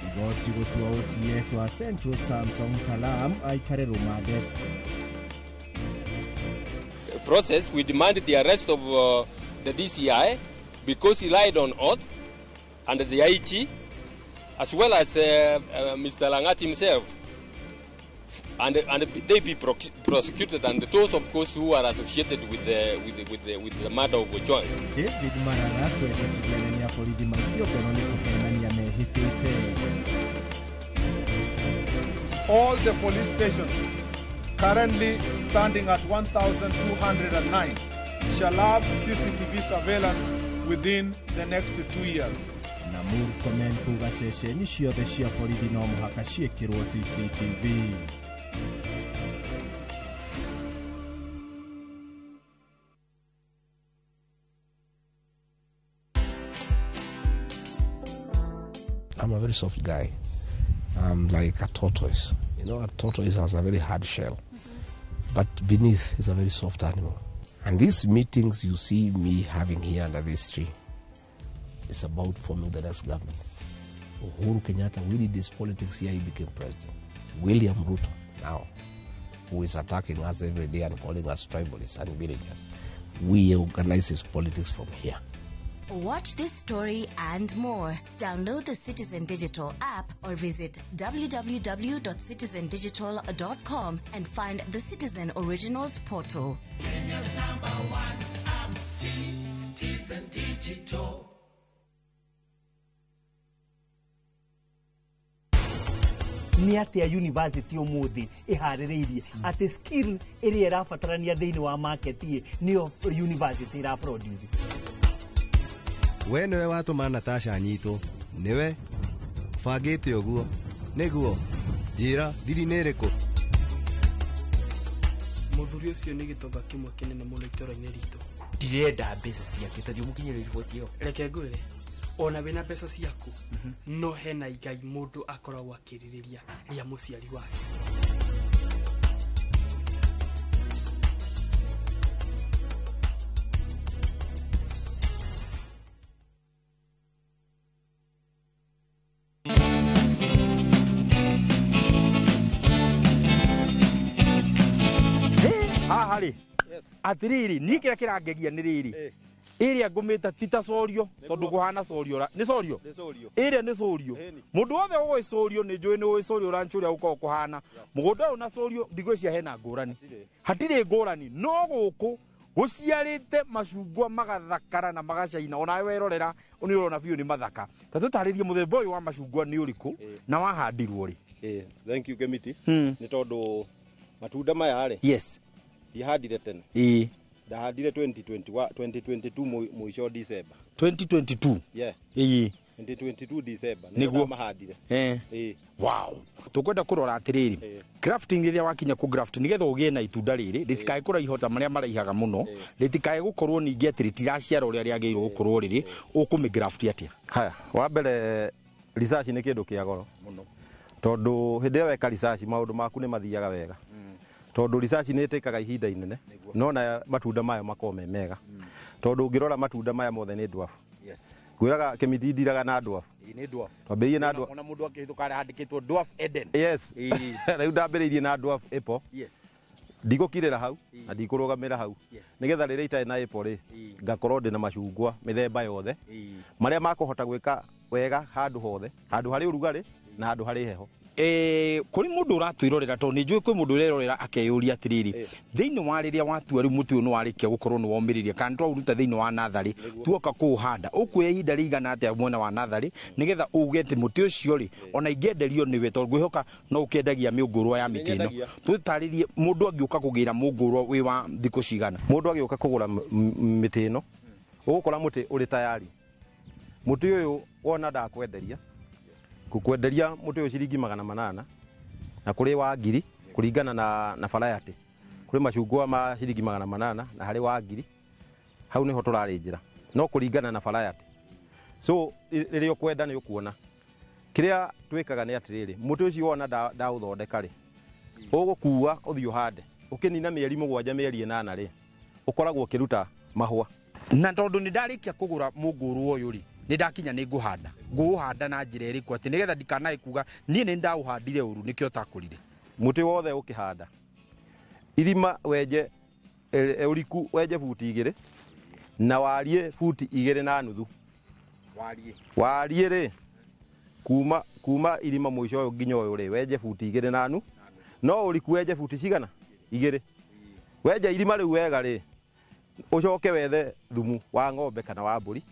Igoti gũtua OCS wa Central Samson Talam aikare rũmande. Process, we demand the arrest of the DCI because he lied on oath, and the IG, as well as Mr. Langat himself, and they be prosecuted, and those of course who are associated with the murder of Ojwang. David Maraga kwendekithia anene a borithi maikio ngono nĩ kũhenania mehĩtĩte. All the police stations currently standing at 1,209 shall have CCTV surveillance within the next 2 years. Na Murkomen kuga ceceni ciothe cia borithi no mũhaka ciĩkĩrwo CCTV. I'm a very soft guy. I'm like a tortoise. You know, a tortoise has a very hard shell, but beneath is a very soft animal. And these meetings you see me having here under this tree is about forming the next government. Uhuru Kenyatta, we did his politics here, he became president. William Ruto, now, who is attacking us every day and calling us tribalists and villagers, we organize his politics from here. Watch this story and more. Download the Citizen Digital app or visit www.citizendigital.com and find the Citizen Originals portal. Kenya's number one app, Citizen Digital. Nĩ atĩa university ũmũthĩ ĩharĩrĩirie atĩ skill ĩrĩa ĩrabatarania thĩinĩ wa market ĩ nĩyo university ĩra produce? We nĩwe watũma Natasha anyitwo? Nĩwe bangĩte ũguo nĩguo? Njĩra thiri nĩ ĩrĩkũ? Mũthuri ũcio nĩ gĩtonga kĩmwe kĩnene mũno itũũra-inĩ ritũ. Ndirenda mbeca ciake, tondũ mũkinyĩre riboti ĩyo. Reke ngwĩre, ona wĩna mbeca ciaku, no hena igai mũndũ akoragwo akĩrirĩria rĩa mũciari wake. Haha rĩ, atiriri, niĩ kĩrĩa kĩrangegia nĩ rĩrĩ, ĩrĩa ngũmĩta ti ta corio, tondũ kũhana corio nĩ corio, ĩrĩa nĩ corio. Mũndũ wothe ũĩ corio nĩ njũĩ nĩ ũĩ corio ranch ũrĩa ũkoragwo kũhana mũgũnda ũyũ na corio. Ndigwĩciria hena ngũrani, hatirĩ ngũrani, no gũkũ gũciarĩte macungwa magathakara na magacaina. Onawe werorera nĩ ũrona biũ nĩ mathaka. Ta tũtarĩrie mũthemba ũyũ wa macungwa nĩ ũrĩkũ na wahandirwo rĩ? Thank you, Kemiti. Nĩ tondũ matunda maya rĩ, ndiahandire tene. Ndahandire 2021, 2022 mũico December. 2022? Yeah. 2022 December. Nĩguo. Mahandire. Wow, tũkwenda kũrora atĩrĩrĩ, grafting, rĩrĩa wakinya kũ graft nĩgetha ũgĩe na itunda rĩrĩ rĩtikae kũraiha ta marĩa maraihaga mũno, rĩtikae gũkorwo ningĩ atĩ rĩtiraciara ũrĩa rĩagĩrĩirwo gũkorwo rĩrĩ, ũkũmĩ graft atĩa? Haya, wa mbere research nĩ kĩndũ kĩa goro mũno, tondũ hĩndĩ ĩrĩa weka research maũndũ maku nĩ mathiaga wega, tondũ research nĩ ĩtĩkaga ihinda inene, no na matunda mayo makorwo me mega, tondũ ũngĩrora matunda maya mothe nĩ dwarf. Ngwĩraga Kĩmiti ndiraga na dwarf. Nĩ dwarf. Twambĩrĩirie na dwarf. Ona mũndũ akĩhĩtũka harĩa handĩkĩtwo Dwarf Eden. Yes. Rĩu ndambĩrĩirie na dwarf apple. Ndigũkirĩra hau na ndikũrũgamĩra hau, nĩgetha rĩrĩa itarĩ na apple rĩ, ngakorwo ndĩ na macungwa mĩthemba yothe marĩa makũhota gwĩka wega handũ hothe, handũ harĩ ũrugarĩ na handũ harĩ heho. Kũrĩ mũndũ ũratwĩrorera, tondũ nĩ njũĩ kwĩ mũndũ ũrerorera akeyũria atĩrĩrĩ, thĩinĩ wa rĩrĩa watua rĩu mũtĩ ũyũ nĩ warĩkia gũkorwo nĩ womĩrĩria kana twaũruta thĩinĩ wa natharĩ tuoka kũũhanda, ũkuoya ihinda rĩigana atĩa mwena wa natharĩ nĩgetha uge atĩ mũtĩ ũcio rĩ, ona ingĩenderio nĩwe, tondũ ngwĩhoka no ũkĩendagia mĩũngũrwa ya mĩtĩ ĩno, tũtarĩrie mũndũ angĩũka kũgĩra mũngũrwa wĩ wa thikũ cigana? Mũndũ agĩũka kũgũra mĩtĩ ĩno, ũgũkora mũtĩ ũrĩ tayari. Mũtĩ ũyũ wona ndakwenderia, ngũkwenderia mũtĩ ũyũ ciringi 800 na kũrĩ wa 1000 kũringana na variety. Kũrĩ macungwa ma ciringi 800 na harĩ wa 1000, hau nĩho tũrarĩnjĩra, no kũringana na variety. So rĩrĩa ũkwenda nĩ ũkuona. Kĩrĩa twĩkaga nĩ atĩrĩrĩ, mũtĩ ũcio wona ndaũthondeka rĩ, ũgũkua ũthiĩ ũhande, ũkĩnina mĩeri 7 mĩeri 8 rĩ, ũkoragwo ũkĩruta mahũa. Na tondũ nĩ ndarĩkia kũgũra mũngũrũ ũyũ rĩ, nĩ ndakinya nĩ ngũhanda, ngũũhanda na njĩra ĩrĩkũ atĩ nĩgetha ndikanae kuga niĩ nĩ ndaũhandire ũru nĩkĩo ũtakũrire? Mũtĩ wothe ũkĩhanda irima wenje ũriku wenje buti 2 na wariĩ buti 2.5. Wariĩ rĩ, kuma irima mũico ũyũ nginya ũyũ rĩ, wenje buti 2.5, no ũriku wenje buti cigana? 2. Wenja irima rĩu wega rĩ, ũcoke wethe thumu wa ng'ombe kana wa mbũri,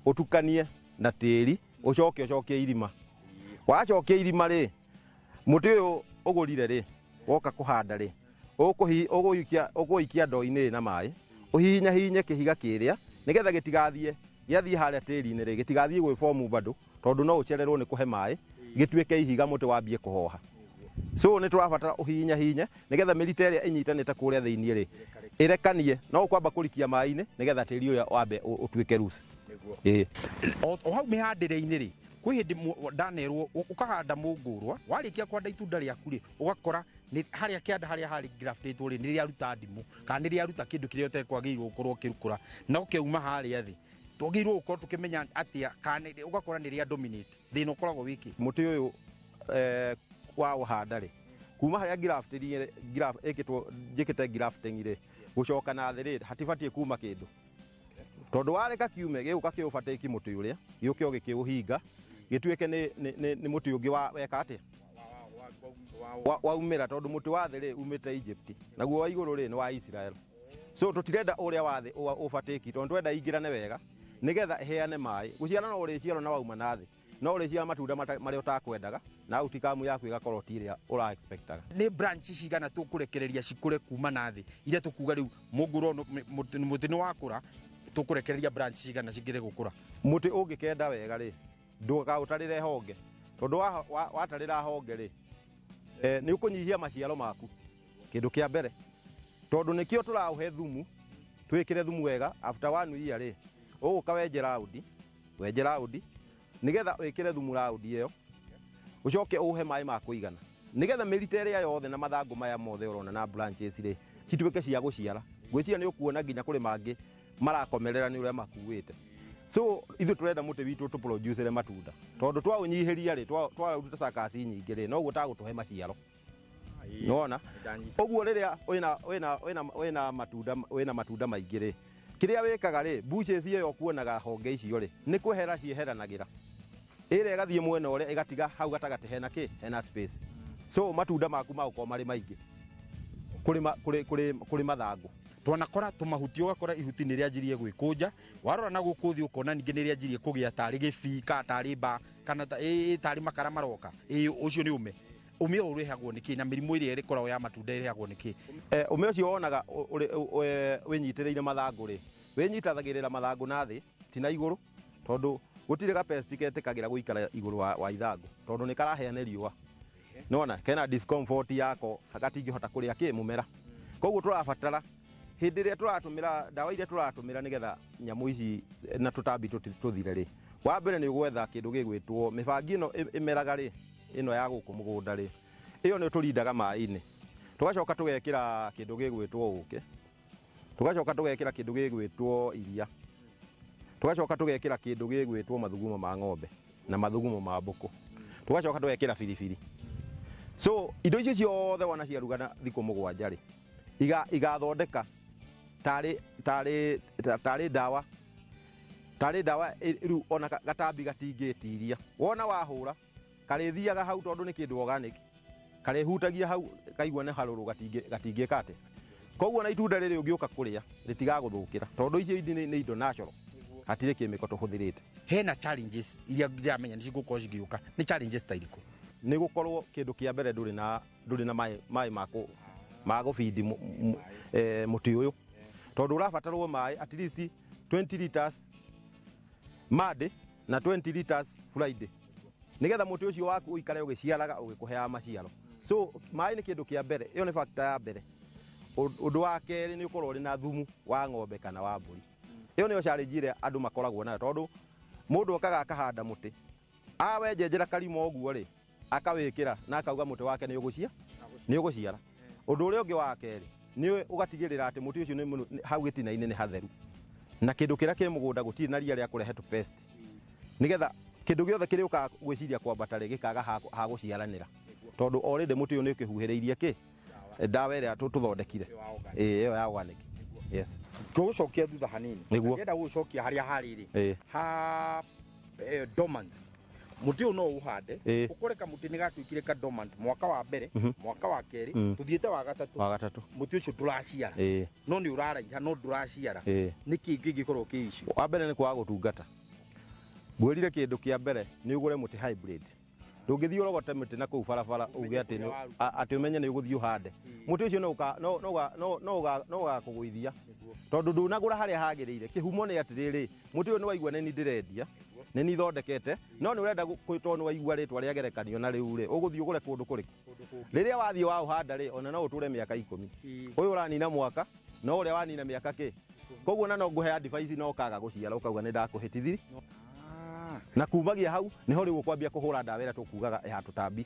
ũtukanie na tĩri, ũcoke ũcokie irima. Wacokia irima rĩ, mũtĩ ũyũ ũgũrire rĩ, woka kũhanda rĩ, ũgũikia ndoo-inĩ na maĩ, ũhihinyahihinye kĩhiga kĩrĩa nĩgetha gĩtigathiĩ, gĩathiĩ harĩa tĩri-inĩ rĩ, gĩtigathiĩ gwĩ fomu bado, tondũ no ũcererwo nĩ kũhe maĩ, gĩtuĩke ihiga mũtĩ wambie kũhoha. So nĩ tũrabatara ũhihinyahihinye nĩgetha mĩrita ĩrĩa ĩnyitanĩte kũrĩa thĩinĩ rĩ, ĩrekanie, no ũkwamba kũrikia maĩ-inĩ nĩgetha tĩri ũrĩa wambe ũtuĩke loose. O hau mĩhandĩre-inĩ rĩ, kwĩ hĩndĩ ndanerwo ũkahanda mũngũrwa, warĩkia kũhanda itunda rĩaku rĩ, ũgakora nĩ harĩa kĩanda harĩa harĩ graftĩtwo rĩ, nĩ rĩaruta ndimũ kana nĩ rĩaruta kĩndũ kĩrĩa ũtekwagĩrĩirwo gũkorwo ũkĩrukũra, no kĩauma harĩa thĩ. Twagĩrĩirwo gũkorwo tũkĩmenya atĩa kana ũgakora nĩ rĩa dominate thĩna ũkoragwo wĩkĩ? Mũtĩ ũyũ wa ũhanda rĩ, kuma harĩa grafting graft ĩkĩtwo, njĩkĩte grafting rĩ, gũcoka na thĩ rĩ, hatibatiĩ kuma kĩndũ, tondũ wareka kiume gĩgũka kĩũbatĩki mũtĩ ũrĩa gĩũke ũgĩkĩũhinga gĩtuĩke nĩ mũtĩ ũngĩ wa weka atĩa waumĩra, tondũ mũtĩ wa thĩ rĩ umĩte Egypt, naguo wa igũrũ rĩ nĩ wa Israel. So tũtirenda ũrĩa wa thĩ ũbatĩki, tondũ twenda ingĩrane wega nĩgetha ĩheane maĩ. Gũciara no ũrĩciaro na wauma na thĩ, no ũrĩciara matunda marĩa ũtakwendaga, na outcome yaku ĩgakorwo ti ĩrĩa ũra expectaga. Nĩ branch cigana tũkũrekereria cikũre kuma na thĩ iria tũkuga rĩu mũngũrwo mũtĩ nĩ wakũra, tũkũrekereria branch cigana cingĩre gũkũra? Mũtĩ ũngĩkenda wega rĩ, ndũkaũtarĩre honge, tondũ watarĩra honge rĩ, nĩ ũkũnyihia maciaro maku, kĩndũ kĩa mbere, tondũ nĩkĩo tũraũhe thumu, twĩkĩre thumu wega. After one year rĩ, ũgũka wenje raundi, wenje raundi nĩgetha wĩkĩre thumu raundi ĩyo, ũcoke ũhe maĩ ma kũigana nĩgetha mĩrita ĩrĩa yothe na mathangũ maya mothe ũrona na branches rĩ cituĩke cia gũciara. Ngwĩciria nĩ ũkuona nginya kũrĩ mangĩ marakomerera nĩ ũrĩa makuĩte. So ithuĩ tũrenda mũtĩ witũ tũproducere matunda, tondũ twaũnyihĩria rĩ, twaruta cakasi nyingĩ rĩ, noguo tagũtũhe maciaro. Nĩwona ũguo rĩrĩa wĩna matunda maingĩ rĩ, kĩrĩa wĩkaga rĩ, bushes ĩyo ũkuonaga honge icio rĩ, nĩ kwehera cieheranagĩra, ĩrĩa ĩgathiĩ mwena ũrĩa ĩgatiga hau gatagatĩ hena kĩ, hena space. So matunda maku magũkorwo marĩ maingĩ kũrĩ mathangũ. Twanakora tũmahuti, ũgakora ihuti nĩ rĩanjirie gwĩkũnja, warora na gũkũ thĩ ũkona ningĩ nĩ rĩanjirie kũgĩa tarĩ gĩbii kana tarĩ mba kana tarĩ makara maroka. Ĩ ũcio nĩ ũme. Ũme ũyũ ũrehagwo nĩ kĩ, na mĩrimũ ĩrĩa ĩkoragwo ya matunda ĩrehagwo nĩ kĩ? Ũme ũcio wonaga wĩnyitĩrĩire mathangũ rĩ, wĩnyitagĩrĩra mathangũ na thĩ ti na igũrũ, tondũ gũtirĩ gapesti ketĩkagĩra gũikara igũrũ wa ithangũ, tondũ nĩ karaheana riũa. Nĩwona kena discomfort yako, gatingĩhota kũrĩa kĩ mũmera. Koguo tũrabatara hĩndĩ ĩrĩa tũratũmĩra ndawa iria tũratũmĩra nĩgetha nyamũ ici na tũtambi tũthire rĩ, wa mbere nĩ ũgwetha kĩndũ gĩgwĩtwo mĩbangi ĩno ĩmeraga rĩ, ĩno ya gũkũ mũgũnda rĩ, ĩyo nĩ tũrindaga maĩ-inĩ, tũgacoka tũgekĩra kĩndũ gĩgwĩtwo ũkĩ, tũgacoka tũgekĩra kĩndũ gĩgwĩtwo iria, tũgacoka tũgekĩra kĩndũ gĩgwĩtwo mathugumo ma ng'ombe na mathugumo ma mbũkũ, tũgacoka tũgekĩra biribiri. So indo icio ciothe wona ciarugana thikũ 7 rĩ, igathondeka tarĩ ndawa, tarĩ ndawa rĩu ona gatambi gatingĩtiria. Wona wahũra karĩthiaga hau, tondũ nĩ kĩndũ organic, karĩhutagia hau kaigua nĩ harũrũ, gatingĩka atĩa. Koguo na itunda rĩrĩ ũngĩũka kũrĩa rĩtigagũthũkĩra, tondũ icio nĩ indo natural, hatirĩ kĩmĩko tũhũthĩrĩte. Hena challenges iria ndĩramenya nĩ cigũkorwo cigĩũka, nĩ challenges ta irĩkũ? Nĩ gũkorwo kĩndũ kĩa mbere ndũrĩ na maĩ ma gũbindi mũtĩ ũyũ, tondũ ũrabatarwo maĩ at least 20 liters Monday na 20 liters Friday, nĩgetha mũtĩ ũcio waku ũikare ũgĩciaraga ũgĩkũheaga maciaro. So maĩ nĩ kĩndũ kĩa mbere, ĩyo nĩ factor ya mbere. Ũndũ wa kerĩ nĩ ũkorwo ũrĩ na thumu wa ng'ombe kana wa mbũri. Ĩyo nĩyo challenge ĩrĩa andũ makoragwo nayo, tondũ mũndũ okaga akahanda mũtĩ, awenjenjera karima ũguo rĩ, akawĩkĩra na akauga mũtĩ wake nĩ ũgũciara. Ũndũ ũrĩa ũngĩ wa kerĩ nĩ ũgatigĩrĩra atĩ mũtĩ ũcio nĩ hau gĩtina-inĩ nĩ hatheru, na kĩndũ kĩrĩa kĩ mũgũnda gũtirĩ na ria rĩa kũrehe tũpest, nĩgetha kĩndũ gĩothe kĩrĩũkaga gwĩciria kwambata rĩ gĩkaga ha gũciaranĩra, tondũ already mũtĩ ũyũ nĩ ũkĩhuhĩrĩirie kĩ ndawa ĩrĩa tũthondekire, ĩyo ya organic. Yes. Tũgũcokia thutha hanini. Nĩguo. Ndĩrenda gũcokia harĩa harĩ rĩ ha dormant. Mũtĩ ũyũ no ũhande, ũkore kamũtĩ nĩ gatuĩkire ka dormant mwaka wa mbere, mwaka wa kerĩ, tũthiĩte wa gatatũ, mũtĩ ũcio ndũraciara, no nĩ ũraraiha no ndũraciara. Nĩ kĩ kĩngĩkorwo kĩ issue? Wa mbere nĩ kwaga gũtungata. Ngwĩrire kĩndũ kĩa mbere nĩ ũgũre mũtĩ hybrid. Ndũngĩthiĩ ũrogote mĩtĩ na kũu barabara uge atĩ atĩ ũmenye nĩ ũgũthiĩ ũhande. Mũtĩ ũcio no ũgakũgũithia, tondũ ndũnagũra harĩa hagĩrĩire. Kĩhumo nĩ atĩrĩrĩ, mũtĩ ũyũ nĩ waigua nĩ niĩ ndĩrendia, nĩ niĩ thondekete, no nĩ ũrenda tondũ nĩ waigua rĩtwa rĩa gerekanio na rĩu rĩ, ũgũthiĩ ũgũre kũndũ kũrĩkũ? Rĩrĩa wathiĩ waũhanda rĩ, ona no ũtũre mĩaka 10. Ũyũ ũranina mwaka, no ũrĩa wanina mĩaka kĩ. Koguo na no ngũhe advice no ũkaga gũciara ũkauga nĩ ndakũhĩtithirie. Na kumagia hau niho riu ũkwambia kũhũra ndawa ĩrĩa tũkugaga ya tũtambi.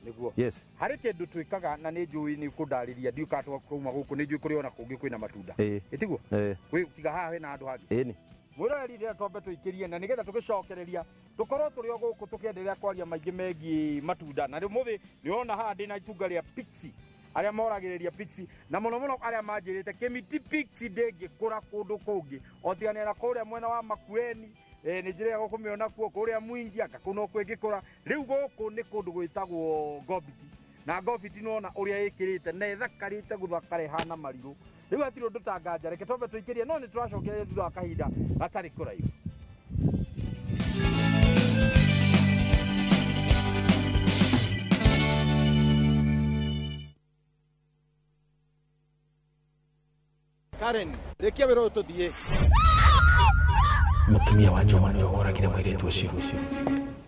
Nĩguo. Yes. Harĩ kĩndũ twĩkaga na nĩ njũĩ nĩ kũndarĩria, ndiũĩ kana twauma gũkũ nĩ njũĩ kũrĩ ona kũngĩ kwĩna matunda. Ĩtiguo? Wĩ tiga haha hena handũ hangĩ. Ĩni. Mwĩroreri rĩrĩa twambe tũikĩrie na nĩgetha tũgĩcokereria tũkorwo tũrĩ o gũkũ tũkĩenderea kwaria maingĩ megiĩ matunda. Na rĩu mũthĩ nĩũrona haha ndĩna itunga rĩa Pixie, arĩa moragĩrĩria Pixie na mũno mũno arĩa manjĩrĩte kĩmiti Pixie ndĩngĩkũra kũndũ kũngĩ o tiga na kũrĩa mwena wa Makueni. Nĩ njĩra ya gũkũmĩona kuo kũrĩa Mwingi anga kũu no kwĩngĩkũra. Rĩu gũkũ nĩ kũndũ gwĩtagwo Ngobiti, na Ngobiti nĩwona ũrĩa ĩkĩrĩte na ĩthakarĩte gũthakara ĩhana marirũ. Rĩu hatirĩ ũndũ tanganja, reke twambe tũikĩrie, no nĩ tũracokereria thutha wa kahinda gatarĩ kũraihu. Karen, rĩkia wĩra ũyũ tũthiĩ. Mũtumia wa Juma nĩwe woragire mũirĩtu ũcio.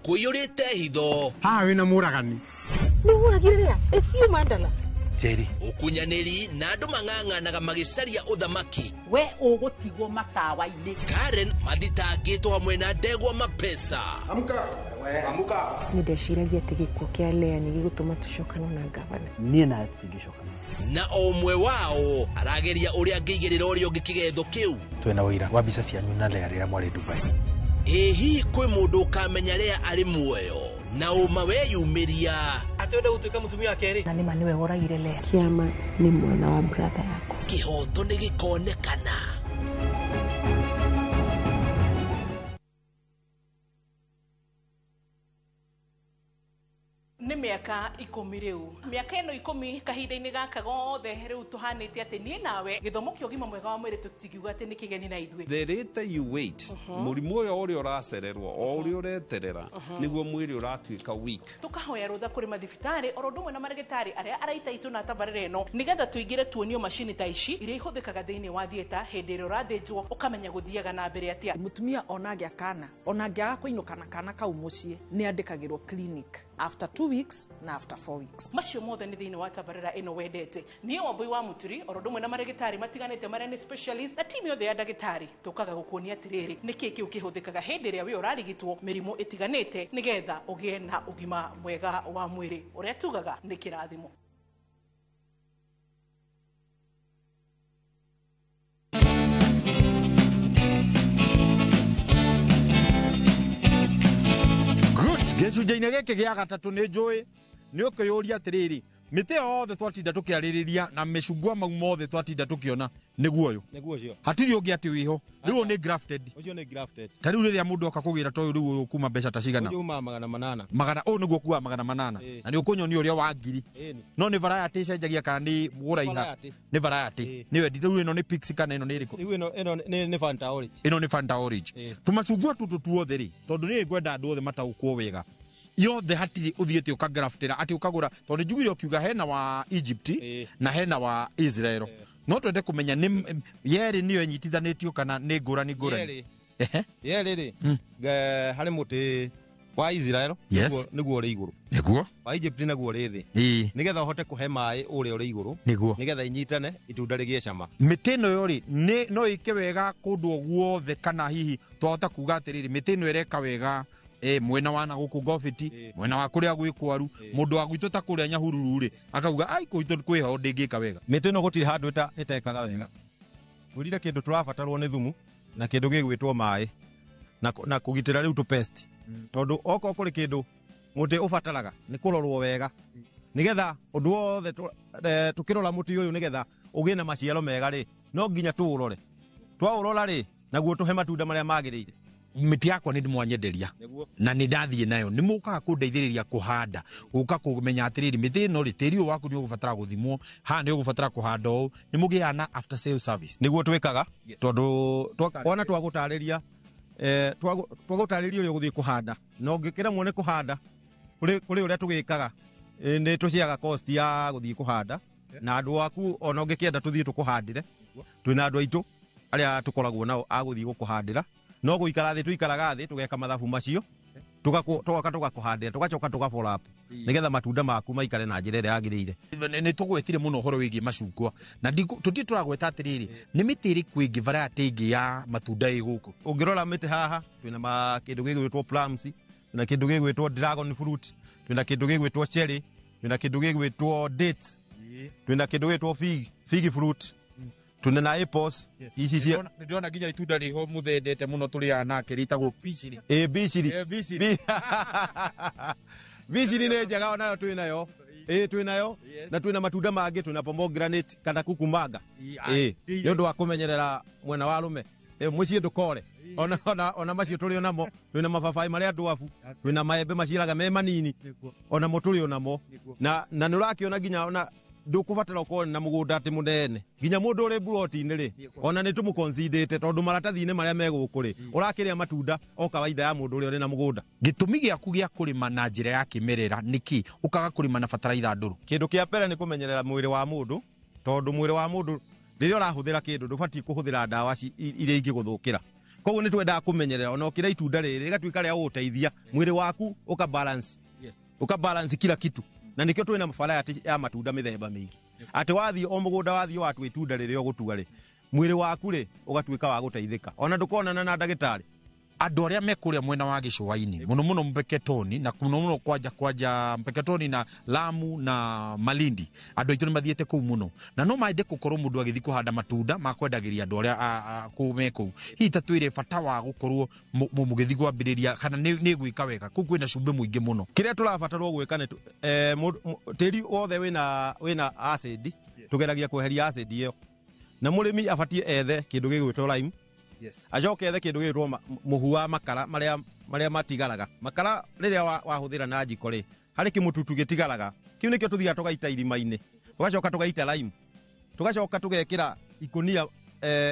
Kũiyũrĩte hitho. Haha wĩna mũragani. Nĩ woragire rĩa? Ĩcio mandala. Njeri. Ũkunyanĩri na andũ mang'ang'anaga magĩcaria ũthamaki. We ũgũtigwo matawa-inĩ. Karen mathitangĩtwo hamwe na ndegwa mapesa. Amka. Amka. Nĩ ndeciragia atĩ gĩkuũ kĩa Lea nĩ gĩgũtũma tũcokane na ngavana. Niĩ nawe tũtingĩcokana. Na o ũmwe wao arageria ũrĩa angĩigĩrĩra ũrĩa ũngĩ kĩgetho kĩu. Twĩna ũira wa mbica cianyu na Lea rĩrĩa mwarĩ Dubai. Ĩ hihi kwĩ mũndũ ũkamenya Lea arĩ muoyo na ũma weyumĩria? Atĩ wenda gũtuĩka mũtumia wa kerĩ? Na nĩma nĩwe woragire Lea. Kĩama nĩ mwana wa brother yakwa. Kĩhoto nĩ gĩkonekana. Nĩ mĩaka 10 rĩu. Mĩaka ĩno 10 kahinda-inĩ gaka gothe rĩu tũhanĩte atĩ niĩ nawe gĩthomo kĩa ũgima mwega wa mwĩrĩ tũtingiuga atĩ nĩ kĩgeni na ithuĩ. The later you wait, mũrimũ ũyũ ũrĩa ũracererwo o ũrĩa ũreterera nĩguo mwĩrĩ ũratuĩka weak. Tũkahoya rũtha kũrĩ mathibitarĩ oro ũndũ ũmwe na marĩgĩtarĩ arĩa araita itũ na tabarĩra ĩno nĩgetha tũingĩre tuonio macini ta ici iria ihũthĩkaga thĩinĩ wa theatre hĩndĩ ĩrĩa ũrathĩnjwo ũkamenya gũthiaga na mbere atĩa. Mũtumia ona angĩa kana ona angĩaga kũinũka na kana kau mũciĩ nĩ andĩkagĩrwo clinic after 2 weeks na after 4 weeks. Macio mothe nĩ thĩinĩ wa tabarĩra ĩno wendete. Niĩ Wambui wa Mũturi oro ũndũ ũmwe na marĩgĩtarĩ matiganĩte marĩa nĩ specialist na timu yothe ya ndagĩtarĩ tũkaga gũkuonia atĩrĩrĩ nĩkĩ kĩu kĩhũthĩkaga hĩndĩ ĩrĩa wĩ ũrarigitwo mĩrimũ ĩtiganĩte nĩgetha ũgĩe na ũgima mwega wa mwĩrĩ ũrĩa tugaga nĩ kĩrathimo. Gĩcunjĩ-inĩ gĩkĩ gĩa gatatũ nĩ njũĩ nĩ ũkĩyũria atĩrĩrĩ mĩtĩ yothe twatinda tũkĩarĩrĩria na mĩcungwa mau mothe twatinda tũkĩona nĩguo ũyũ. Nĩguo ũcio. Hatirĩ ũngĩ atĩ wĩho. Rĩu ũyũ nĩ grafted. Ũcio nĩ grafted. Ta rĩu rĩrĩa mũndũ oka kũgĩra ta ũyũ rĩu ũyũ kuma mbeca ta cigana? Ũyũ umaga 800. Magana ũyũ nĩguo kuaga 800. Na nĩ ũkũnyonia ũrĩa wa 1000. No nĩ variety ĩcenjagia kana nĩ gũraiha? Nĩ variety. Nĩ wendi rĩu ĩno nĩ Pixie kana ĩno nĩ ĩrĩkũ? Rĩu ĩno nĩ Fanta Orange. Ĩno nĩ Fanta Orange. Tũmacungwa tũtũ tuothe rĩ, tondũ nĩ ngwenda andũ othe mataũkwo wega. Yothe hatirĩ ũthiĩte ũkagraftĩra atĩ ũkagũra tondũ njugire ũkiuga hena wa Egypt na hena wa Israel. No twende kũmenya nĩ yerĩ nĩyo ĩnyitithanĩtio kana nĩ ngũrani ngũrani. Yerĩ rĩ, harĩ mũtĩ wa Israel nĩguo ũrĩ igũrũ. Nĩguo. Wa Egypt naguo ũrĩ thĩ. Nĩgetha ũhote kũhe maĩ ũrĩa ũrĩ igũrũ. Nĩguo. Nĩgetha inyitane itunda rĩgĩe cama. Mĩtĩ ĩno yo rĩ, no ĩke wega kũndũ o guothe kana hihi twahota kuga atĩrĩrĩ mĩtĩ ĩno ĩreka wega mwena wa na gũkũ Ngobiti, mwena wa kũrĩa gwĩ kwaru, mũndũ wa gwitũ ta kũrĩa Nyahururu rĩ, akauga ai gwitũ kwĩho ndĩngĩka wega. Mĩtĩ ĩno gũtirĩ handũ ĩtekaga wega. Ngwĩrire kĩndũ tũrabatarwo nĩ thumu na kĩndũ gĩgwĩtwo maĩ na kũgitĩra rĩu tũ pest. Tondũ okorwo kũrĩ kĩndũ mũtĩ ũbataraga nĩ kũrorwo wega nĩgetha ũndũ wothe tũkĩrora mũtĩ ũyũ nĩgetha ũgĩe na maciaro mega rĩ, no nginya tũũrore. Twaũrora rĩ, naguo tũhe matunda marĩa magĩrĩire. Mĩtĩ yakwa nĩ mwanyenderia na nĩ ndathiĩ nayo nĩ mũkaga kũndeithĩrĩria kũhanda gũka kũmenya atĩrĩrĩ mĩtĩ ĩno rĩ tĩri ũyũ waku nĩ ũgũbatara gũthimwo haha nĩ ũgũbatara kũhanda ũũ nĩ mũgĩaga na after sale service. Nĩguo twĩkaga tondũ wona twagũtarĩria twagũtarĩria ũrĩa ũgũthiĩ kũhanda na ũngĩkĩremwo nĩ kũhanda kũrĩ ũrĩa tũgĩkaga nĩ tũciaga cost ya gũthiĩ kũhanda na andũ aku ona ũngĩkĩenda tũthiĩ tũkũhandĩre twĩna andũ aitũ arĩa tũkoragwo nao a gũthiĩ gũkũhandĩra no gũikara thĩ tũikaraga thĩ tũgeka mathabu macio tũgoka tũgakũhandĩra tũgacoka tũga follow up nĩgetha matunda maku maikare na njĩra ĩrĩa yagĩrĩire. Nĩ tũgwetire mũno ũhoro wĩgiĩ macungwa na tũtirĩ tũragweta atĩrĩrĩ nĩ mĩtĩ ĩrĩkũ ĩngĩ variety ĩngĩ ya matunda ĩ gũkũ? Ũngĩrora mĩtĩ haha twĩna kĩndũ gĩgwĩtwo plums, twĩna kĩndũ gĩgwĩtwo dragon fruit, twĩna kĩndũ gĩgwĩtwo cherry, twĩna kĩndũ gĩgwĩtwo dates, twĩna kĩndũ gĩgwĩtwo fig fruit, Twĩna na apples ici cia Nĩ ndĩrona nginya itunda rĩho mũthendete mũno tũrĩaga nake rĩtagwo biciri. Ĩ, biciri. Ĩ, biciri. Biciri nĩ njega onayo twĩnayo. Ĩ, twĩnayo na twĩna matunda mangĩ, twĩna pomegranate kana kukumanga. Ĩ, nĩ ũndũ wa kũmenyerera mwena wa rũme. Ĩ, mũciĩ ndũkore. Ona macio tũrĩ onamo, twĩna mababaĩ marĩa ndwabu, twĩna maembe maciaraga me manini, onamo tũrĩ onamo. Na nĩ ũrakĩona nginya ona ndũkũbatara ũkorwo na mũgũnda atĩ mũnene, nginya mũndũ ũrĩ mburoti-inĩ rĩ, ona nĩ tũmũconsidĩte tondũ maratathi-inĩ marĩa me gũkũ rĩ, ũrakĩrĩa matunda o kawaida ya mũndũ ũrĩa ũrĩ na mũgũnda. Gĩtũmi gĩaku gĩa kũrĩma na njĩra ya kĩmerera nĩkĩ ũkaga kũrĩma na bataraitha ndũrũ? Kĩndũ kĩa mbere nĩ kũmenyerera mwĩrĩ wa mũndũ, tondũ mwĩrĩ wa mũndũ rĩrĩa ũrahũthĩra kĩndũ ndũbatiĩ kũhũthĩra ndawa iria ingĩgũthũkĩra. Koguo nĩ twendaga kũmenyerera ona ũkĩrĩa itunda rĩrĩ rĩgatuĩka rĩa gũgũteithia mwĩrĩ waku ũka balance, ũka balance kila kitu. Na nĩkĩo twĩna variety ya matunda mĩthemba mĩingĩ, atĩ wathiĩ o mũgũnda wathiĩ watua itunda rĩrĩa ũgũtua rĩ, mwĩrĩ waku rĩ ũgatuĩka wa gũteithĩka, ona ndũkonana na ndagĩtarĩ. Andũ arĩa me kũrĩa mwena wa gĩcũa-inĩ mũno mũno Mpeketoni na mũno mũno kwanja Mpeketoni na Lamu na Malindi, andũ aitũ nĩ mathiĩte kũu mũno, na no mende gũkorwo mũndũ agĩthiĩ kũhanda matunda ma kwendagĩria andũ arĩa kũu me kũu. Hihi ta twĩre bata wa gũkorwo mũgĩthiĩ kwambĩrĩria kana nĩ gwĩka wega kũu kwĩna cumbĩ mũingĩ mũno? Kĩrĩa tũrabatarwo gwĩka nĩ tĩri wothe wĩna acid, tũgeragia kweheria acid ĩyo, na mũrĩmi abatiĩ ethe kĩndũ gĩgwĩtwo lime. Acoke ethe kĩndũ gĩgwĩtwo mũhu wa makara marĩa matigaraga. Makara rĩrĩa wahũthĩra na njiko rĩ, harĩ kĩmũtutu gĩtigaraga, kĩu nĩkĩo tũthiaga tũgaita irima-inĩ, tũgacoka tũgaita lime, tũgacoka tũgekĩra ikũnia,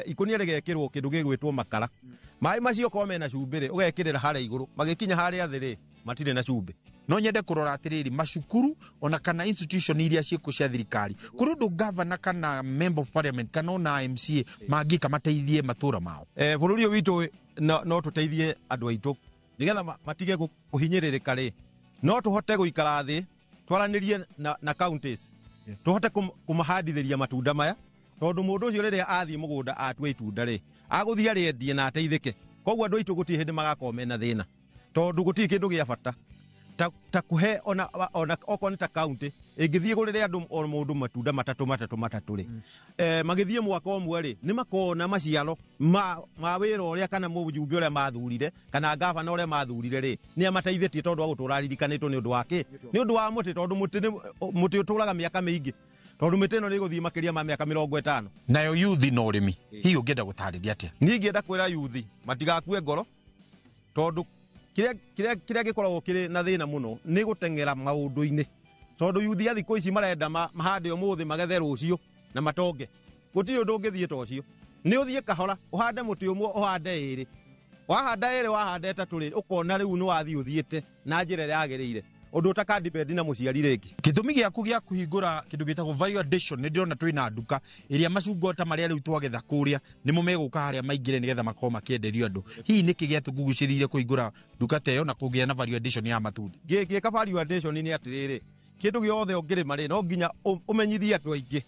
ikũnia rĩgekĩrwo kĩndũ gĩgwĩtwo makara. Maĩ macio korwo mena cumbĩ rĩ, ũgekĩrĩra harĩa igũrũ, magĩkinya harĩa thĩ rĩ, matirĩ na cumbĩ. No nyende kũrora atĩrĩrĩ, macukuru ona kana institution iria ciĩkuo cia thirikari, kũrĩ ũndũ governor kana member of parliament kana ona MCA mangĩka mateithie matũra mao? Bũrũri ũyũ witũ no tũteithie andũ aitũ nĩgetha matige kũhinyĩrĩrĩka rĩ, no tũhote gũikara thĩ twaranĩrie na counties, tũhote kũmahandithĩria matunda maya, tondũ mũndũ ũcio rĩrĩa athiĩ mũgũnda atue itunda rĩ, agũthiĩ arĩendie na ateithĩke. Koguo andũ aitũ gũtirĩ hĩndĩ magakorwo mena thĩna, tondũ gũtirĩ kĩndũ gĩa bata ta kuhe ona okorwo nĩ ta county ĩngĩthiĩ gũrĩre andũ o mũndũ matunda matatũ matatũ matatũ rĩ, magĩthiĩ mwaka ũmwe rĩ, nĩ makona maciaro ma wĩra ũrĩa kana mũjumbe ũrĩa mathurire kana gavana ũrĩa mathurire rĩ, nĩ amateithĩtie tondũ agũtũra aririkanĩtwo nĩ ũndũ wa kĩ? Nĩ ũndũ wa mũtĩ, tondũ mũtĩ ũtũraga mĩaka mĩingĩ, tondũ mĩtĩ ĩno nĩ ĩgũthiĩ makĩria ma mĩaka 50. Nayo yuthi na ũrĩmi, hihi ũngĩenda gũtarĩria atĩa? Niĩ ingĩenda kwĩra yuthi matigakue ngoro, tondũ kĩrĩa gĩkoragwo kĩrĩ na thĩna mũno nĩ gũteng'era maũndũ-inĩ, tondũ yuthi ya thikũ ici marenda mahande ũmũthĩ magethe rũciũ na matonge. Gũtirĩ ũndũ ũngĩthiĩ ta ũcio. Nĩ ũthiĩ kahora, ũhande mũtĩ ũmwe, ũhande ĩrĩ, wahanda ĩrĩ, wahanda ĩtatũ rĩ, ũkona rĩu nĩ wathiĩ ũthiĩte na njĩra ĩrĩa yagĩrĩire, ũndũ ũtakadipendi na mũciari rĩngĩ. Gĩtũmi gĩaku gĩa kũhingũra kĩndũ gĩtagwo value addition, nĩ ndĩrona twĩna nduka ĩrĩa macungwa ta marĩa rĩu twagetha kũrĩa nĩmo megũka harĩa maingĩre nĩgetha makorwo makĩenderio andũ. Hihi nĩkĩ gĩatũgucĩrĩirie kũhingũra nduka ta ĩyo na kũgĩa na value addition ya matunda? Ngĩka value addition nĩ atĩrĩrĩ, kĩndũ gĩothe ũngĩrĩma rĩ, no nginya ũmenyithie andũ aingĩ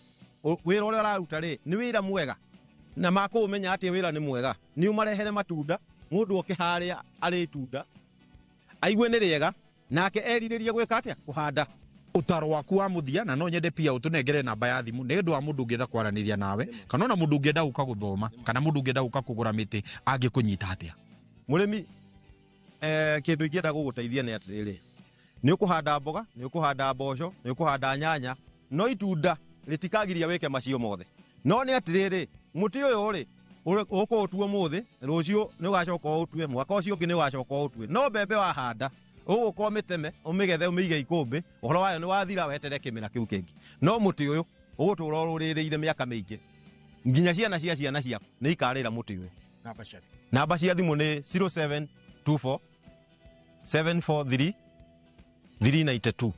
wĩra ũrĩa ũraruta rĩ nĩ wĩra mwega, na makũũmenya atĩ wĩra nĩ mwega nĩ ũmarehere matunda, mũndũ oke harĩa arĩ itunda aigue nĩ rĩega, nake erirĩrie gwĩka atĩa? Kũhanda. Ũtaro waku wa mũthia, na no nyende pia ũtũnengere namba ya thimũ nĩ ũndũ wa mũndũ ũngĩenda kwaranĩria nawe, kana ona mũndũ ũngĩenda gũka gũthoma, kana mũndũ ũngĩenda gũka kũgũra mĩtĩ angĩkũnyita atĩa? Mũrĩmi, kĩndũ ingĩenda gũgũteithia nĩ atĩrĩrĩ, nĩ ũkũhanda mboga, nĩ ũkũhanda mboco, nĩ ũkũhanda nyanya, no itunda rĩtikagiria wĩke macio mothe. No nĩ atĩrĩrĩ, mũtĩ ũyũ rĩ, ũkũũtua ũmũthĩ, rũciũ nĩ ũgacoka ũũtue, mwaka ũcio ũngĩ nĩ ũgacoka ũũtue. No mbembe wahanda, ũgũka ũmĩteme, ũmĩgethe, ũmĩige ikũmbĩ, ũhoro wayo nĩ wathira, weterere kĩmera kĩu kĩngĩ. No mũtĩ ũyũ ũgũtũra ũrũrĩrĩire mĩaka mĩingĩ, nginya ciana cia ciana ciaku nĩ ikarĩra mũtĩ ũyũ. Namba cia thimũ nĩ 0724 743 392.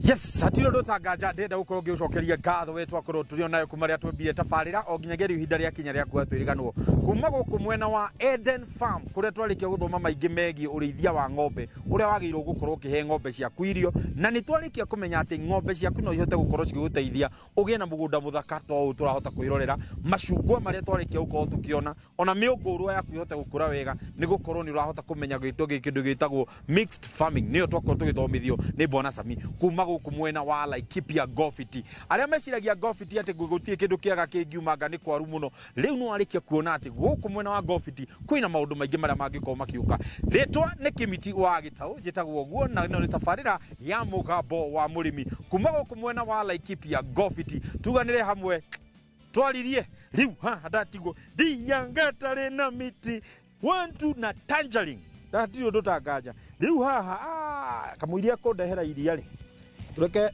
Yes, hatirĩ ũndũ ũtanganja ndĩrenda gũkorwo ngĩgũcokeria ngatho we twakorwo tũrĩ onayo kuma rĩrĩa twambire tabarĩra o nginyagia rĩu ihinda rĩakinya rĩa kuga twĩriganwo kuma gũkũ mwena wa Eden Farm kũrĩa twarĩkia gũthoma maingĩ megiĩ ũrĩithia wa ng'ombe ũrĩa wagĩrĩirwo gũkorwo ũkĩhe ng'ombe ciaku irio, na nĩ twarĩkia kũmenya atĩ ng'ombe ciaku no ihote gũkorwo cigĩgũteithia ũgĩe na mũgũnda mũthaka ta ũũ tũrahota kwĩrorera, macungwa marĩa twarĩkia gũkorwo tũkĩona, ona mĩũngũrwa yaku ĩhote gũkũra wega nĩ gũkorwo nĩ ũrahota kũmenya gĩtũ kĩndũ gĩtagwo mixed farming, nĩyo twakorwo tũgĩthomithio nĩ Bwana Sami kuma gũkũ mwena wa Laikipia Gofiti. Arĩa meciragia Gofiti atĩ gũtirĩ kĩndũ kĩega kĩngiumanga nĩ kwaru mũno, rĩu nĩ warĩkia kuona atĩ gũkũ mwena wa Gofiti kwĩna maũndũ maingĩ marĩa mangĩkorwo makĩũka. Rĩtwa nĩ Kĩmiti wa Gĩtaũ, njĩtagwo ũguo, na ĩno nĩ tabarĩra ya Mũgambo wa Mũrĩmi kuma gũkũ mwena wa Laikipia Gofiti. Tuganĩre hamwe twaririe rĩu haha ndatigwo ndiangatarĩ na miti 1 2 na tangerine ndatirĩ ũndũ tanganja rĩu haha kamũiria kũndehera iria rĩ reke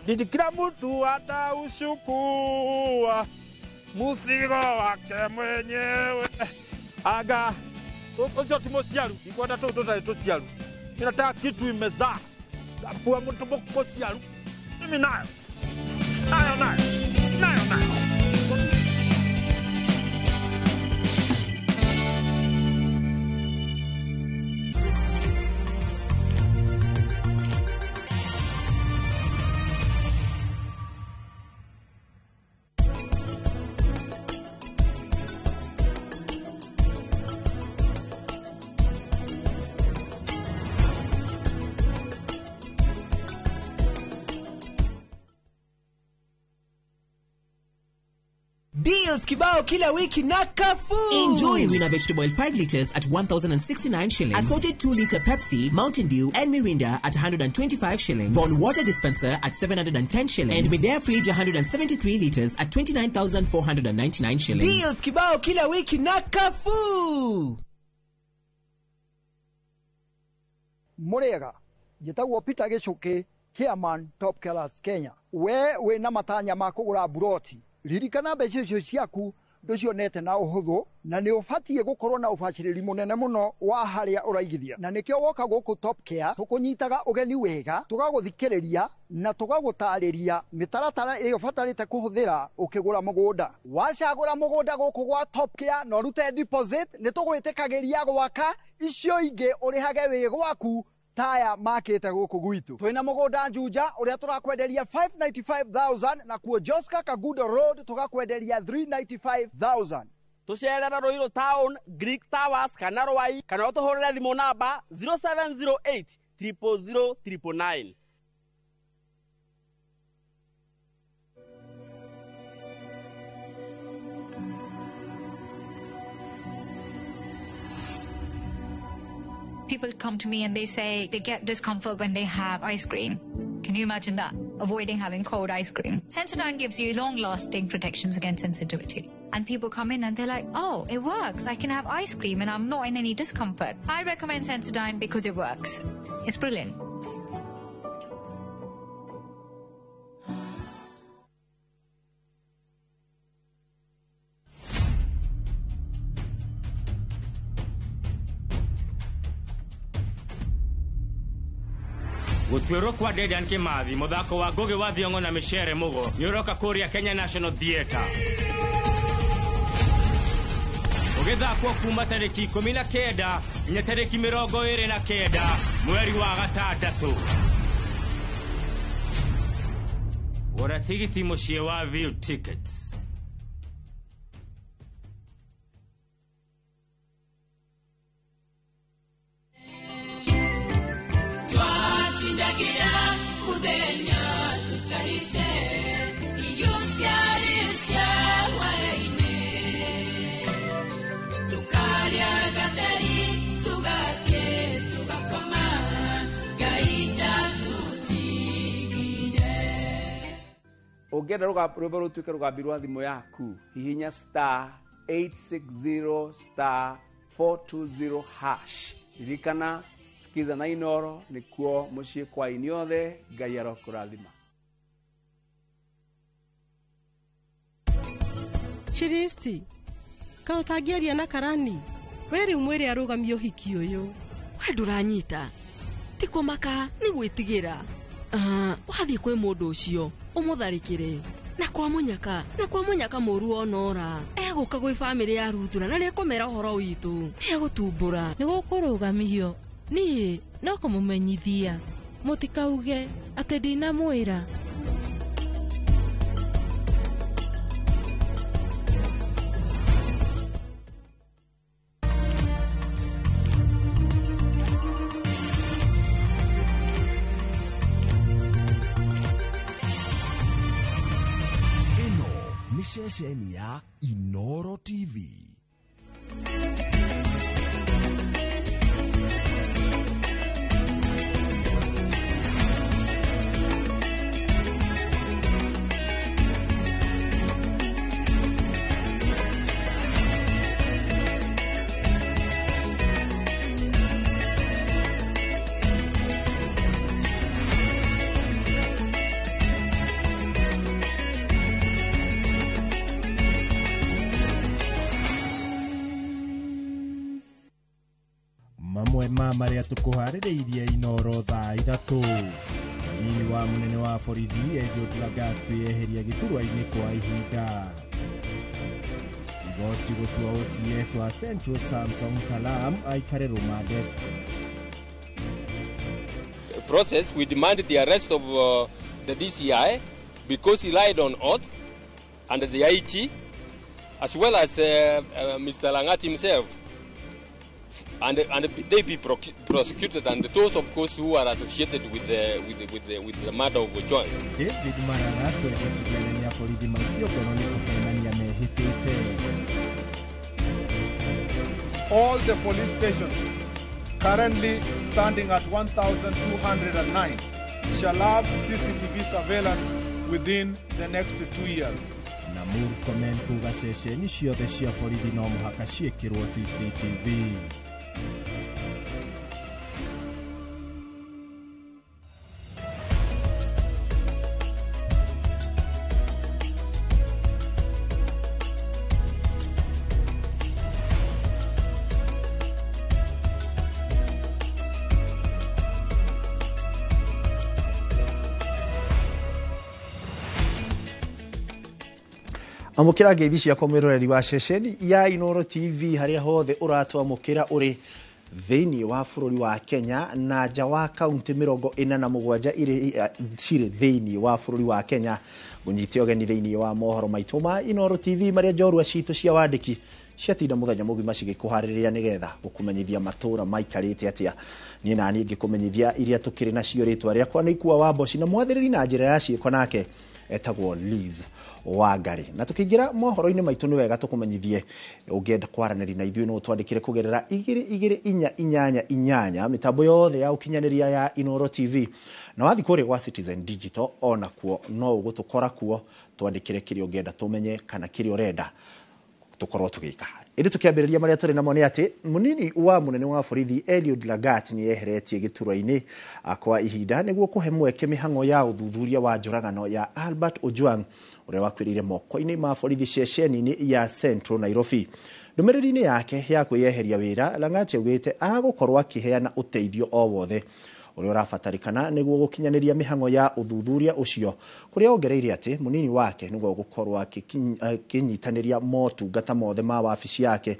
ndindi kila mtu ataushukua musigo wake mwenyewe aga ũcio ti mũciaru ndikwenda tũu tũtarĩ tũciaru ninataka kitu imezaa ndakua mũtu mũciaru mimi nayo nayo nayo nayo nayo. Deals kibao kila wiki na Carrefour. Enjoy Rina Vegetable Oil 5 liters at 1,069 shillings. Assorted 2 liter Pepsi, Mountain Dew and Mirinda at 125 shillings. Von Water Dispenser at 710 shillings. And Midea Fridge 173 liters at 29,499 shillings. Deals kibao kila wiki na Carrefour. Murega, njĩtagwo Peter Gĩchũkĩ, Chairman Top Killers Kenya. We wĩna matanya ma kũgũra buroti, ririkana mbeca icio ciaku ndũcionete na ũhũthũ, na nĩ ũbatiĩ gũkorwo na ũbacĩrĩri mũnene mũno wa harĩa ũraigithia, na nĩkĩo woka gũkũ Top Care tũkũnyitaga ũgeni wega, tũgagũthikĩrĩria na tũgagũtarĩria mĩtaratara ĩrĩa ũbatarĩte kũhũthĩra ũkĩgũra mũgũnda. Wacagũra mũgũnda gũkũ gwa Top Care na ũrute deposit, nĩ tũgwĩtĩkagĩria gwaka icio ingĩ ũrĩhage wĩ gwaku taya makĩte gũkũ gwitũ. Twĩna mũgũnda Juja ũrĩa tũrakwenderia 595,000 na kuo Joska Kagudo Road tũgakwenderia 395,000. Tũcerera Ruiru Town, Greek Towers kana Rwai, kana ũtũhũrĩre thimũ namba 0708 000 999. People come to me and they say they get discomfort when they have ice cream. Can you imagine that? Avoiding having cold ice cream. Sensodyne gives you long-lasting protections against sensitivity. And people come in and they're like, oh, it works. I can have ice cream and I'm not in any discomfort. I recommend Sensodyne because it works. It's brilliant. Gũtuĩrwo kwa Dedan Kimathi mũthako wa Ngũgĩ wa Thiong'o na Micere Mũgo nĩũroka kũrĩa Kenya National Theatre ũgĩthakwo kuma tarĩki 19 nginya tarĩki 29 mweri wa gatandatũ. Gũra tigiti mũciĩ wa View Tickets. Twatindagira muthenya tutarite irio ciarĩ cia hwaĩ-inĩ tukarĩa gatheri tugathiĩ tugakoma Ngai ndatũtigire. Ũngĩenda rwĩmbo rũtuĩke rũgambi rwa thimũ yaku, hihinya star 860 star 420 hash. Ririkana Sikiza na Inoro nĩkuo mũciĩ kwa inyuothe. Ngai arokũrathima. Shiristi, ka ũtangĩaria na karani we rĩu mwĩre arũgamie ũhiki ũyũ. We ndũranyita, ti kũmaka nĩ gwĩtigĩra. Wathiĩ kwĩ mũndũ ũcio ũmũtharĩkĩre na kwa mũnyaka mũru onora egũka gwĩ bamĩrĩ ya Ruthura na nĩekũmera ũhoro witũ, nĩegũtumbũra. Nĩgũkũrũgamio niĩ no kũmũmenyithia mũtikauge atĩ ndinamwĩra. Ceceni ya Inoro TV. Mamwe ma marĩa tũkũharĩrĩirie Inoro thaa 3. Mũnini wa mũnene wa borithi Eliud Lagat kwĩyeheria gĩturwa-inĩ kwa ihinda. Igoti gũtua OCS wa Central Samson Talam aikare rũmande. Process, we demand the arrest of the DCI because he lied on oath, and the IG, as well as Mr. Langat himself. And they be prosecuted, and those, of course, who are associated with the murder of Ojwang. David Maraga kwendekithia anene a borithi maikio ngoro nĩ kũhenania mehĩtĩte. All the police stations currently standing at 1,209 shall have CCTV surveillance within the next 2 years. Na Murkomen kuga ceceni ciothe cia borithi no mũhaka ciĩkĩrwo CCTV. Amũkĩra ngeithi ciakwa mwĩroreri wa ceceni ya Inoro TV harĩa hothe ũratwamũkĩra ũrĩ thĩinĩ wa bũrũri wa Kenya na nja wa kaunti 47 iria cirĩ thĩinĩ wa bũrũri wa Kenya. Ngũnyite ũgeni thĩinĩ wa mohoro maitũ ma Inoro TV marĩa njorua citũ cia wandĩki ciatinda mũthenya mũgima cigĩkũharĩrĩria nĩgetha gũkũmenyithia matũra maikarĩte atĩa. Niĩ na niĩ ngĩkũmenyithia iria tũkĩrĩ nacio rĩtwa rĩakwa nĩ Ikua wa Mboci na mwathĩrĩri na njĩra ya ciĩko nake etagwo Liz Wangari. Na tukiingira mohoro-inĩ maitũ nĩ wega tũkũmenyithie ũngĩenda kwaranĩria na ithuĩ no ũtwandĩkĩre kũgerera 22488 mĩtambo yothe ya ũkinyanĩria ya Inoro TV. Na wathiĩ kũrĩa gwa Citizen Digital onakuo no ũgũtũkora kuo, twandĩkĩre kĩrĩa ũngĩenda tũmenye kana kĩrĩa ũrenda tũkorwo tũgĩka. Ĩndĩ tũkĩambĩrĩria marĩa tũrĩ namo nĩ atĩ mũnini wa mũnene wa borithi Eliud Lagat nĩ eheretie gĩturwa-inĩ kwa ihinda nĩguo kũhe mweke mĩhang'o ya ũthuthuria wa njũragano ya Albert Ojwang ũrĩa wakuĩrĩire moko-inĩ ma borithi ceceni-inĩ ya Central Nairobi. Ndũmĩrĩri-inĩ yake ya kwĩyeheria wĩra, Lagat augĩte agũkorwo akĩheana ũteithio o wothe ũrĩa ũrabatarĩkana nĩguo gũkinyanĩria mĩhang'o ya ũthuthuria ũcio, kũrĩa ongereire atĩ mũnini wake nĩguo gũkorwo akĩnyitanĩria motungata mothe ma wabici yake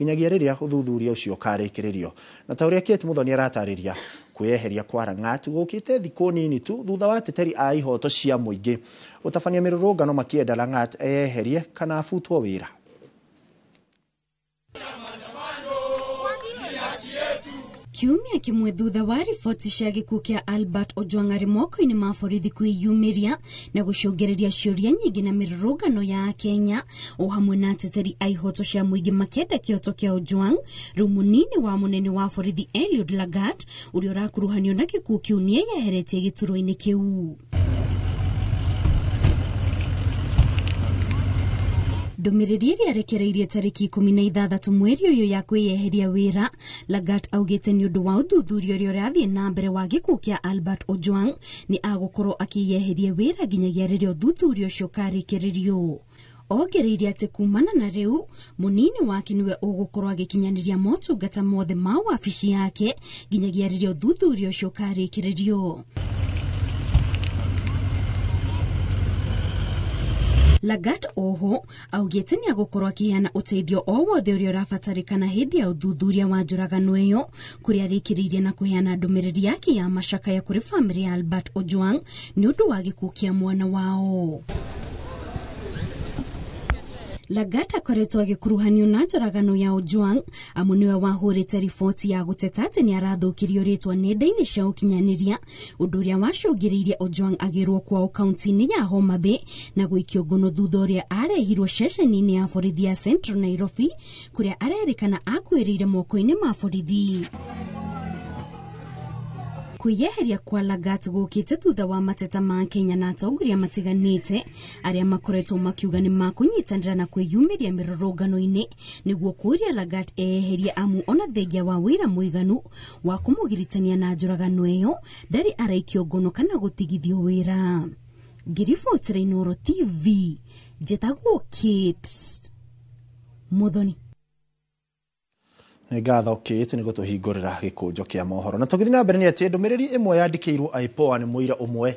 nginyagia rĩrĩa ũthuthuria ũcio ũkarĩkĩrĩrio. Na ta ũrĩa Kate Muthoni aratarĩria, kwĩyeheria kwa Langat gũkĩte thikũ nini tu thutha wa ateteri a ihoto cia mũingĩ gũtabania mĩrũrũngano makĩenda Langat eyeherie kana abutwo wĩra. Kiumia kimwe thutha wa riboti cia gĩkuũ kĩa Albert Ojwang arĩ moko-inĩ ma borithi kwĩyumĩria na gũcũngĩrĩria ciũria nyingĩ na mĩrũrũngano ya Kenya o hamwe na ateteri a ihoto cia mũingĩ makĩenda kĩhoto kĩa Ojwang, rĩu mũnini wa mũnene wa borithi Eliud Lagat ũrĩa ũrakuruhanio na gĩkuũ kĩu nĩeyeheretie gĩturwa-inĩ kĩu. Ndũmĩrĩri ĩrĩa arekereirie tarĩki 16 mweri ũyũ ya kwĩyeheria wĩra, Lagat augĩte nĩ ũndũ wa ũthuthuria ũrĩa ũrathiĩ na mbere wa gĩkuũ kĩa Albert Ojwang nĩ agũkorwo akĩyeheria wĩra nginyagia rĩrĩa ũthuthuria ũcio ũkarĩkĩrĩrio. Ongereire atĩ kumana na rĩu mũnini wake nĩwe ũgũkorwo agĩkinyanĩria motungata mothe ma wabici yake nginyagia rĩrĩa ũthuthuria ũcio ũkarĩkĩrĩrio. Lagat oho augĩte nĩ agũkorwo akĩheana ũteithio o wothe ũrĩa ũrabatarĩkana hĩndĩ ya ũthuthuria wa njũragano ĩyo, kũrĩa arĩkĩrĩirie na kũheana ndũmĩrĩri yake ya macakaya kũrĩ bamĩrĩ ya Albert Ojwang nĩ ũndũ wa gĩkuũ kĩa mwana wao. Lagat akoretwo agĩkuruhanio na njũragano ya Ojwang amu nĩwe wahũrĩte riboti ya gũteta atĩ nĩ arathũkirio rĩtwa nenda-inĩ cia ũkinyanĩria, ũndũ ũrĩa wacũngĩrĩirie Ojwang agĩrwo kwao kaunti-inĩ ya Homa Bay na gũikio ngono thutha ũrĩa arehirwo ceceni-inĩ ya borithi ya Central Nairobi kũrĩa arerĩkana akuĩrĩire moko-inĩ ma borithi. Kwĩyeheria kwa Lagat gũkĩte thutha wa mateta ma Kenya na atongoria matiganĩte arĩa makoretwo makiuga nĩ makũnyitanĩra na kwĩyumĩria mĩrũrũngano-inĩ nĩguo kũũria Lagat eyeherie amu ona thengia wa wĩra mũiganu wa kũmũgiritania na njũragano ĩyo ndarĩ araikio ngono kana gũtigithio wĩra. Ngĩribotera Inooro TV, njĩtagwo Kate Muthoni. Nĩ ngatho Kate nĩ gũtũhingũrĩra gĩkũnjo kĩa mohoro. Na tũgĩthiĩ na mbere nĩ atĩ ndũmĩrĩri ĩmwe yandĩkĩirwo IPOA nĩ mũira ũmwe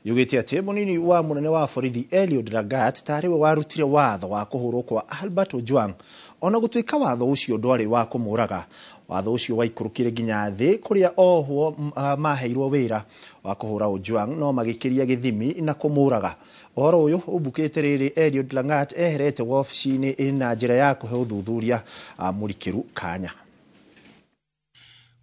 yugĩte atĩ mũnini wa mũnene wa borithi Eliud Lagat tarĩ we warutire watho wa kũhũrwo kwa Albert Ojwang ona gũtuĩka watho ũcio ndwarĩ wa kũmũraga. Watho ũcio waikũrũkire nginya thĩ kũrĩa ohwo maheirwo wĩra wa kũhũra Ojwang no magĩkĩria gĩthimi na kũmũraga. Ũhoro ũyũ ũmbukĩte rĩrĩ Eliud Lagat eherete wabici-inĩ na njĩra ya kũhe ũthuthuria mũrikĩru kanya.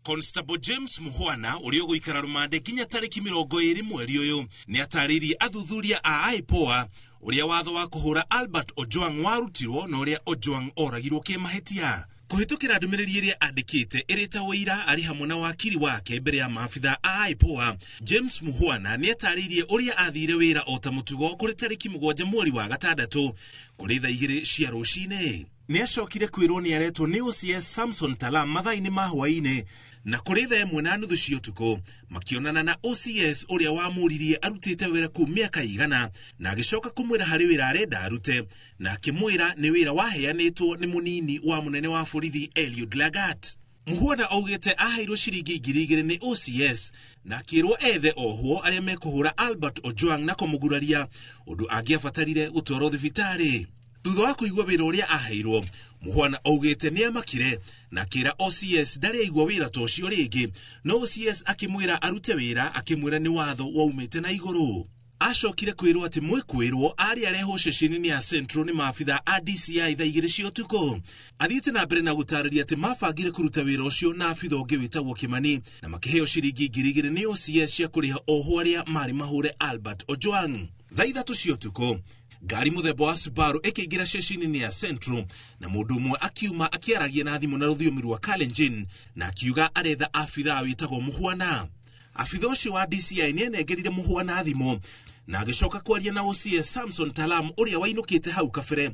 Constable James Muhwana ũrĩa ũgũikara rũmande nginya tarĩki 20 mweri ũyũ nĩ atarĩirie athuthuria a IPOA ũrĩa watho wa kũhũra Albert Ojwang warutirwo na ũrĩa Ojwang oragirwo kĩmahĩtia. Kũhĩtũkĩra ndũmĩrĩri ĩrĩa andĩkĩte ĩrĩ ta ũira arĩ hamwe na wakiri wake mbere ya maabitha a IPOA, James Muhwana nĩ atarĩirie ũrĩa athire wĩra o ta mũtugo kũrĩ tarĩki 7 mweri wa 6 kũrĩ thaa 2 cia rũcinĩ. Nĩ acokire kwĩrwo nĩ aretwo nĩ OCS Samson Talam mathaa-inĩ ma hwaĩ-inĩ na kũrĩ thaa 1:30 cia ũtukũ makĩonana na OCS ũrĩa wamũririe arutĩte wĩra kũu mĩaka igana na agĩcoka kũmwĩra harĩ wĩra arenda arute na akĩmwĩra nĩ wĩra waheanĩtwo nĩ mũnini wa mũnene wa borithi Eliud Lagat. Muhwana augĩte aheirwo ciringi 2,000 nĩ OCS na akĩrwo ethe ohwo arĩa mekũhũra Albert Ojwang na kũmũguraria ũndũ angĩabatarire gũtwarwo thibitarĩ. Thutha wa kũigua wĩra ũrĩa aheirwo, Muhwana augĩte nĩ amakire na akĩra OCS ndarĩ aigua wĩra ta ũcio rĩngĩ, no OCS akĩmwĩra arute wĩra akĩmwĩra nĩ watho waumĩte na igũrũ. Acokire kwĩrwo atĩ mwĩkwĩrwo arĩ arehwo ceceni-inĩ ya Central nĩ maabitha a DCI thaa 2 cia ũtukũ. Athiĩte na mbere na gũtarĩria atĩ mabangire kũruta wĩra ũcio na abitha ũngĩ wĩtagwo Kimani na makĩheo ciringi 2,000 nĩ OCS cia kũrĩha ohwo arĩa marĩ mahũre Albert Ojwang. Thaa 3 cia ũtukũ ngari mũthemba wa Subaru ĩkĩingĩra ceceni-inĩ ya Central na mũndũ ũmwe akiuma akĩaragia na thimũ na rũthiomi rwa Kalenjin na akiuga aretha abitha wĩtagwo Muhwana. Abitha ũcio wa DCI nĩ anengerire Muhwana thimũ na agĩcoka kwaria na OCS Samson Talam ũrĩa wainũkĩte hau kabere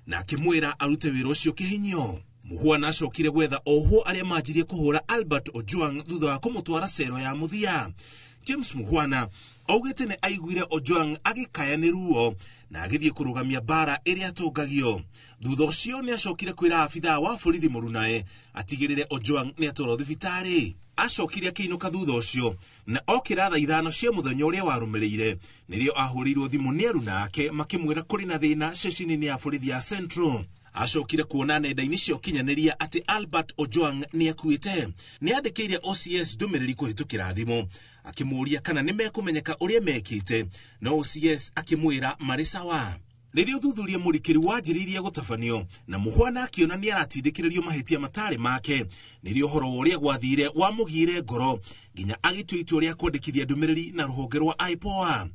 na akĩmwĩra arute wĩra ũcio kĩhinyio. Muhwana acokire gwetha ohwo arĩa manjirie kũhũra Albert Ojwang thutha wa kũmũtwara cero ya mũthia. James Muhwana augĩte nĩ aiguire Ojwang agĩkaya nĩ ruo na agĩthiĩ kũrũgamia mbara ĩrĩa atũngagio. Thutha ũcio nĩ acokire kwĩra abithaa wa borithi mũrunae atigĩrĩre Ojwang nĩ atwarwo thibitarĩ. Acokire akĩinũka thutha ũcio na okĩra thaa 5 cia mũthenya ũrĩa warũmĩrĩire nĩrĩo ahũrĩirwo thimũ nĩ aruna ake makĩmwĩra kũrĩ na thĩna ceceni-inĩ ya borithi ya Central. Acokire kuona nenda-inĩ cia ũkinyanĩria atĩ Albert Ojwang nĩ akuĩte. Nĩ andĩkĩire OCS ndũmĩrĩri kũhĩtũkĩra thimũ akĩmũũria kana nĩ mekũmenyeka ũrĩa mekĩte, no OCS akĩmwĩra marĩ sawa. Rĩrĩa ũthuthuria mũrikĩru wanjĩrĩirie gũtabanio na Muhwana akĩona nĩ aratindĩkĩrĩrio mahĩtia matarĩ make, nĩrĩo ũhoro wa ũrĩa gwathire wamũgiire ngoro nginya agĩtua itua rĩa kwandĩkithia ndũmĩrĩri na rũhonge rwa IPOA.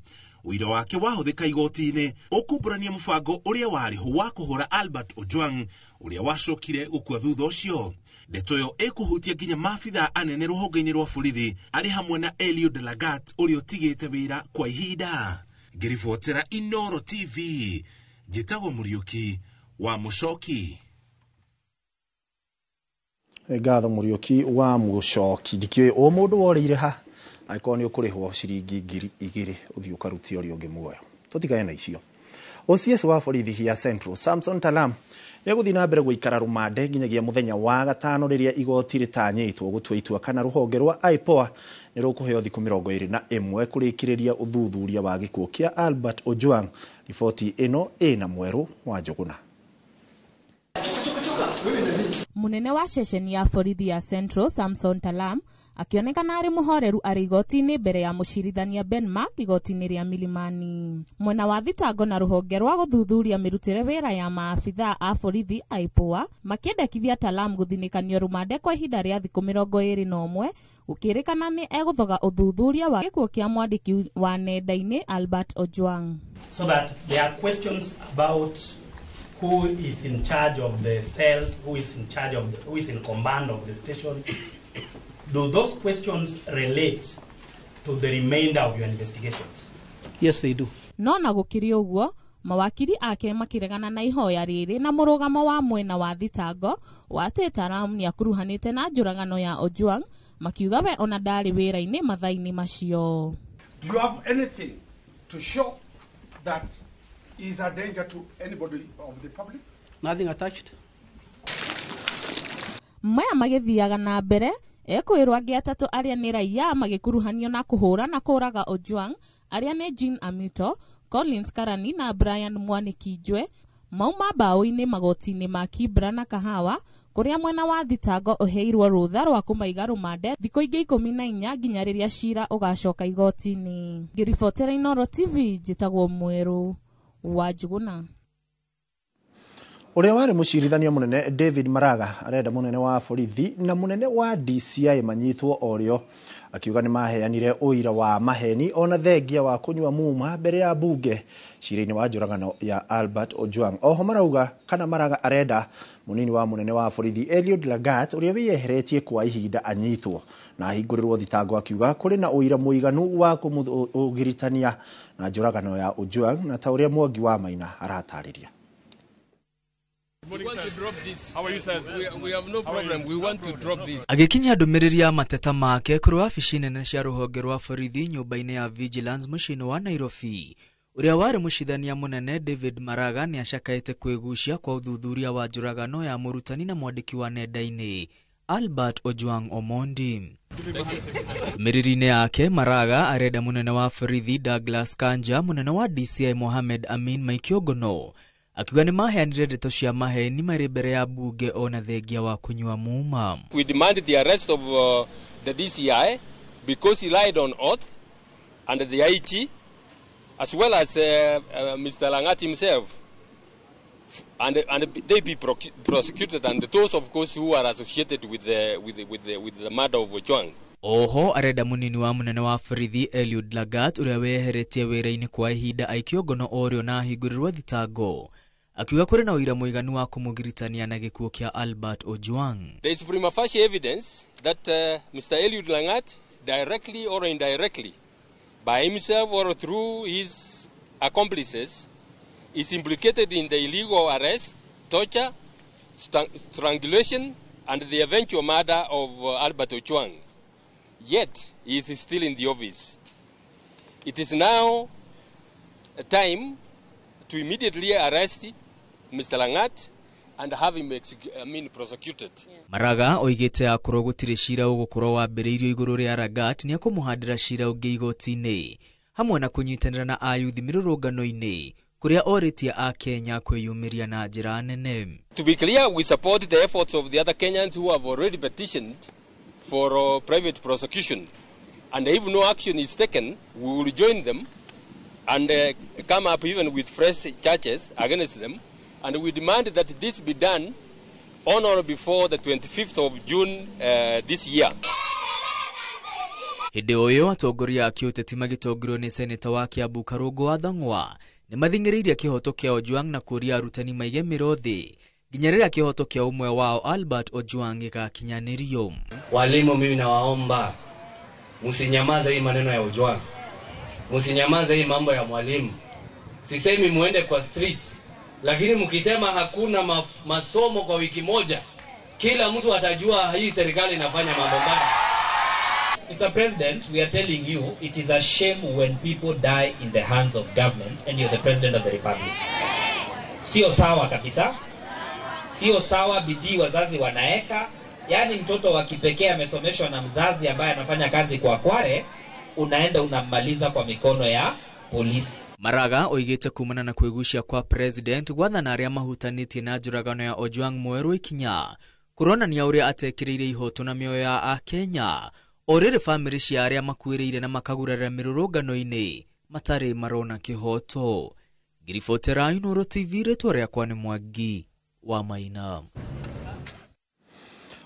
Ũira wake wahũthĩka igoti-inĩ ũkumbũrania mũbango ũrĩa warĩho wa kũhũra Albert Ojwang ũrĩa wacokire gũkua thutha ũcio. Ndeto ĩyo ĩkũhutia nginya maabitha anene rũhonge-inĩ rwa borithi arĩ hamwe na Eliud Lagat ũrĩa ũtigĩte wĩra kwa ihinda. Ngĩribotera Inooro TV, njĩtagwo Mũriũki wa Mũcoki. Ngatho Mũriũki wa Mũcoki. Ndikĩũĩ o mũndũ worĩire ha angĩkorwo nĩ ũkũrĩhwo ciringi 2,000 ũthiĩ ũkarute ũrĩa ũngĩ muoyo. Tũtigane na icio. OCS wa borithi ya Central Samson Talam nĩegũthiĩ na mbere gũikara rũmande nginyagia mũthenya wa gatano rĩrĩa igoti rĩtanyĩtwo gũtua itua kana rũhonge rwa IPOA nĩ rũkũheo thikũ 21 kũrĩkĩrĩria ũthuthuria wa gĩkuũ kĩa Albert Ojwang. Riboti ĩno ĩna mwerũ wa Njũgũna. Munene wa ceceni ya borithi ya Central Samson Talam Akĩonekana arĩ mũhoreru arĩ igoti-inĩ mbere ya mũcirithania Ben Mark igoti-inĩ rĩa Milimani. Mwena wa thitango na rũhonge rwa gũthuthuria mĩrutĩre wĩra ya maabithaa a borithi IPOA makĩendekithia Talam gũthinĩkanio rũmande kwa ihinda rĩa thikũ 21 gũkĩrĩkana nĩ egũthoga ũthuthuria wa gĩkuũ kĩa mwandĩki wa nenda-inĩ Albert Ojwang. So that there are questions about who is in charge of the cells, who is in charge of who is in command of the station. Do those questions relate to the remainder of your investigations? Yes, they do. No na gũkĩrĩ ũguo, mawakiri ake makĩregana na ihoya rĩrĩ na mũrũgamo wa mwena wa thitango wa atĩ Talam nĩakuruhanĩte na njũragano ya Ojwang, makiuga we ona ndarĩ wĩra-inĩ mathaa-inĩ macio. Do you have anything to show that is a danger to anybody of the public? Nothing attached. Maya magĩthiaga na mbere ekwĩrwo angĩ atatũ arĩa nĩ raiya magĩkuruhanio na kũhũra na kũraga Ojwang arĩa nĩ Jean Amito, Collins Karani na Brian Mwaniki-Njue mauma mbaũ-inĩ magoti-inĩ ma Kibra na Kahawa kũrĩa mwena wa thitango ũheirwo rũtha rwa kũmaiga rũmande thikũ ingĩ 14 nginya rĩrĩa cira ũgacoka igoti-inĩ. Ngĩribotera Inooro TV njĩtagwo Mwerũ wa Njuguna. Ũrĩa warĩ mũcirithania mũnene David Maraga arenda mũnene wa borithi na mũnene wa DCI manyitwo orĩo, akiuga nĩ maheanire ũira wa maheni ona thengia wa kũnyua muma mbere ya bunge cira-inĩ wa njũragano ya Albert Ojwang. Oho marauga kana Maraga arenda mũnini wa mũnene wa borithi Eliud Lagat ũrĩa wĩyeheretie kwa ihinda anyitwo na ahingũrĩrwo thitango, akiuga kũrĩ na ũira mũiganu wa kũmũgiritania na njũragano ya Ojwang na ta ũrĩa Mwangi wa Maina aratarĩria. Agĩkinyia ndũmĩrĩri ya mateta make kũrĩ wabici nene cia rũhonge rwa borithi nyũmba-inĩ ya Vigilance mũciĩ-inĩ wa Nairobi, ũrĩa warĩ mũcithania mũnene David Maraga nĩacakaĩte kwĩgucia kwa ũthuthuria wa njũragano ya mũrutani na mwandĩki wa nenda-inĩ Albert Ojwang Omondi. Ndũmĩrĩri-inĩ yake Maraga arenda mũnene wa borithi Douglas Kanja, mũnene wa DCI Mohamed Amin Maikiongono akiuga nĩ maheanire ndeto cia maheni marĩ mbere ya bunge ona thengia wa kũnyua muma. We demand the arrest of the DCI because he lied on oath and the IG as well as Mr. Langat himself, and they be prosecuted, and those of course who are associated with the murder of Ojwang. Oho arenda munini wa munene wa borithi Eliud Lagat uria weheretie wira-ini kwa ihinda aikio ngono orio na ahingũrĩrwo thitango, akiuga kũrĩ na ũira mũiganu wa kũmũgiritania na gĩkuũ kĩa Albert Ojwang. There is prima facie evidence that Mr. Eliud Langat, directly or indirectly, by himself or through his accomplices, is implicated in the illegal arrest, torture, strangulation, and the eventual murder of Albert Ojwang. Yet, he is still in the office. It is now a time to immediately arrest Mr. Langat and have him prosecuted. Maraga oigĩte akorwo gũtirĩ cira ũgũkorwo wambĩrĩirio igũrũ rĩa Lagat nĩ ekũmũhandĩra cira ũngĩ igoti-inĩ hamwe na kũnyitanĩra na ayuthi mĩrũrũngano-inĩ kũrĩa orĩtie a Kenya kwĩyumĩria na njĩra nene. To be clear, we support the efforts of the other Kenyans who have already petitioned for private prosecution, and if no action is taken, we will join them and come up even with fresh charges against them, and we demand that this be done on or before the 25th of June this year. Hĩndĩ o ĩyo atongoria a kĩũteti magĩtongorio nĩ seneta wa Kiambu Karũngũ wa Thang'wa nĩmathing'ĩrĩirie kĩhoto kĩa Ojwang na kũũria arutani maige mĩro thĩ nginya rĩrĩa kĩhoto kĩa ũmwe wao Albert Ojwang gĩgakinyanĩrio. Walimu, mimi nawaomba msinyamaze hii maneno ya Ojwang, msinyamaze hii mambo ya mwalimu. Sisemi muende kwa streets, lakini mkisema hakuna masomo kwa wiki moja, kila mtu atajua hii serikali inafanya mambo mbaya. Mr. President, we are telling you it is a shame when people die in the hands of government and you're the president of the republic. Sio sawa kabisa. Sio sawa, bidii wazazi wanaeka. Yaani mtoto wa kipekee amesomeshwa na mzazi ambaye anafanya kazi kwa kware, unaenda unammaliza kwa mikono ya polisi. Maraga oigĩte kumana na kwĩgucia kwa president gwathana arĩa mahutanĩtie na njũragano ya Ojwang mwerũ ikinya kũronania ũrĩa atekĩrĩire ihoto na mĩoyo ya Akenya O rĩrĩ bamĩrĩ cia arĩa makuĩrĩire na makagurarĩra mĩrũrũngano-inĩ matarĩ marona kĩhoto. Ngiribotera Inooro TV, rĩtwa rĩakwa nĩ Mwangi wa Maina.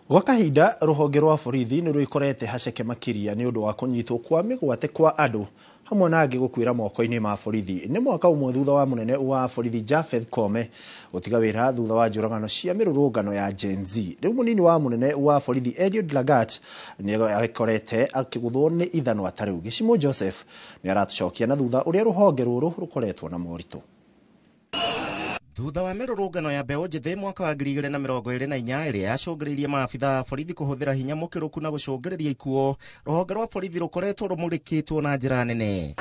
Gwa kahinda rũhonge rwa borithi nĩ rwĩkorete haceke makĩria nĩ ũndũ wa kũnyitwo kwa mĩgwate kwa andũ hamwe na angĩ gũkuĩra moko-inĩ ma borithi. Nĩ mwaka ũmwe thutha wa mũnene wa borithi Japheth Koome gũtiga wĩra thutha wa njũragano cia mĩrũrũngano ya Gen Z. Rĩu mũnini wa mũnene wa borithi Eliud Lagat nĩ akorete akĩgũthwo nĩ ithanwa ta rĩu. Gĩcimo Joseph nĩ aratũcokia na thutha ũrĩa rũhonge rũrũ rũkoretwo na moritũ. Thutha wa mĩrũrũngano ya mbeũ njĩthĩ mwaka wa 2024 ĩrĩa yacũngĩrĩirie maabitha a borithi kũhũthĩra hinya mũkĩrũku na gũcũngĩrĩria ikuũ, rũhonge rwa borithi rũkoretwo rũmũrĩkĩtwo na njĩra nene.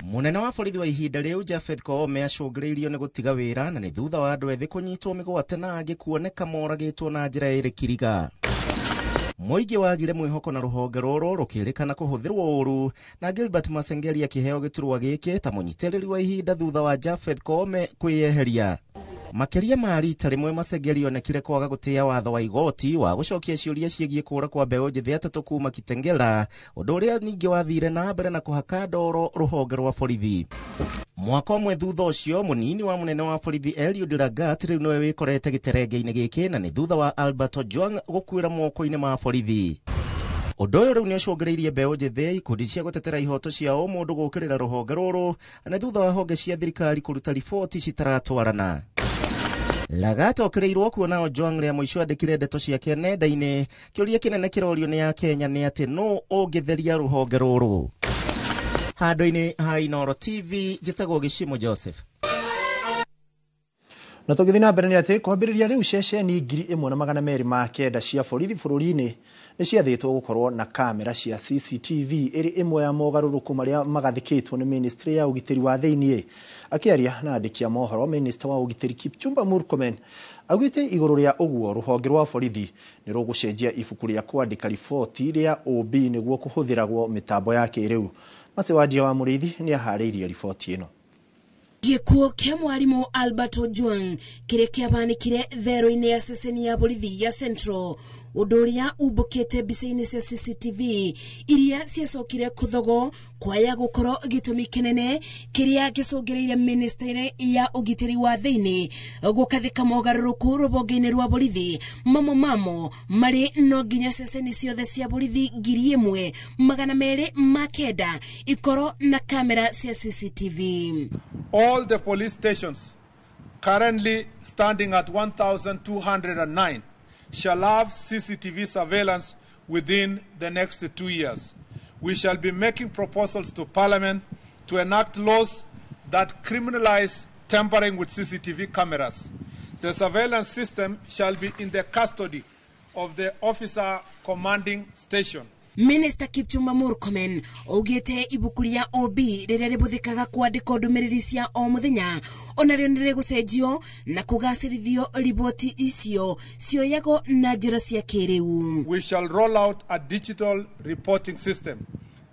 Mũnene wa borithi wa ihinda rĩu Japheth Koome acũngĩrĩirio nĩ gũtiga wĩra na nĩ thutha wa andũ ethĩ kũnyitwo mĩgwate na angĩ kuoneka moragĩtwo na njĩra ĩrĩ kiriga. Mũingĩ wagire mwĩhoko na rũhonge rũrũ rũkĩrĩkana kũhũthĩrwo ũru na Gilbert Masengeli akĩheo gĩturwa gĩkĩ ta mũnyitĩrĩri wa ihinda thutha wa Japheth Koome kwĩyeheria. Makĩria ma rita rĩmwe Masengeli onekire kwaga gũtĩĩa watho wa igoti wa gũcokia ciũria ciĩgiĩ kũũra kwa mbeũ njĩthĩ atatũ kuma Kitengela, ũndũ ũrĩa ningĩ wathire na mbere na kũhaka ndoro rũhonge rwa borithi. Mwaka ũmwe thutha ũcio mũnini wa mũnene wa borithi Eliud Lagat rĩu nĩwe wĩkorete gĩterenge-inĩ gĩkĩ na nĩ thutha wa Albert Ojwang gũkuĩra moko-inĩ ma borithi. Ũndũ ũyũ rĩu nĩ ũcũngĩrĩirie mbeũ njĩthĩ, ikundi cia gũtetera ihoto cia ũmũndũ gũũkĩrĩra rũhonge rũrũ na thutha wa honge cia thirikari kũruta riboti citaratwarana. Lagat okĩrĩirwo kuona Ojwang rĩa mũico andĩkire ndeto ciake nenda-inĩ. Kĩũria kĩnene kĩrorio nĩ Akenya nĩ atĩ nũ ũngĩtheria rũhonge rũrũ. Handũ-inĩ ha Inooro TV, njĩtagwo Gĩcimo Joseph. Na tũgĩthiĩ na mbere nĩ atĩ kwambĩrĩria rĩu ceceni 1209 cia borithi bũrũri-inĩ nĩ ciathĩtwo gũkorwo na kamera cia CCTV ĩrĩ ĩmwe ya mogarũrũku marĩa magathĩkĩtwo nĩ ministry ya ũgitĩri wa thĩiniĩ. Akĩaria na andĩki a mohoro, minista wa ũgitĩri Kipchumba Murkomen augĩte igũrũ rĩa ũguo rũhonge rwa borithi nĩ rũgũcenjia ibuku rĩa kwandĩka riboti rĩa OB nĩguo kũhũthĩragwo mĩtambo ya kĩrĩu. Macewandia wa Mũrĩithi nĩ aharĩirie riboti ĩno. Gĩkuũ kĩa mwarimũ Albert Ojwang kĩrĩa kĩabanĩkire thero-inĩ ya ceceni ya borithi ya Central, ũndũ ũrĩa umbũkĩte mbica-inĩ cia CCTV iria ciacokire kũthogwo kwaya gũkorwo gĩtũmi kĩnene kĩrĩa gĩcũngĩrĩire ministry ya ũgitĩri wa thĩinĩ gũkathĩka mogarũrũku rũhonge-inĩ rwa borithi. Mamo mamo marĩ no nginya ceceni ciothe cia borithi 1209 ikorwo na kamera cia CCTV. All the police stations currently standing at 1,209 shall have CCTV surveillance within the next 2 years. We shall be making proposals to Parliament to enact laws that criminalize tampering with CCTV cameras. The surveillance system shall be in the custody of the officer commanding station. Minister Kipchumba Murkomen augĩte ibuku rĩa OB rĩrĩa rĩhũthĩkaga kwandĩka ndũmĩrĩri cia o mũthenya onarĩo nĩ rĩgũcenjio na kũgacĩrithio riboti icio cioyagwo na njĩra cia kĩrĩu. We shall roll out a digital reporting system.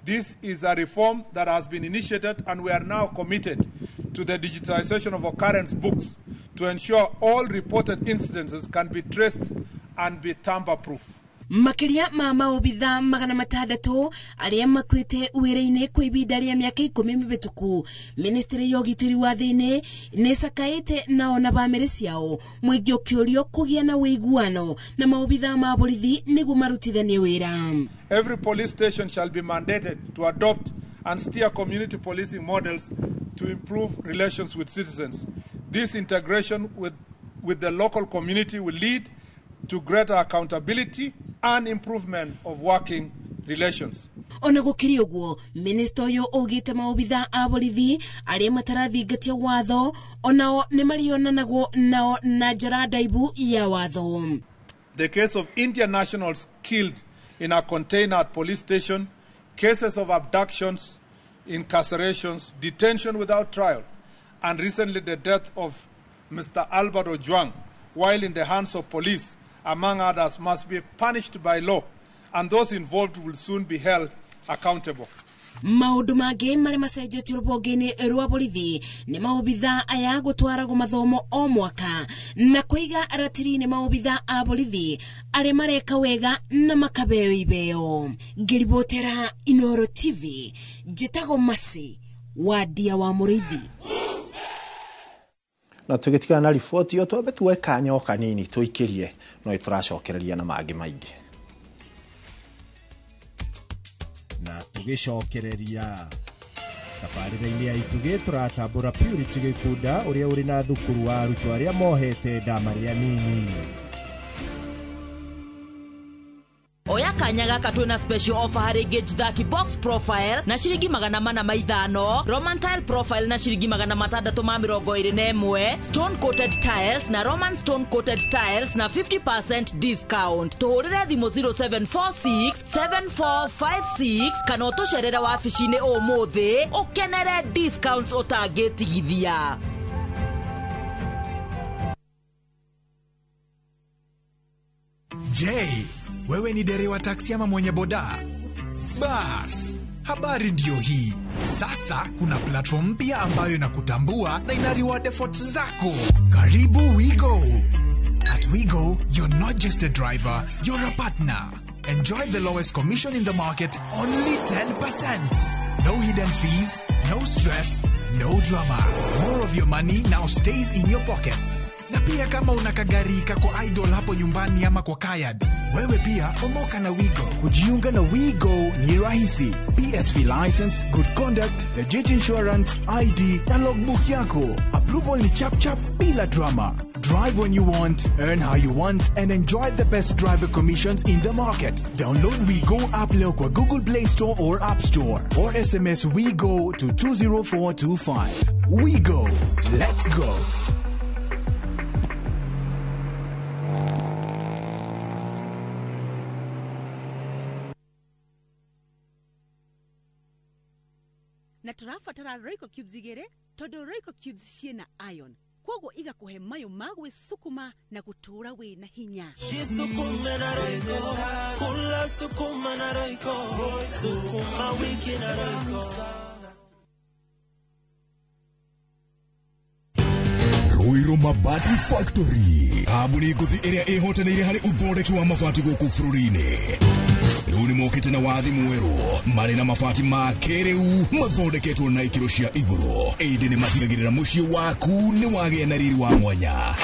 This is a reform that has been initiated and we are now committed to the digitization of occurrence books to ensure all reported incidences can be traced and be tamper-proof. Makĩria ma maobitha 600 arĩa makuĩte wĩra-inĩ kwa ihinda rĩa mĩaka 10 mĩhĩtũku, ministry ya ũgitĩri wa thĩinĩ nĩ ĩcakaĩte nao na bamĩrĩ ciao, mũingĩ ũkĩũrio kũgĩa na ũiguano na maobitha ma borithi nĩguo marutithanie wĩra. Every police station shall be mandated to adopt and steer community policing models to improve relations with citizens. This integration with the local community will lead to greater accountability and improvement of working relations. Ona gũkĩrĩ ũguo, minista ũyũ augĩte maobitha a borithi arĩa matarathingatia watho onao nĩ marĩonanagwo nao na njĩra ndaibu ya watho. The case of Indian nationals killed in a container at police station, cases of abductions, incarcerations, detention without trial, and recently the death of Mr. Albert Ojwang while in the hands of police, among others, must be punished by law, and those involved will soon be held accountable. Maũndũ mangĩ marĩa macenjetio rũhonge-inĩ rwa borithi nĩ maobitha aya gũtwaragwo mathomo o mwaka na kũiga ratiri-inĩ maobitha a borithi arĩa mareka wega na makabeo ibeo. Ngĩribotera Inoro TV, njĩtagwo Masi Wadia wa Mũrĩithi. Na tũgĩtigana na riboti ĩyo twambe tuoe kanya o kanini tũikĩrie no ĩtũracokereria na mangĩ maingĩ. Na tũgĩcokereria tabarĩra-inĩ ya Itugĩ tũratambũra Purity Gĩkunda ũrĩa ũrĩ na thukuru wa arutwo arĩa mohete nda marĩ anini. Oya kanya gaka twĩna special offer harĩ Gauge 30 box profile na ciringi 405, Roman tile profile na ciringi 621, stone coated tiles na Roman stone coated tiles na 50% discount. Tũhũrĩre thimũ 0746 7456 kana ũtũcerere wabici-inĩ ũmũthĩ ũkenere discounts ũtangĩtigithia. Je, wewe ni dereva taksi ama mwenye boda? Bas, habari ndiyo hii. Sasa kuna platform mpya ambayo inakutambua na ina reward efforts zako. Karibu WeGo. At WeGo, you're not just a driver, you're a partner. Enjoy the lowest commission in the market, only 10%. No hidden fees, no stress, no drama. More of your money now stays in your pockets. Na pia kama una kagari kako idol hapo nyumbani ama kwa kayad, wewe pia omoka na WeGo. Kujiunga na WeGo ni rahisi. PSV license, good conduct, legit insurance, ID na logbook yako. Approval ni chap chap bila drama. Drive when you want, earn how you want, and enjoy the best driver commissions in the market. Download WeGo app leo kwa Google Play Store or App Store, or SMS WeGo to 20425. WeGo. Let's go. Na tũrabatara Royco cubes igĩrĩ tondũ Royco cubes ciĩna iron koguo igakũhe mayũ ma gwĩcukuma na gũtũũra wĩna hinya. Jisukume na Royco, kula sukuma na Royco, sukuma wiki na Royco. Ruiru Mabati Factory, kambuni ngũthi ĩrĩa ĩhotanĩire harĩ ũthondeki wa mabati gũkũ bũrũri-inĩ. Rĩu nĩ mokĩte na wathi mwerũ marĩ na mabati ma kĩrĩu mathondeketwo na ikĩro cia igũrũ, ĩndĩ nĩ matigagĩrĩra mũciĩ waku nĩ wagĩa na riri wa mwanya.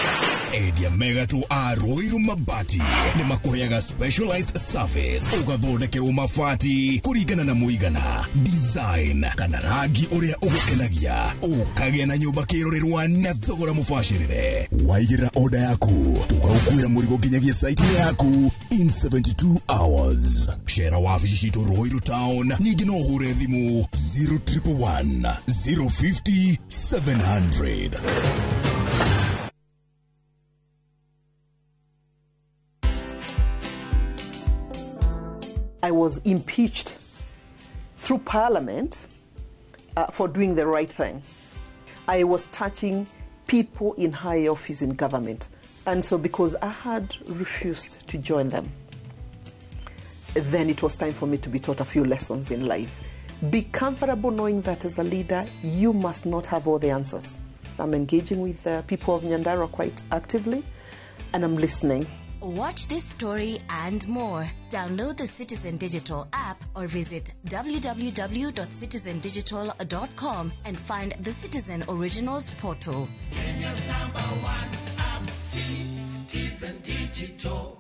Endia mega tu a Ruiru Mabati nĩ makũheaga specialized service ũgathondekerwo mabati kũringana na mũigana, design kana rangi ũrĩa ũgũkenagia, ũkagĩa na nyũmba kĩrorerwa na thogora mũbacĩrĩre. Waigĩrĩra order yaku tũkaũkuĩra mũrigo nginyagia site yaku in 72 hours. Shera wabici citũ Ruiru Town, ningĩ no ũhũre thimũ 0111 050 700. I was impeached through Parliament for doing the right thing. I was touching people in high office in government. And so because I had refused to join them, then it was time for me to be taught a few lessons in life. Be comfortable knowing that as a leader, you must not have all the answers. I'm engaging with the people of Nyandarua quite actively, and I'm listening. Watch this story and more. Download the Citizen Digital app or visit www.citizendigital.com and find the Citizen Originals portal. Kenya's number one app, Citizen Digital.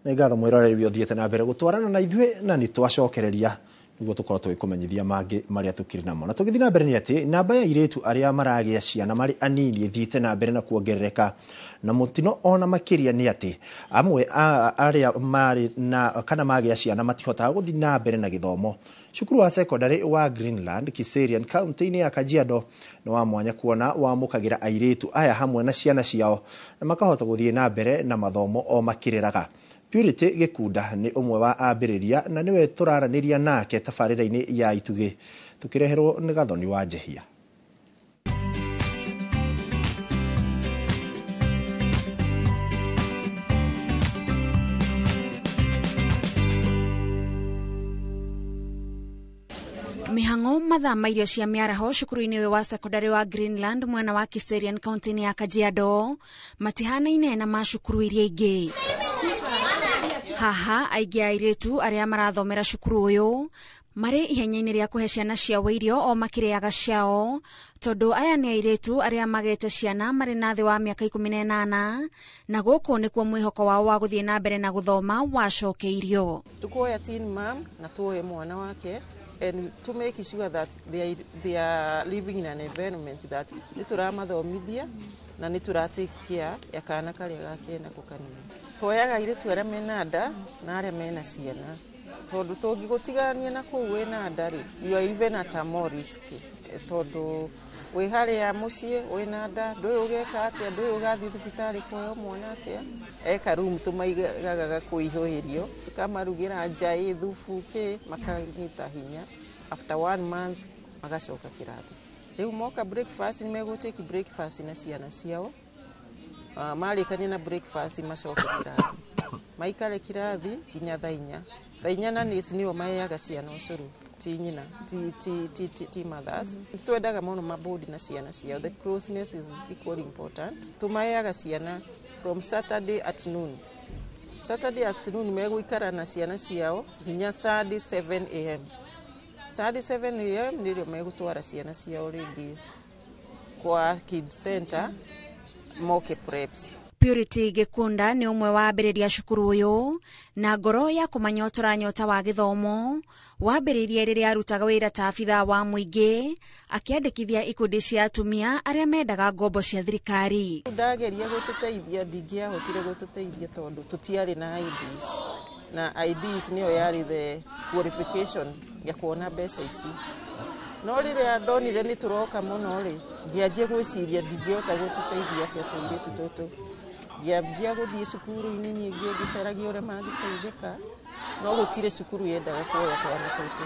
Nĩ ngatho mwĩroreri ũthiĩte na mbere gũtwarana na ithuĩ na nĩ twacokereria nĩguo tũkorwo tũgĩkũmenyithia mangĩ marĩa tũkĩrĩ namo. Na tũgĩthiĩ na mbere nĩ atĩ namba ya airĩtu arĩa maragĩa ciana marĩ anini ĩthiĩte na mbere na kuongerereka, na mũtino ona makĩria nĩ atĩ amwe arĩa marĩ na kana magĩa ciana matihotaga gũthiĩ na mbere na gĩthomo. Cukuru wa secondary wa Greenland Kiserian kaunti-inĩ ya Kajiado nĩ wa mwanya kuona wamũkagĩra airĩtu aya hamwe na ciana ciao na makahota gũthiĩ na mbere na mathomo o makĩrĩraga. Purity Gĩkunda nĩ ũmwe wa ambĩrĩria na nĩwe tũraranĩria nake tabarĩra-inĩ ya Itugĩ tũkĩreherwo nĩ Gathoni wa Njehia. Mahang'o mathaa ma irio cia mĩaraho cukuru-inĩ ũyũ wa secondary wa Greenland mwena wa Kiserian kaunti-inĩ ya Kajiado matihanaine na ma cukuru iria ingĩ. Haha aingĩ a airĩtu arĩa marathomera cukuru ũyũ marĩ ihenya-inĩ rĩa kũhe ciana ciao irio o makĩrĩaga ciao, tondũ aya nĩ airĩtu arĩa magete ciana marĩ na thĩ wa mĩaka 18 na gũkũ nĩkuo mwĩhoko wao wa gũthiĩ na mbere na gũthoma wacokeirio. Tukuoya teen mom na tuoye mwana wake and to make sure that they are living in an environment that nĩ tũramathomithia na nĩ tũra take care ya kana karĩa gake nako kanini. Tuoyaga airĩtu arĩa mena nda na arĩa mena ciana, tondũ tũngĩgũtigania na kũu wĩna nda rĩ, you are even at a more risk, tondũ wĩ harĩa mũciĩ wĩna nda ndũĩ ũgeka atĩa, ndũĩ ũgathiĩ thibitarĩ kũheo mwana atĩa. Eka room tũmaigaga ga kũihũhĩrio, tũkamarugĩra njaĩ, thubu, kĩ, makanyita hinya. After 1 month magacoka kĩrathi. Rĩu moka breakfast nĩ megũtake breakfast na ciana ciao. Marĩkania na breakfast macoke kĩrathi, maikare kĩrathi nginya thaa inya. Thaa inya na nĩci nĩo maheaga ciana ũcũrũ, ti nyina, ti mothers. Twendaga mũno mabodi na ciana ciao. The closeness is equally important. Tũmaheaga ciana from Saturday at noon. Saturday at noon megũikara na ciana ciao nginya Sunday 7 am. Sunday 7 am nĩrĩo megũtwara ciana ciao rĩngĩ kwa kids center moke preps. Purity Gikunda nĩ ũmwe wa ambĩrĩria cukuru ũyũ na ngoro ya kũmanyotora nyota wa gĩthomo wambĩrĩirie rĩrĩa arutaga wĩra ta abithaa wa mũingĩ akĩandĩkithia ikundi cia atumia arĩa mendaga ngombo cia thirikari. Ndageria gũtũteithia, ndingĩahotire gũtũteithia tondũ tũtiarĩ na IDs, na IDs nĩyo yarĩ the qualification ya kuona mbeca ici. No rĩrĩa ndonire nĩ tũroka mũno rĩ, ngĩanjia gwĩciria ndingĩhota gũtũteithia atĩa tũirĩtu tũtũ. Ngĩambia gũthiĩ cukuru-inĩ nyingĩ ngĩcaragia ũrĩa mangĩteithĩka, no gũtirĩ cukuru yendaga kuoya twana tũtũ,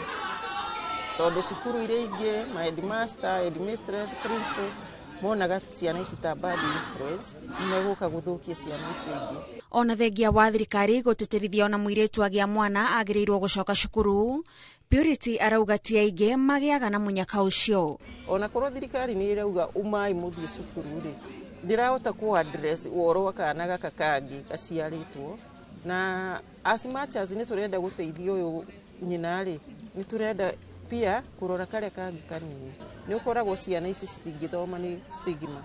tondũ cukuru iria ingĩ ma headmaster, headmistress, principals monaga ciana ici ta bad influence, nĩmegũka gũthũkia ciana icio ingĩ. Ona thengia wa thirikari gũtĩtĩrithia ona mũirĩtu agĩa mwana agĩrĩirwo gũcoka cukuru, Purity arauga ti aingĩ magĩaga na mũnyaka ũcio. Ona korwo thirikari nĩ ĩrauga umai mũthiĩ cukuru rĩ, ndĩrahota kũ address ũhoro wa kana gaka kangĩ gaciarĩtwo, na as much as nĩ tũrenda gũteithia ũyũ nyina rĩ, nĩ tũrenda pia kũrora karĩa kangĩ kanini. Nĩ ũkoragwo ciana ici citingĩthoma nĩ stigma,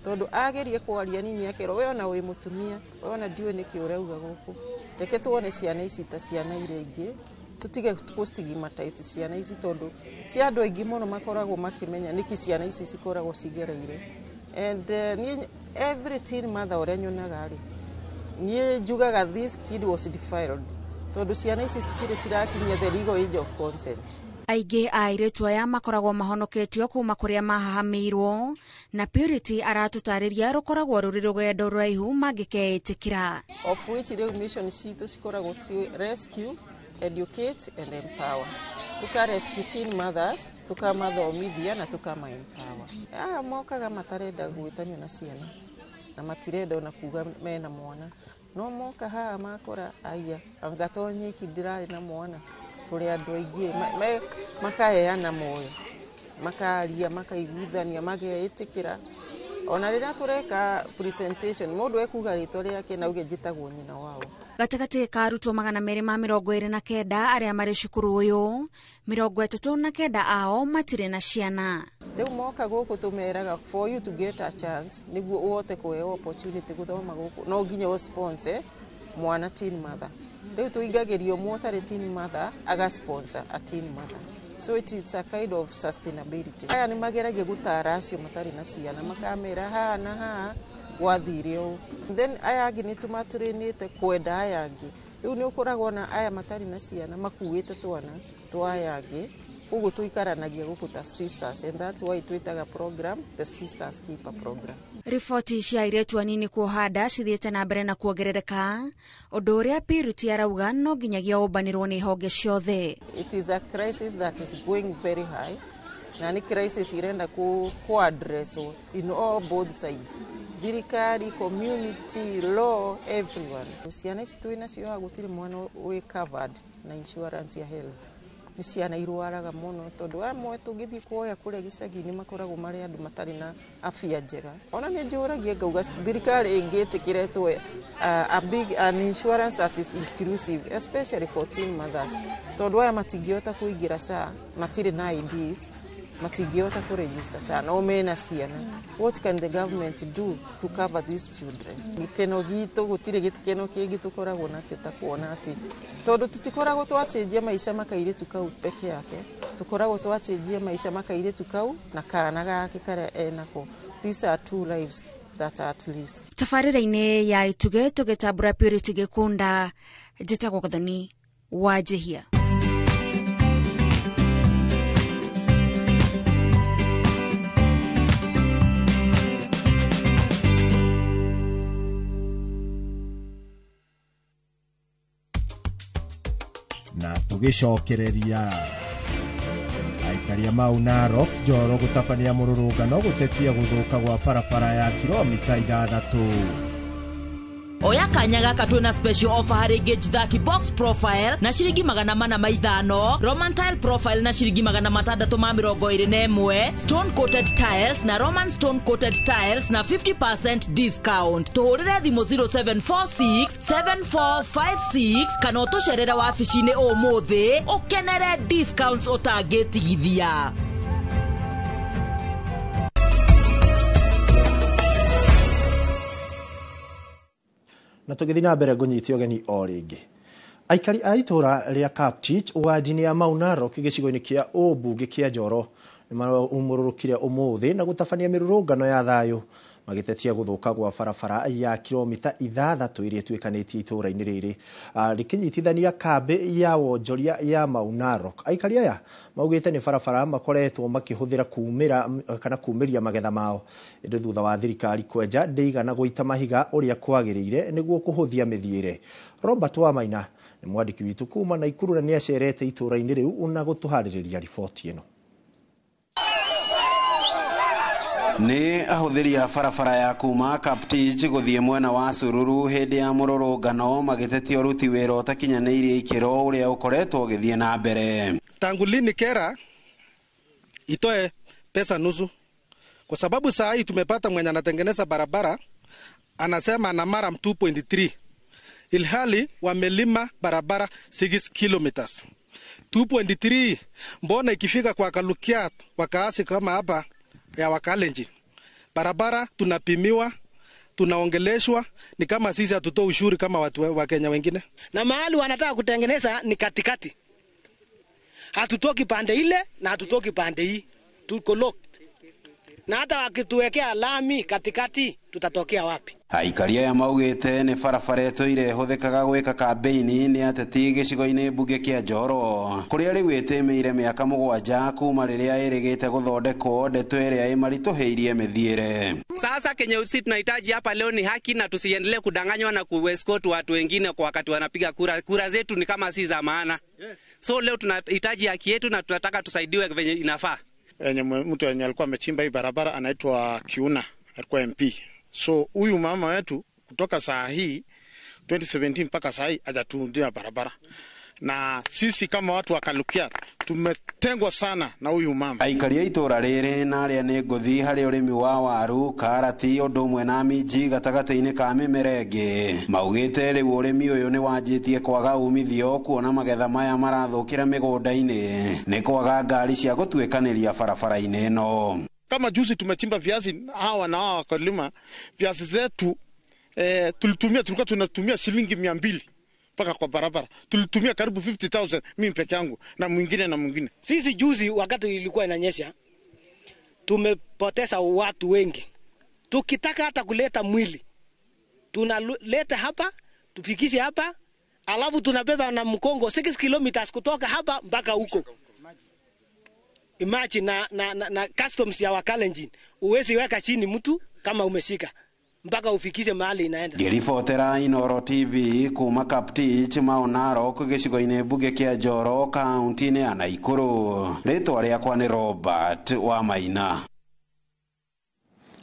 tondũ agerie kwaria nini akerwo we ona wĩ mũtumia, we ona ndiũĩ nĩkĩ ũrauga gũkũ. Reke tuone ciana ici ta ciana iria ingĩ, tũtige kũ stigmatize ciana ici, tondũ ti andũ aingĩ mũno makoragwo makĩmenya nĩkĩ ciana ici cikoragwo cigereire. And niĩ every teen mother ũrĩa nyonaga rĩ, niĩ njugaga this kid was defiled, tondũ ciana ici citirĩ cirakinyia the legal age of consent. Aingĩ a airĩtu aya makoragwo mahonoketio kuma kũrĩa mahahamĩirwo, na Purity aratũtarĩria rũkoragwo rũrĩ rũgendo rũraihu mangĩkeĩtĩkĩra. Of which rĩu mission citũ cikoragwo ci rescue, educate and empower. Tuka rescue teen mothers, tukamathomithia na tukama empower. Aya mokaga matarenda gwĩtanio na ciana na matirenda ona kuga mena mwana, no moka haha makora aya anga to nyiki ndĩrarĩ na mwana, tũrĩ andũ aingĩ. Makaheana moyo, makaria, makaiguithania, mageĩtĩkĩra. Ona rĩrĩa tũreka presentation, mũndũ ekuga rĩtwa rĩake na auge njĩtagwo nyina wao. Gatagatĩ ka arutwo 229 arĩa marĩ cukuru ũyũ, 39 ao matirĩ na ciana. Rĩu moka gũkũ tũmeraga for you to get a chance, nĩguo ũhote kũheo opportunity gũthoma gũkũ, no nginya ũ sponsor mwana teen mother. Rĩu tũingagĩrio ũmwe ũtarĩ teen mother aga sponsor a teen mother, so it is a kind of sustainability. Aya nĩ mageragia gũtara acio matarĩ na ciana, makamera haha na haha gwathire ũũ. Then aya angĩ nĩ tũmatrainĩte kwenda aya angĩ. Rĩu nĩ ũkoragwo na aya matarĩ na ciana makuĩte twana twa aya angĩ, koguo tũikaranagia gũkũ ta sisters, and that's why twĩtaga program the Sisters Keeper program. Riboti cia airĩtu anini kuoha nda cithiĩte na mbere na kuongerereka, ũndũ ũrĩa Purity arauga no nginyagia ũmbanĩrwo nĩ honge ciothe. It is a crisis that is going very high, na nĩ crisis irenda ku address in all both sides, thirikari, community, law, everyone. Ciana ici twĩ nacio haha gũtirĩ mwana wĩ covered na insurance ya health. Nĩ ciana irwaraga mũno tondũ amwe tũngĩthiĩ kuoya kũrĩa gĩcagi-inĩ makoragwo marĩ andũ matarĩ na afya njega. Ona nĩ njũragia ngauga thirikari ĩngĩtĩkĩra ĩtũhe a big an insurance that is inclusive, especially for teen mothers, tondũ aya matingĩhota kũingĩra SHA, matirĩ na IDs, matingĩhota kũregister SHA, no mena ciana. What can the government do to cover these children? Gĩkeno gitũ, gũtirĩ gĩkeno kĩngĩ tũkoragwo nakĩo ta kuona atĩ tondũ tũtikoragwo twachenjia maica ma kairĩtu kau peke yake, tũkoragwo twachenjia maica ma kairĩtu kau na kana gake karĩa enako. These are two lives that are at risk. Tabarĩra-inĩ ya Itugĩ tũgĩtambũra Purity Gĩkunda, njĩtagwo Gathoni wa Njihia. Na tũgĩcokereria aikaria Mau Narok Njoro gũtabania mũrũrũngano gũtetia gũthũka gwa barabara ya kilomita 6. Oya kanya gaka twĩna special offer harĩ Gauge 30 box profile na ciringi 405, Roman tile profile na ciringi 621, stone coated tiles na Roman stone coated tiles na 50% discount. Tũhũrĩre thimũ 0746 7456 kana ũtũcerere wabici-inĩ ũmũthĩ ũkenere discounts ũtangĩtigithia. Na tũgĩthiĩ na mbere ngũnyite ũgeni o rĩngĩ. Aikari a itũra rĩa Kaptich wadi-inĩ ya Mau Narok gĩcigo-inĩ kĩa ũmbunge kĩa Njoro nĩmaraumũrũrũkire ũmũthĩ na gũtabania mĩrũrũngano ya thayũ magĩtetia gũthũka gwa barabara ya kilomita 6 ĩrĩa ĩtuĩkanĩtie itũra-inĩ rĩrĩ rĩkĩnyitithania kambĩ ya wonjoria ya Mau Narok. Aikari aya maugĩte nĩ barabara makoretwo makĩhũthĩra kumĩra kana kumĩria magetha mao, ĩndĩ thutha wa thirikari kwenja ndĩigana gũita mahiga ũrĩa kwagĩrĩire nĩguo kũhũthia mĩthiĩre. Robert Wamaina nĩ mwandĩki witũ kuma Naikuru na nĩacerete itũra-inĩ rĩu na gũtũharĩrĩria riboti ĩno. Nĩ ahũthĩri a barabara ya kuma Kaptich gũthiĩ mwena wa Sururu hĩndĩ ya mũrũrũngano magĩtetia ũruti wĩra ũtakinyanĩirie ikĩro ũrĩa ũkoretwo ũgĩthiĩ na mbere. Tangu lini KERA itoe pesa nusu? Kwa sababu saa hii tumepata mwenye anatengeneza barabara anasema ana mara 2.3, ilhali wamelima barabara 6 kilometers. 2.3 mbona ikifika kwa Kalukia wakaasi kama hapa ya Wakalenjin, barabara tunapimiwa, tunaongeleshwa ni kama sisi hatutoa ushuru kama watu wa Kenya wengine. Na mahali wanataka kutengeneza ni katikati, hatutoki pande ile na hatutoki pande hii, tuko locked. Na hata wakituwekea lami katikati tutatokea wapi? Aikari aya maugĩte nĩ barabara ĩtũire ĩhũthĩkaga gwĩka kambĩini nĩ ateti gĩcigo-inĩ mbunge kĩa Njoro kũrĩa rĩu ĩtĩmĩire mĩaka 7 kuma rĩrĩa ĩrĩgĩte gũthondekwo, ndeto ĩrĩa ĩmaritũhĩirie mĩthiĩre. Sasa kenye sisi tunahitaji hapa leo ni haki, na tusiendelee kudanganywa na kuescort watu wengine kwa wakati wanapiga kura. Kura zetu ni kama si za maana. So leo tunahitaji haki yetu na tunataka tusaidiwe venye inafaa. Mtu alikuwa amechimba hii barabara anaitwa Kiuna, alikuwa MP. So huyu mama wetu kutoka saa hii 2017 mpaka saa hii hajatuundia barabara. Na sisi kama watu wa Kalukia tumetengwa sana na huyu mama. Aikari a itũra rĩrĩ na arĩa nĩ ngũthi harĩ ũrĩmi wa waru, karati ũndũ ũmwe na minji gatagatĩ-inĩ ka mĩmera ĩngĩ maugĩte rĩu ũrĩmi ũyũ nĩ wanjĩtie kwaga umithio kuona magetha maya marathũkĩra mĩgũnda-inĩ nĩ kwaga ngari cia gũtuĩkanĩria barabara-inĩ ĩno. Kama juzi tumechimba viazi hawa na hawa wakulima, viazi zetu tulikuwa tunatumia shilingi 200 mpaka kwa barabara. Tulitumia karibu 50,000 mimi peke yangu na mwingine na mwingine. Sisi juzi wakati ilikuwa inanyesha tumepoteza watu wengi. Tukitaka hata kuleta mwili tunaleta hapa, tufikishe hapa, alafu tunabeba na mkongo 6 kilometers kutoka hapa mpaka huko. Imagine na customs ya Wakalenjin, uwezi weka chini mtu kama umeshika mpaka ufikishe mahali inaenda. Ngĩribotera Inooro TV kuma Kaptich, Mau Narok gĩcigo-inĩ mbunge kĩa Njoro kaunti-inĩ ya Naikuru. Rĩtwa rĩakwa nĩ Robert Wamaina.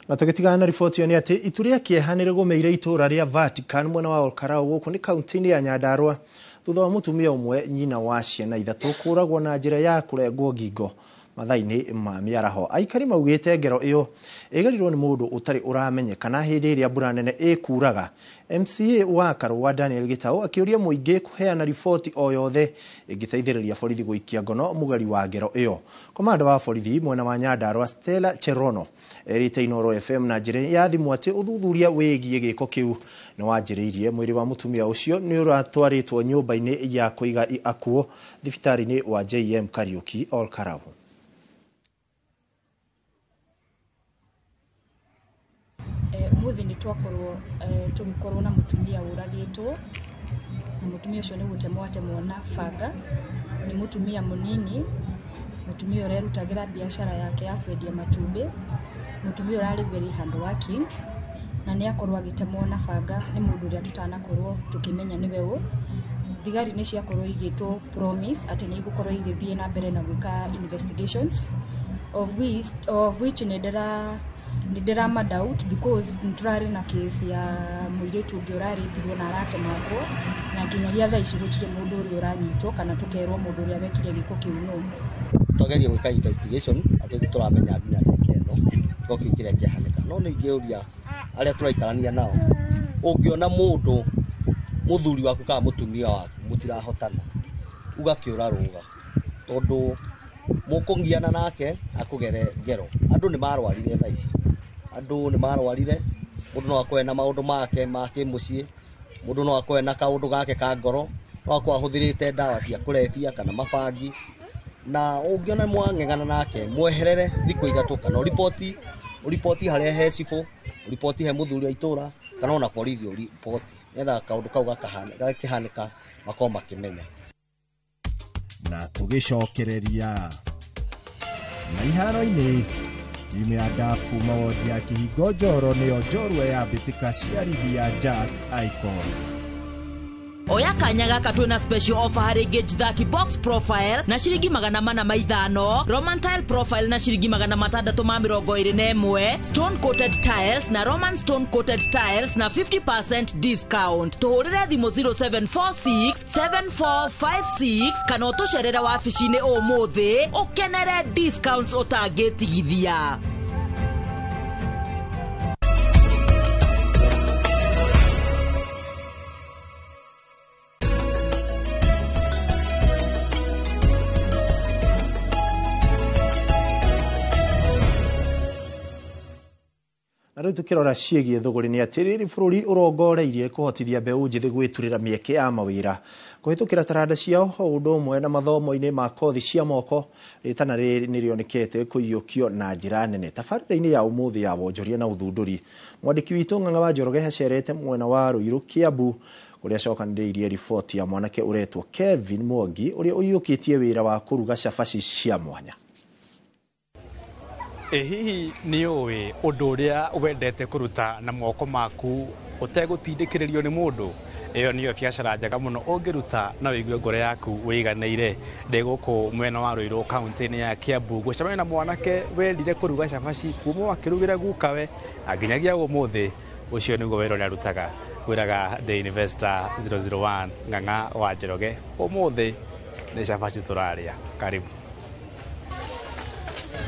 Na tũgĩtigana na riboti ĩyo nĩ atĩ itu rĩa kĩeha nĩ rĩgũmĩire itũũra rĩa Vatican mwena wa Olkarau gũkũ nĩ kaunti-inĩ ya Nyandarua Thutha wa mũtumia ũmwe nyina wa ciana ithatũ kũragwo na njĩra ya kũrengwo ngingo mathaa-inĩ ma mĩaraho. Aikari maugĩte ngero ĩyo ĩgerirwo nĩ mũndũ ũtarĩ ũramenyekana hĩndĩ ĩrĩa mbura nene ĩkuraga. MCA wa Karũa Daniel Gĩtaũ akĩũria mũingĩ kũheana riboti o yothe ĩngĩteithĩrĩria borithi gũikia ngono mũgeri wa ngero ĩyo. Komanda wa borithi mwena wa Nyandarua Stella Cherono erĩte Inooro FM na njĩra ya thimũ atĩ ũthuthuria wĩgiĩ gĩko kĩu nĩ wanjĩrĩirie. Mwĩrĩ wa mũtumia ũcio nĩ ũratwarĩtwo nyũmba-inĩ ya kũiga akuũ thibitarĩ-inĩ wa JM Kariuki Ol Kalou. Umuthi nĩ twakorwo tũgĩkorwo na mũtumia ũragĩtwo, na mũtumia ũcio nĩ gũtemwo atemwo na banga. Nĩ mũtumia mũnini, mũtumia ũrerutagĩra biacara yake ya kwendia matumbĩ, mũtumia ũrarĩ very hard working, na nĩ akorwo agĩtemwo na banga nĩ mũndũ ũrĩa tũtanakorwo tũkĩmenya nĩwe ũ. Thigari nĩ ciakorwo igĩtwo promise atĩ nĩ igũkorwo igĩthiĩ na mbere na gwĩka investigations, of which nĩ ndĩrama doubt because nĩtũrarĩ na case ya mũirĩtu ũngĩ ũrarĩpirwo na aratemangwo, na nginyagia thaa ici gũtirĩ mũndũ ũrĩa ũranyitwo kana tũkerwo mũndũ ũrĩa wekire gĩko kĩu nũ. Twageria gwĩka investigation atĩ tũramenya nginya ndagĩka ĩno gĩko kĩu kĩrĩa kĩahanĩka, no nĩ ingĩũria arĩa tũraikarania nao, ũngĩona mũndũ mũthuri waku kana mũtumia waku mũtirahotana, ũgakĩũra rũga, tondũ mũkũgiana nake akũgere ngero. Andũ nĩ marwarire thaa ici, andũ nĩ marwarire, mũndũ no akorwe na maũndũ make ma kĩmũciĩ, mũndũ no akorwe na kaũndũ gake ka ngoro, no akorwe ahũthĩrĩte ndawa cia kũrebia kana mabangi, na ũngĩona mwang'eng'ana nake mweherere thikũ ithatũ, kana ũriboti harĩa he cibũ, ũriboti he mũthuri wa itũra, kana ona borithi ũriboti, nĩgetha kaũndũ kau gakĩhanĩka makorwo makĩmenya. Na tũgĩcokereria na iharo-inĩ, timu ya DAF kuma wodi ya Kĩhingo Njoro nĩyo njorua ya mbĩtĩka cia rigi ya Jack Icons. Oya kanya gaka twĩna special offer harĩ Gauge 30 box profile na ciringi 405, Roman tile profile na ciringi 621, stone coated tiles na Roman stone coated tiles na 50% discount. Tũhũrĩre thimũ 0746 7456 kana ũtũcerere wabici-inĩ ũmũthĩ ũkenere discounts ũtangĩtigithia. Na rĩu tukĩrora ciĩgiĩ thũgũrĩ nĩ atĩ rĩrĩ bũrũri ũrongoreirie kũhotithia mbeũ njĩthĩ gwĩturĩra mĩeke ya mawĩra kũhĩtũkĩra taranda ciao o ũndũ ũmwe na mathomo-inĩ ma kothi cia moko. Rĩtana rĩrĩ nĩrĩonekete kũiyũkio na njĩra nene. Tabarĩra-inĩ ya ũmũthĩ ya wonjoria na ũthundũri, mwandĩki witũ Ng'ang'a wa Njoroge acerete mwena wa Ruiru Kiambu kũrĩa acokanĩrĩirie riboti ya mwanake ũretwo Kevin Mwangi ũrĩa ũiyũkĩtie wĩra wa kũruga cabaci cia mwanya. Hihi nĩ ũĩ ũndũ ũrĩa wendete kũruta na moko maku ũtegũtindĩkĩrĩrio nĩ mũndũ? Ĩyo nĩyo biacara njega mũno ũngĩruta na ũigue ngoro yaku wĩiganĩire. Ndĩ gũkũ mwena wa Ruiru kaunti-inĩ ya Kiambu gũcemania na mwanake wendire kũruga cabaci kuma akĩrugĩra gukawe na nginyagia ũmũthĩ ũcio nĩguo wĩra ũrĩa arutaga. Ngwĩraga The Investor 001 Ng'ang'a wa Njoroge, ũmũthĩ nĩ cabaci tũrarĩa. Karibu.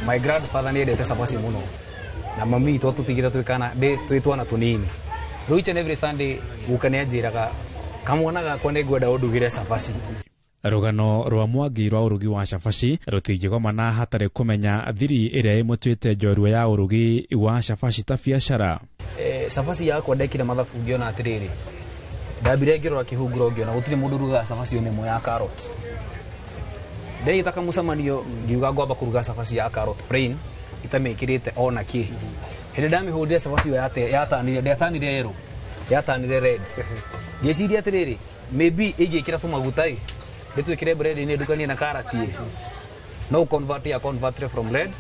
My grandfather nĩ endete cabaci mũno na mami witũ atũtigĩte twĩ kana twĩ twana tũnini. Rĩu each and every Sunday guka nĩ anjĩraga kamwana gakwa nĩ ngwenda ũndugĩre cabaci. Rũgano rwa Mwangi rwa ũrugi wa cabaci rũtingĩgomana hatarĩ kũmenya thiri ĩrĩa ĩmũtuĩte njorua ya ũrugi wa cabaci ta biacara. Cabaci yakwa ndekire mathabu ngĩona atĩrĩrĩ, ndambire ngĩrora kĩhunguro ngĩona gũtirĩ mũndũ ũrugaga cabaci ona ĩmwe ya carrot. Ndagĩta kamũcemanio ngiuga ngwamba kũruga cabaci ya carrot plain itamĩkĩrĩte ona kĩ. Hĩndĩ ndamĩhũrire cabaci ĩyo yatanire, ndĩatanire yellow, yatanire red. Ngĩciria atĩrĩrĩ, maybe ĩngĩkĩra tũmaguta ĩ, ndĩtwĩkĩre bread-inĩ ndukanie na karati ĩ, no convert ya convert from red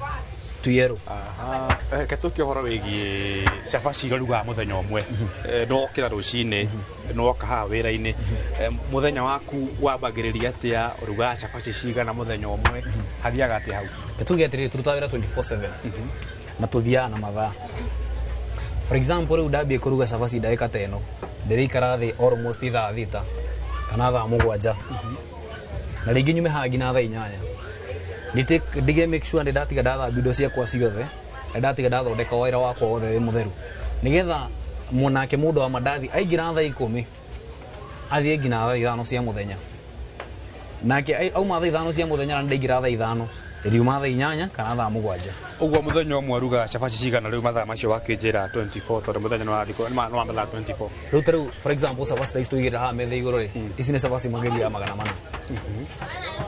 to yellow. Reke tũke ũhoro wĩgiĩ cabaci iria ũrugaga mũthenya ũmwe. Nĩwokĩra rũcinĩ, nĩwoka haha wĩra-inĩ, mũthenya waku wambagĩrĩria atĩa? Ũrugaga cabaci cigana mũthenya ũmwe? Hathiaga atĩa hau? Reke tuge atĩrĩrĩ, tũrutaga wĩra 24/7 na tũthiaga na mathaa. For example, rĩu ndambie kũruga cabaci ndagĩka ta ĩno, ndĩrĩikara thĩ almost ithaa thita Kana thaa 7. Na rĩngĩ nyume haha nginya thaa 8. Ndige make sure ndatiga ndathambia indo ciakwa ciothe, na ndatiga ndathondeka wĩra wakwa wothe wĩ mũtheru. Nĩgetha mwanake mũndũ wa mandathi aingĩra thaa 10 athiĩ nginya thaa 5 cia mũthenya. Nake auma thaa 5 cia mũthenya na ndaingĩra thaa 5, riuma thaa 8 kana thaa 7. Ũguo mũthenya ũmwe arugaga cabaci cigana rĩu mathaa macio wakĩnjĩra 24 tondũ mũthenya nĩ wathikũ nĩ wa mathaa 24. Rĩu ta rĩu for example cabaci ta ici tũigĩrĩra haha metha igũrũ rĩ, ici nĩ cabaci makĩria ya 400.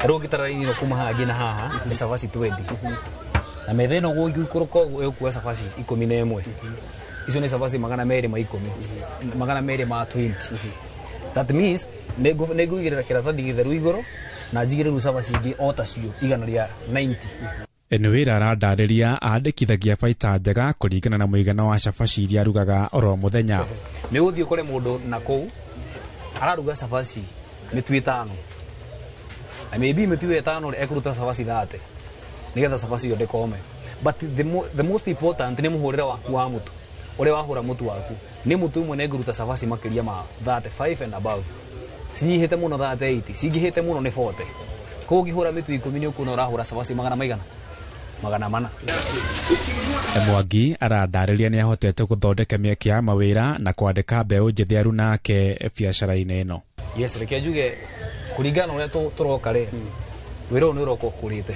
Rĩu ũngĩtara raini ĩno kuma haha nginya haha nĩ cabaci 20. Na metha ĩno gũikũrũka ũguo ĩgũkua cabaci 11. Icio nĩ cabaci 210, 220. That means nĩ ngũigĩrĩra kĩratathi gĩtheru igũrũ na njigĩrĩre rĩu cabaci ingĩ o tacio 190. Nĩ wĩra arandarĩria andĩkithagia baita njega kũringana na mũigana wa cabaci iria arugaga oro mũthenya. Nĩ ũgũthiĩ ũkore mũndũ na kũu araruga cabaci mĩtu 5. Na maybe mĩtu ĩyo 5 ekũruta cabaci 30 nĩgetha cabaci ĩyo ndĩkome. But the most important nĩ mũhũrĩre waku wa mũtu. Ũrĩa wahũra mũtu waku. Nĩ mũtu ũmwe nĩngũruta cabaci makĩria ma 35 and above. Cinyihĩte mũno 38, cingĩhĩte mũno nĩ 40. Koguo ũngĩhũra mĩtu 10 nĩ ũkuona ũrahũra cabaci 400. Mwangi arandarĩria nĩ ahotete gũthondeka mĩeke ya mawĩra na kwandĩka mbeũ njĩthĩ arunake biacara-inĩ ĩno. Yes, reke njuge kũringana na ũrĩa tũroka rĩ, wĩra ũyũ nĩ ũroka ũkũrĩte.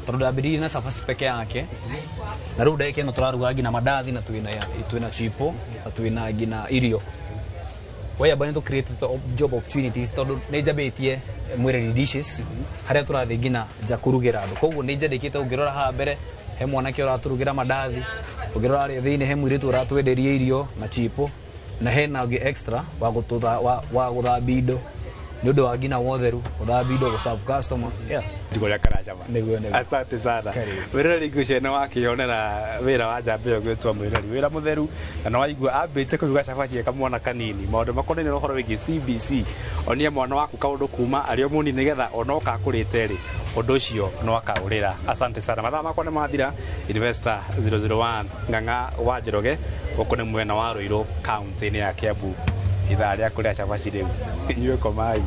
Tondũ ndambĩrĩirie na cabaci peke yake, na rĩu ndagĩka ĩno tũraruga nginya mandathi na twĩna chipo na twĩna nginya irio. Whereby nĩ tũ create job opportunities tondũ nĩ njambĩtie mwĩreri dishes harĩa tũrathiĩ nginya nja kũrugĩra andũ. Koguo nĩ njandĩkĩte ũngĩrora haha mbere he mwanake ũratũrugĩra mandathi, ũngĩrora harĩa thĩinĩ he mũirĩtu ũratwenderia irio na chipo, na hena ũngĩ extra wa gũthambia indo nĩ ũndũ wa nginya wotheru, gũthambia indo, gũ serve customer. Yeah. Ndigũrĩa karacama. Nĩguo, nĩguo. Asante sana. Karibu. Wĩroreri ngũcio nĩ wakĩonera wĩra wa njamba ĩyo gwĩtwo mwĩrori. Wĩra mũtheru na nĩ waigua ambĩte kũruga cabaci e kamwana kanini. Maũndũ makonainie na ũhoro wĩgiĩ CBC. Onia mwana waku kaũndũ kuma arĩ o mũnini nĩgetha ona oka akũrĩte rĩ, ũndũ ũcio no akaũrĩra. Asante sana. Mathaa makwa nĩ mathira. Investor 001 Ng'ang'a wa Njoroge gũkũ nĩ mwena wa Ruiru kaunti-inĩ ya Kiambu. Ithaa rĩa kũrĩa cabaci rĩu. Inyuĩ komai.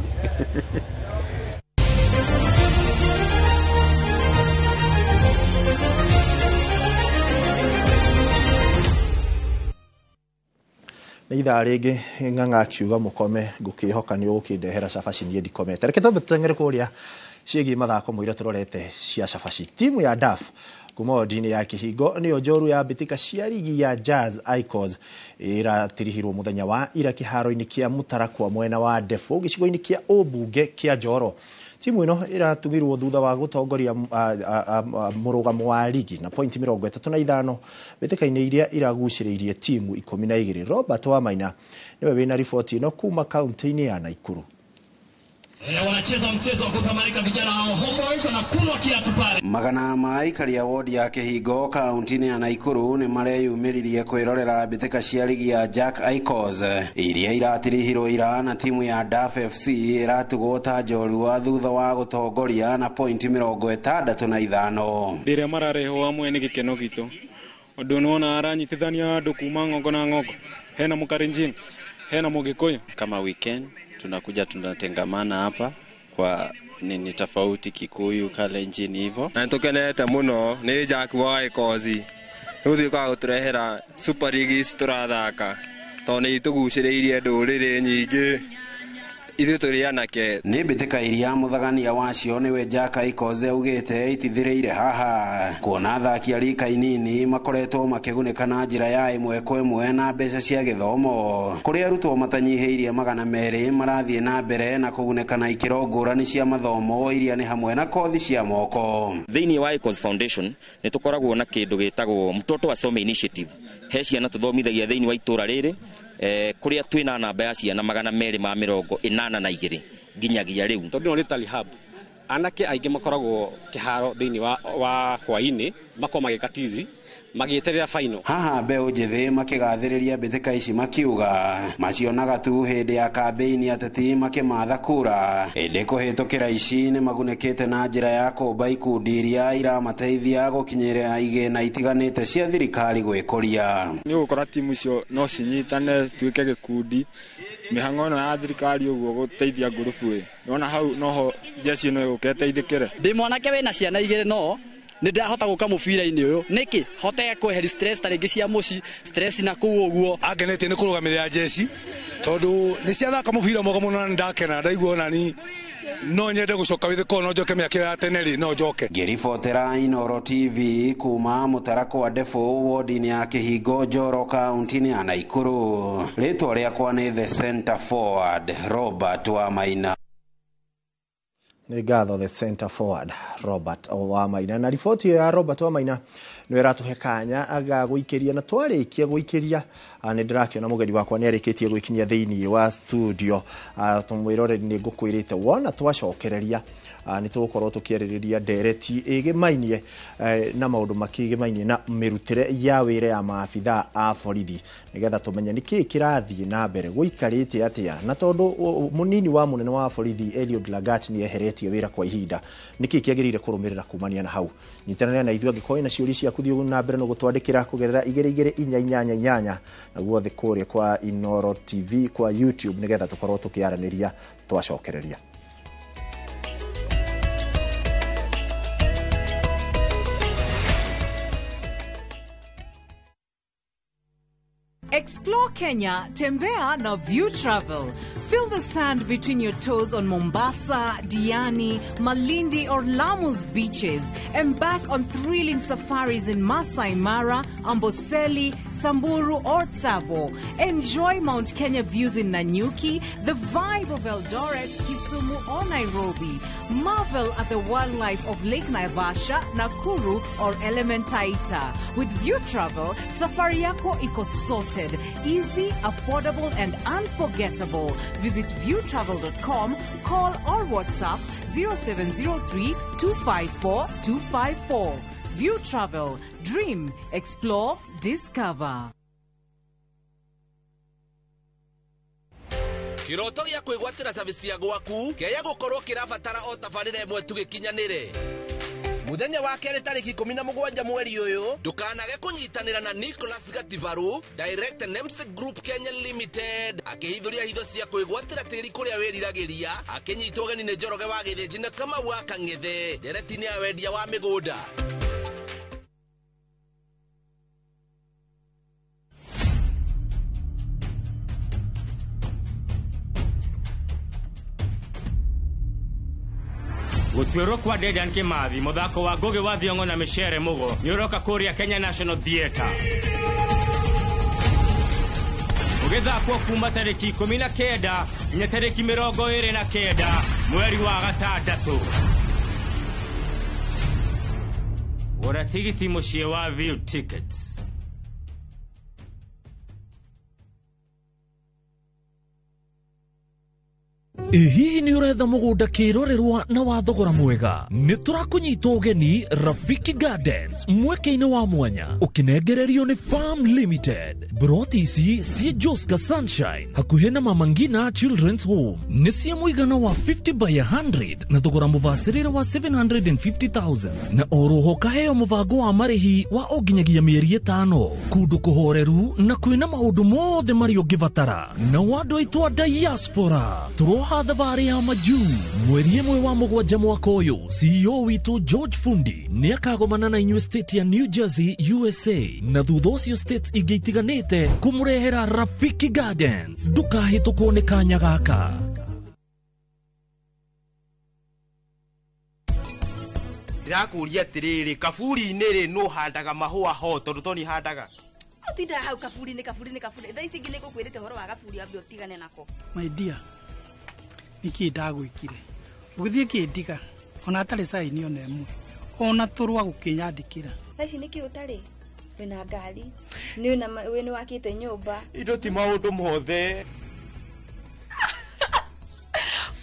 Nĩ ithaa rĩngĩ Ng'ang'a akiuga mũkome ngũkĩhoka nĩ ũgũkĩndehera cabaci niĩ ndikomete. Reke twambe tũteng'ere kũrĩa ciĩgiĩ mathako mũira tũrorete cia cabaci. Timu ya DAF kuma wodi-inĩ ya Kĩhingo nĩyo njoru ya mbĩtĩka cia rigi ya Jazz Icons ĩratirihirwo mũthenya wa ira kĩharo-inĩ kĩa Mũtarakwa mwena wa Ndebũ gĩcigo-inĩ kĩa ũmbunge kĩa Njoro. Timu ĩno ĩratugirwo thutha wa gũtongoria mũrũgamo wa rigi na pointi 35 mbĩtĩka-inĩ iria iragucĩrĩirie timu 12. Robert Wamaina nĩwe wĩna riboti ĩno kuma kaunti-inĩ ya Naikuru. Wanacheza mchezo wa kutamalika vijana hao Homeboys wanakulwa kiatu pale. Magana ma aikari a wodi ya Kĩhingo kaunti-inĩ ya Naikuru nĩ mareyumĩririe kwĩrorera mbĩtĩka cia rigi ya Jack Icons iria iratirihirwo ira na timu ya DAF FC ĩratugwo ta njorua thutha wa gũtongoria na pointi 65. Rĩrĩa mararehwo hamwe nĩ gĩkeno gitũ ũndũ nĩwona aranyitithania andũ kuma ng'ongo na ng'ongo, hena Mũkalenjin, hena Mũgĩkũyũ. Kama weekend tunakuja tunatengamana hapa kwa nini tofauti Kikuyu Kalenjin hivyo. Na tukenete muno ni Jack wa Icons nĩ gũtũrehera Super League tũrathaka tondũ nĩ itũgucĩrĩirie ndũrĩrĩ nyingĩ ithuĩ tũrĩ anake. Nĩ mbĩtĩka iria mũthagania wacio nĩwe Jack Icons augĩte itithirĩire haha kuona athaki a rika inini makoretwo makĩgunĩka na njĩra ya ĩmwe kwa ĩmwe na mbeca cia gĩthomo kũrĩa arutwo matanyihĩirie 200 marathiĩ na mbere na kũgunĩka na ikĩro ngũrani cia mathomo iria nĩ hamwe na kothi cia moko. Thĩinĩ wa Icons Foundation nĩ tũkoragwo na kĩndũ gĩtagwo Mtoto Asome Initiative. He ciana tũthomithagia thĩinĩ wa itũra rĩrĩ kũrĩa twĩna namba ya ciana 282 nginyagia rĩu. Tondũ nĩ Tali Hub anake aingĩ makoragwo kĩharo thĩinĩ wa hwainĩ makorwo magĩka tizi magĩeterera final. Haha mbeũ njĩthĩ makĩgathĩrĩria mbĩtĩka ici makiuga macionaga tu hĩndĩ ya kambĩini ateti makĩmatha kura, ĩndĩ kũhĩtũkĩra ici nĩ magunĩkĩte na njĩra ya kũmba ikundi iria iramateithia gũkinyĩra igĩna itiganĩte cia thirikari gwĩkũria. Nĩ ũgũkora timu icio no cinyitane cituĩke gĩkundi mĩhang'o ĩno ya thirikari ũguo gũteithia ngurubu ĩ nĩwona hau noho jeshi ĩno ĩgũka ĩteithĩkĩre. Ndĩ mwanake wĩna ciana igĩrĩ no nĩ ndĩrahota gũka mũbira-inĩ ũyũ nĩkĩ hote kweheria stress ta rĩngĩ cia mũciĩ stress na kũu ũguo. Angenetie nĩ kũrũgamĩrĩra jeshi tondũ nĩ ciathaka mũbira mwega mũno na nĩ ndakena ndaigua onani no nyende gũcoka wĩthĩ no njoke mĩaka ya tene rĩ no njoke. Ngĩribotera Inooro TV kuma Mũtarakwa Ndebũ wodi-inĩ ya Kĩhingo Njoro kaunti-inĩ ya Naikuru, rĩtwa rĩakwa nĩ The Center Forward Robert Wamaina. Nĩ ngatho The Center Forward Robert Wamaina. Na riboti ya Robert Wamaina nĩ ĩratũhe kanya aga gũikĩria, na twarĩkia gũikĩria nĩ ndĩrakĩona mũgeni wakwa nĩ arĩkĩtie gwĩkinyia thĩinĩ wa studio. Tũmwĩroreri nĩ ngũkwĩrĩte wona twacokereria nĩ tũgũkorwo tũkĩarĩrĩria ndereti ĩgĩmainie na maũndũ makĩgĩmainie na mĩrutĩre ya wĩra ya maabithaa a borithi nĩgetha tũmenye nĩkĩĩ kĩrathiĩ na mbere gũikarĩte atĩa, na tondũ mũnini wa mũnene wa borithi Eliud Lagat nĩ eheretie wĩra kwa ihinda, nĩkĩĩ kĩagĩrĩire kũrũmĩrĩra kumania na hau. Nyitanĩra na ithuĩ angĩkorwo wĩna ciũria ciaku thiĩ na mbere na gũtwandĩkĩra kũgerera 22488 naguo thĩ kũrĩa kwa Inooro TV kwa YouTube nĩgetha tũkorwo tũkĩaranĩria twacokereria. Explore Kenya, tembea na View Travel. Feel the sand between your toes on Mombasa, Diani, Malindi or Lamu's beaches. Embark on thrilling safaris in Masai Mara, Amboseli, Samburu or Tsavo. Enjoy Mount Kenya views in Nanyuki, the vibe of Eldoret, Kisumu or Nairobi. Marvel at the wildlife of Lake Naivasha, Nakuru or Elementaita. With View Travel, safari yako iko sorted. Easy, affordable and unforgettable. Visit viewtravel.com, call or WhatsApp 0703 254 254. View Travel. Dream, explore, discover. Kiroto gĩa kwĩgwatĩra service ya gwaku kĩaya gũkorwo kĩrabatara o tabarĩra ĩmwe tu gĩkinyanĩre. Muthenya wa kerĩ tarĩki 17 mweri ũyũ ndũkanage kũnyitanĩra na Nicholas Gatibaru Director Nemsec Group Kenya Limited akĩhithũria hitho cia kwĩgwatĩra tĩri kũrĩa wĩriragĩria, akĩnyitwo ũgeni nĩ Njoroge wa Gĩthĩnji na Kamau wa Kang'ethe ndereti-inĩ ya wendia wa mĩgũnda. Gũtuĩrwo kwa Dedan Kimathi mũthako wa Ngugi wa Thiong'o na Micere Mugo nĩ ũroka kũrĩa Kenya National Theatre ũgĩthakwo kuma tarĩki 19 nginya tarĩki 29 mweri wa gatandatũ. Gũra tigiti mũciĩ wa View Tickets. Hihi nĩ ũretha mũgũnda kĩrorerwa na wa thogora mwega? Nĩ tũrakũnyita ũgeni Rafiki Gardens mweke-inĩ wa mwanya ũkĩnengererio nĩ Farm Limited. Broti ici ciĩ Joska Sunshine hakuhĩ na Mama Ngina Children's Home nĩ cia mũigana wa 50 by 100 na thogora mũbacĩrĩre wa 750,000 na oroho kaheo mũbango wa marĩhi wa o nginyagia mĩeri 5 kũndũ kũhoreru na kwĩna maũndũ mothe marĩa ũngĩbatara. Na andũ aitũ a diaspora tũroha thabarĩ ya majuu mweri 1 wa 7 mwaka ũyũ. CEO witũ George Fundi nĩ akagomana na inyuĩ state ya New Jersey USA na thutha ũcio states ingĩ itiganĩte kũmũrehera Rafiki Gardens. Ndũkahĩtũkwo nĩ kanya gaka. Ndĩrakũria atĩrĩrĩ, kaburi-inĩ rĩ nũ handaga mahũa ho tondũ to niĩ handaga? Ũtindaga hau kaburi-inĩ kaburi-inĩ kaburi. Thaa ici ingĩ nĩngũkwĩrĩte ũhoro wa gaburi wambe ũtigane nako. My dear, nĩkĩĩ ndagwĩkire ũgĩthiĩ kĩndiga ona atarĩ saini ona ĩmwe ona tũrwa gũkĩnyandĩkĩra. Thaa ici nĩkĩĩ ũtarĩ? Wĩna ngari, nĩ wakĩte nyũmba. Indo ti maũndũ mothe.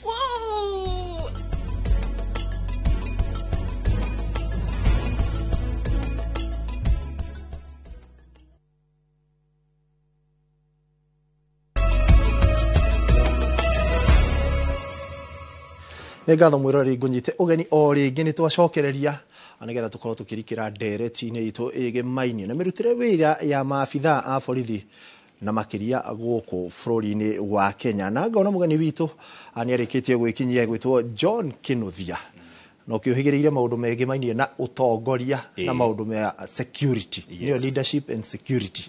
Wow! Nĩ ngatho mwĩroreri, ngũnyite ũgeni o rĩngĩ. Nĩ twacokereria nĩgetha tũkorwo tũkĩrikĩra ndereti-inĩ itũ ĩgĩmainie na mĩrutĩre wĩra ya maabithaa a borithi na makĩria gũkũ bũrũri-inĩ wa Kenya. Na ngona mũgeni witũ nĩ arĩkĩtie gwĩkinyia, gwĩtwo John Kinuthia, na ũkĩũhĩgĩrĩire maũndũ megĩmainie na ũtongoria na maũndũ ma security, nĩyo leadership and security.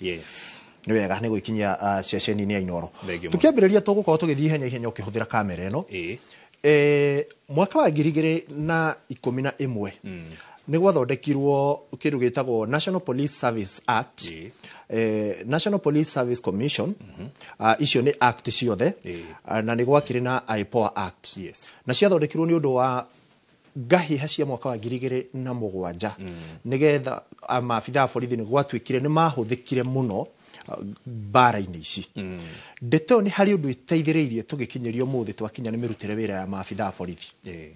Nĩ wega nĩ gwĩkinyia ceceni-inĩ ya Inooro. Thengiũ mũno. Tũkĩambĩrĩria, tũgũkorwo tũgĩthiĩ ihenya ihenya ũkĩhũthĩra kamera ĩno. Mwaka wa 2011 nĩ gwathondekirwo kĩndũ gĩtagwo National Police Service Act, National Police Service Commission. Icio nĩ act ciothe. Na nĩ gwakĩrĩ na IPOA Act. Na ciathondekirwo nĩ ũndũ wa ngahĩha cia mwaka wa 2007, nĩgetha maabithaa a borithi nĩ gwatuĩkire nĩ mahũthĩkire mũno mbara-inĩ ici. Ndeto ĩyo nĩ harĩ ũndũ ĩteithĩrĩirie tũgĩkinyĩrio ũmũthĩ twakinya nĩ mĩrutĩre wĩra ya maabithaa a borithi? Ĩĩ.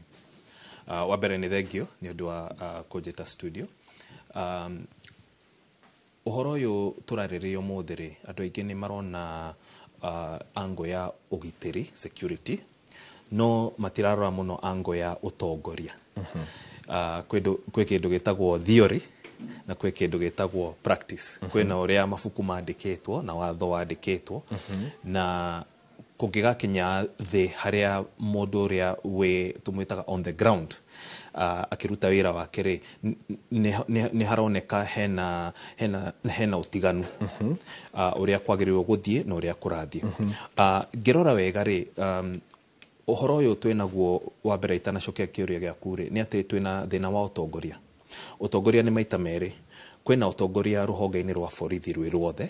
Wa mbere nĩ thengio nĩ ũndũ wa kũnjĩta studio. Ũhoro ũyũ tũrarĩrĩria ũmũthĩ rĩ, andũ aingĩ nĩ marona angle ya ũgitĩri, security, no matirarora mũno angle ya ũtongoria. Kwĩ kĩndũ gĩtagwo theory na kwĩ kĩndũ gĩtagwo practice. Kwĩna ũrĩa mabuku mandĩkĩtwo na watho wandĩkĩtwo, na kũngĩgakinya thĩ harĩa mũndũ ũrĩa wĩ tũmwĩtaga on the ground akĩruta wĩra wake rĩ, nĩ haroneka hena ũtiganu ũrĩa kwagĩrĩirwo gũthiĩ na ũrĩa kũrathiĩ. Ngĩrora wega rĩ, ũhoro ũyũ twĩnaguo wa mbere, itanacokia kĩũria gĩaku rĩ, nĩ atĩ twĩna thĩna wa ũtongoria. Ũtongoria nĩ maita merĩ: kwĩna ũtongoria rũhonge-inĩ rwa borithi rwĩ ruothe,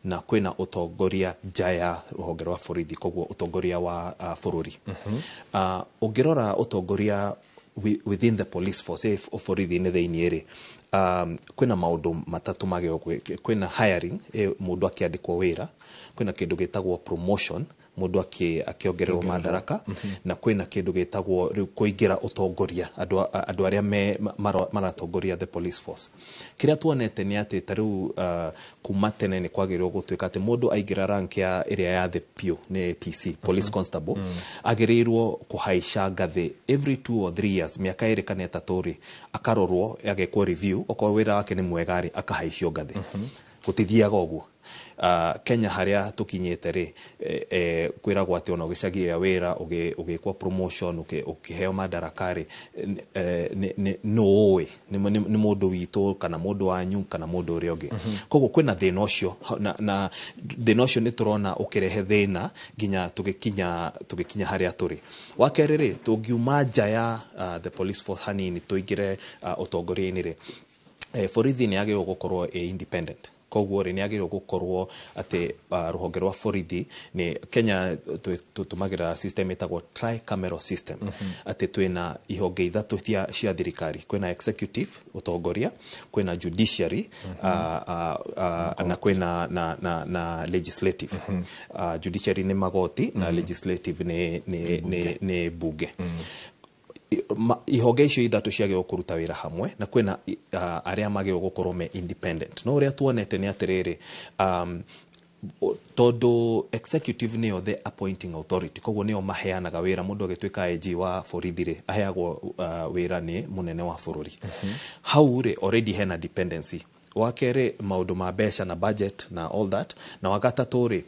na kwĩna ũtongoria nja ya rũhonge rwa borithi, koguo ũtongoria wa bũrũri. Ũngĩrora ũtongoria within the police force, borithi-inĩ thĩiniĩ rĩ, kwĩna maũndũ matatũ magĩrĩirwo kwĩna hiring, mũndũ akĩandĩkwo wĩra, kwĩna kĩndũ gĩtagwo promotion, mũndũ akĩongererwo madaraka, na kwĩna kĩndũ gĩtagwo rĩu kũingĩra ũtongoria, andũ arĩa me maratongoria the police force. Kĩrĩa tuonete nĩ atĩ ta rĩu kuma tene nĩ kwagĩrĩirwo gũtuĩka atĩ mũndũ aingĩra rank ya ĩrĩa ya thĩ piũ nĩ PC, police constable, agĩrĩirwo kũhaica ngathĩ every 2 or 3 years, mĩaka 2 kana 3 rĩ, akarorwo, agekwo review, okorwo wĩra wake nĩ mwega rĩ, akahaicio ngathĩ. Gũtithiaga ũguo. Kenya harĩa tũkinyĩte rĩ, kwĩragwo atĩ ona ũgĩcagia wĩra, ũgĩkwo promotion, ũkĩheo madaraka rĩ, nĩ ũĩ nĩ mũndũ witũ kana mũndũ wanyu kana mũndũ ũrĩa ũngĩ. Koguo kwĩna thĩna ũcio, na thĩna ũcio nĩ tũrona ũkĩrehe thĩna nginya tũgĩkinya harĩa tũrĩ. Wa kerĩ rĩ, tũngiuma nja ya the police force hanini tũingĩre ũtongoria-inĩ rĩ, borithi nĩ yagĩrĩirwo gũkorwo ĩ independent. Koguo rĩ, nĩ yagĩrĩirwo gũkorwo atĩ rũhonge rwa borithi nĩ Kenya tũtũmagĩra system ĩtagwo tricameral system, atĩ twĩna ihonge ithatũ cia thirikari: kwĩna executive, ũtongoria, kwĩna judiciary, na kwĩna na legislative. Judiciary nĩ magoti na legislative nĩ bunge. Ihonge icio ithatũ ciagĩrĩirwo kũruta wĩra hamwe, na kwĩna arĩa magĩrĩirwo gũkorwo me independent. No ũrĩa tuonete nĩ atĩrĩrĩ, tondũ executive nĩyo the appointing authority, koguo nĩo maheanaga wĩra. Mũndũ agĩtuĩka IG wa borithi rĩ, aheagwo wĩra nĩ mũnene wa bũrũri. Hau rĩ, already hena dependency. Wa kerĩ, maũndũ ma mbeca na budget na all that. Na wa gatatũ rĩ,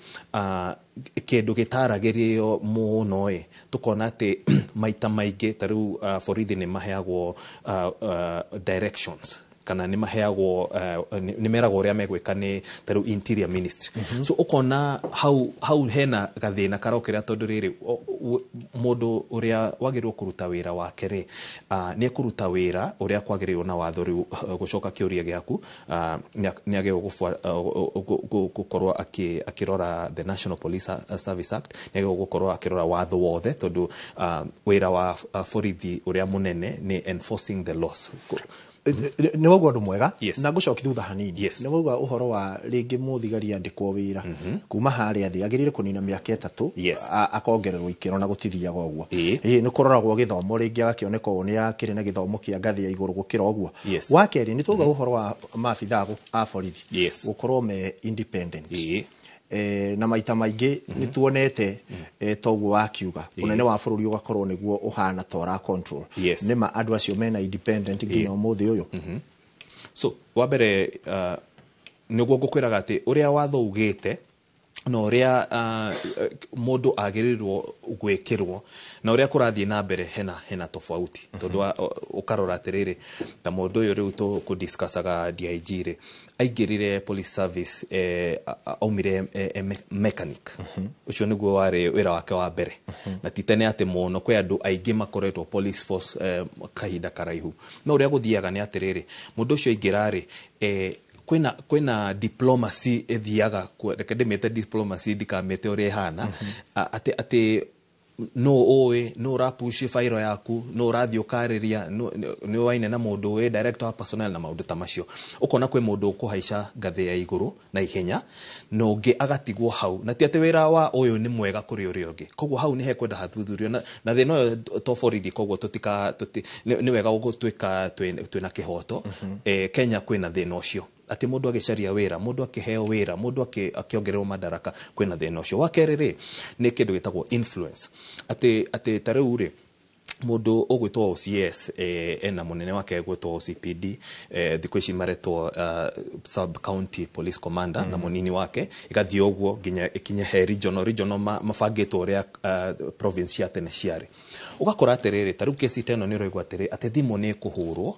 kĩndũ gĩtaragĩrio mũno ĩ, tũkona atĩ maita maingĩ ta rĩu borithi nĩ maheagwo directions kana nĩ maheagwo, nĩ meragwo ũrĩa megwĩka nĩ ta rĩu interior ministry. So ũkona hau hena gathĩna karokĩra, tondũ rĩrĩ, mũndũ ũrĩa wagĩrĩirwo kũruta wĩra wake rĩ, nĩ ekũruta wĩra ũrĩa kwagĩrĩirwo na watho. Rĩu gũcoka kĩũria gĩaku, nĩ agĩrĩirwo gũkorwo akĩrora the National Police Service Act, nĩ agĩrĩirwo gũkorwo akĩrora watho wothe, tondũ wĩra wa borithi ũrĩa mũnene nĩ enforcing the laws. Nĩ wauga ũndũ mwega na ngũcoki thutha hanini. Nĩ wauga ũhoro wa rĩngĩ mũthigari andĩkwo wĩra kuma harĩa thĩ agĩrĩire kũnina mĩaka 3 akongererwo ikĩro, na gũtithiaga ũguo. Ĩĩ, nĩ kũroragwo gĩthomo, rĩngĩ agakĩoneka ũũ nĩ akĩrĩ na gĩthomo kĩa ngathĩ ya igũrũ gũkĩra ũguo. Wa kerĩ, nĩ twauga ũhoro wa maabithaa a borithi gũkorwo me independent. Na maita maingĩ nĩ tuonete toguo wakiuga ũnene wa bũrũri ũgakorwo nĩguo ũhana ta ũra control. Nĩma andũ acio mena independent nginya ũmũthĩ ũyũ? So wa mbere, nĩguo ngũkwĩraga atĩ ũrĩa watho ugĩte na ũrĩa mũndũ agĩrĩirwo gwĩkĩrwo na ũrĩa kũrathiĩ na mbere hena tofauti, tondũ ũkarora atĩrĩrĩ, ta mũndũ ũyũ rĩu tũkũdiscussaga DIG rĩ, aingĩrire police service, aumire mechanic. Ũcio nĩguo warĩ wĩra wake wa mbere, na ti tene atĩ mũno kwĩ andũ aingĩ makoretwo police force kahinda karaihu. No ũrĩa gũthiaga nĩ atĩrĩrĩ, mũndũ ũcio aingĩra rĩ, kwĩna diplomacy ĩthiaga, reke ndĩmĩte diplomacy, ndikamĩte ũrĩa ĩhana, atĩ no ũĩ no ũrapush fairo yaku, no ũrathiĩ ũkarĩria nĩ waine na mũndũ wĩ director wa personnel na maũndũ ta macio. Ũkona kwĩ mũndũ ũkũhaica ngathĩ ya igũrũ na ihenya na ũngĩ agatigwo hau, na ti atĩ wĩra wa ũyũ nĩ mwega kũrĩ ũrĩa ũngĩ. Koguo hau nĩ hekwenda hathuthurio na thĩna ũyũ to borithi. Koguo tũtika nĩ wega gũtuĩka twĩna kĩhoto. Kenya kwĩna thĩna ũcio atĩ mũndũ agĩcaria wĩra, mũndũ akĩheo wĩra, mũndũ akĩongererwo madaraka, kwĩna thĩna ũcio. Wa kerĩ rĩ, nĩ kĩndũ gĩtagwo influence, atĩ ta rĩu rĩ, mũndũ ũgwĩtwo OCS ena mũnene wake ũgwĩtwo OCPD, thikũ ici maretwo sub county police commander, na mũnini wake, ĩgathiĩ ũguo nginya ĩkinye he regional. Regional mabangĩtwo ũrĩa province cia tene ciarĩ. Ũgakora atĩrĩrĩ, ta rĩu kesi ta ĩno nĩ ũraigua atĩrĩ atĩ thimũ nĩ ĩkũhũrwo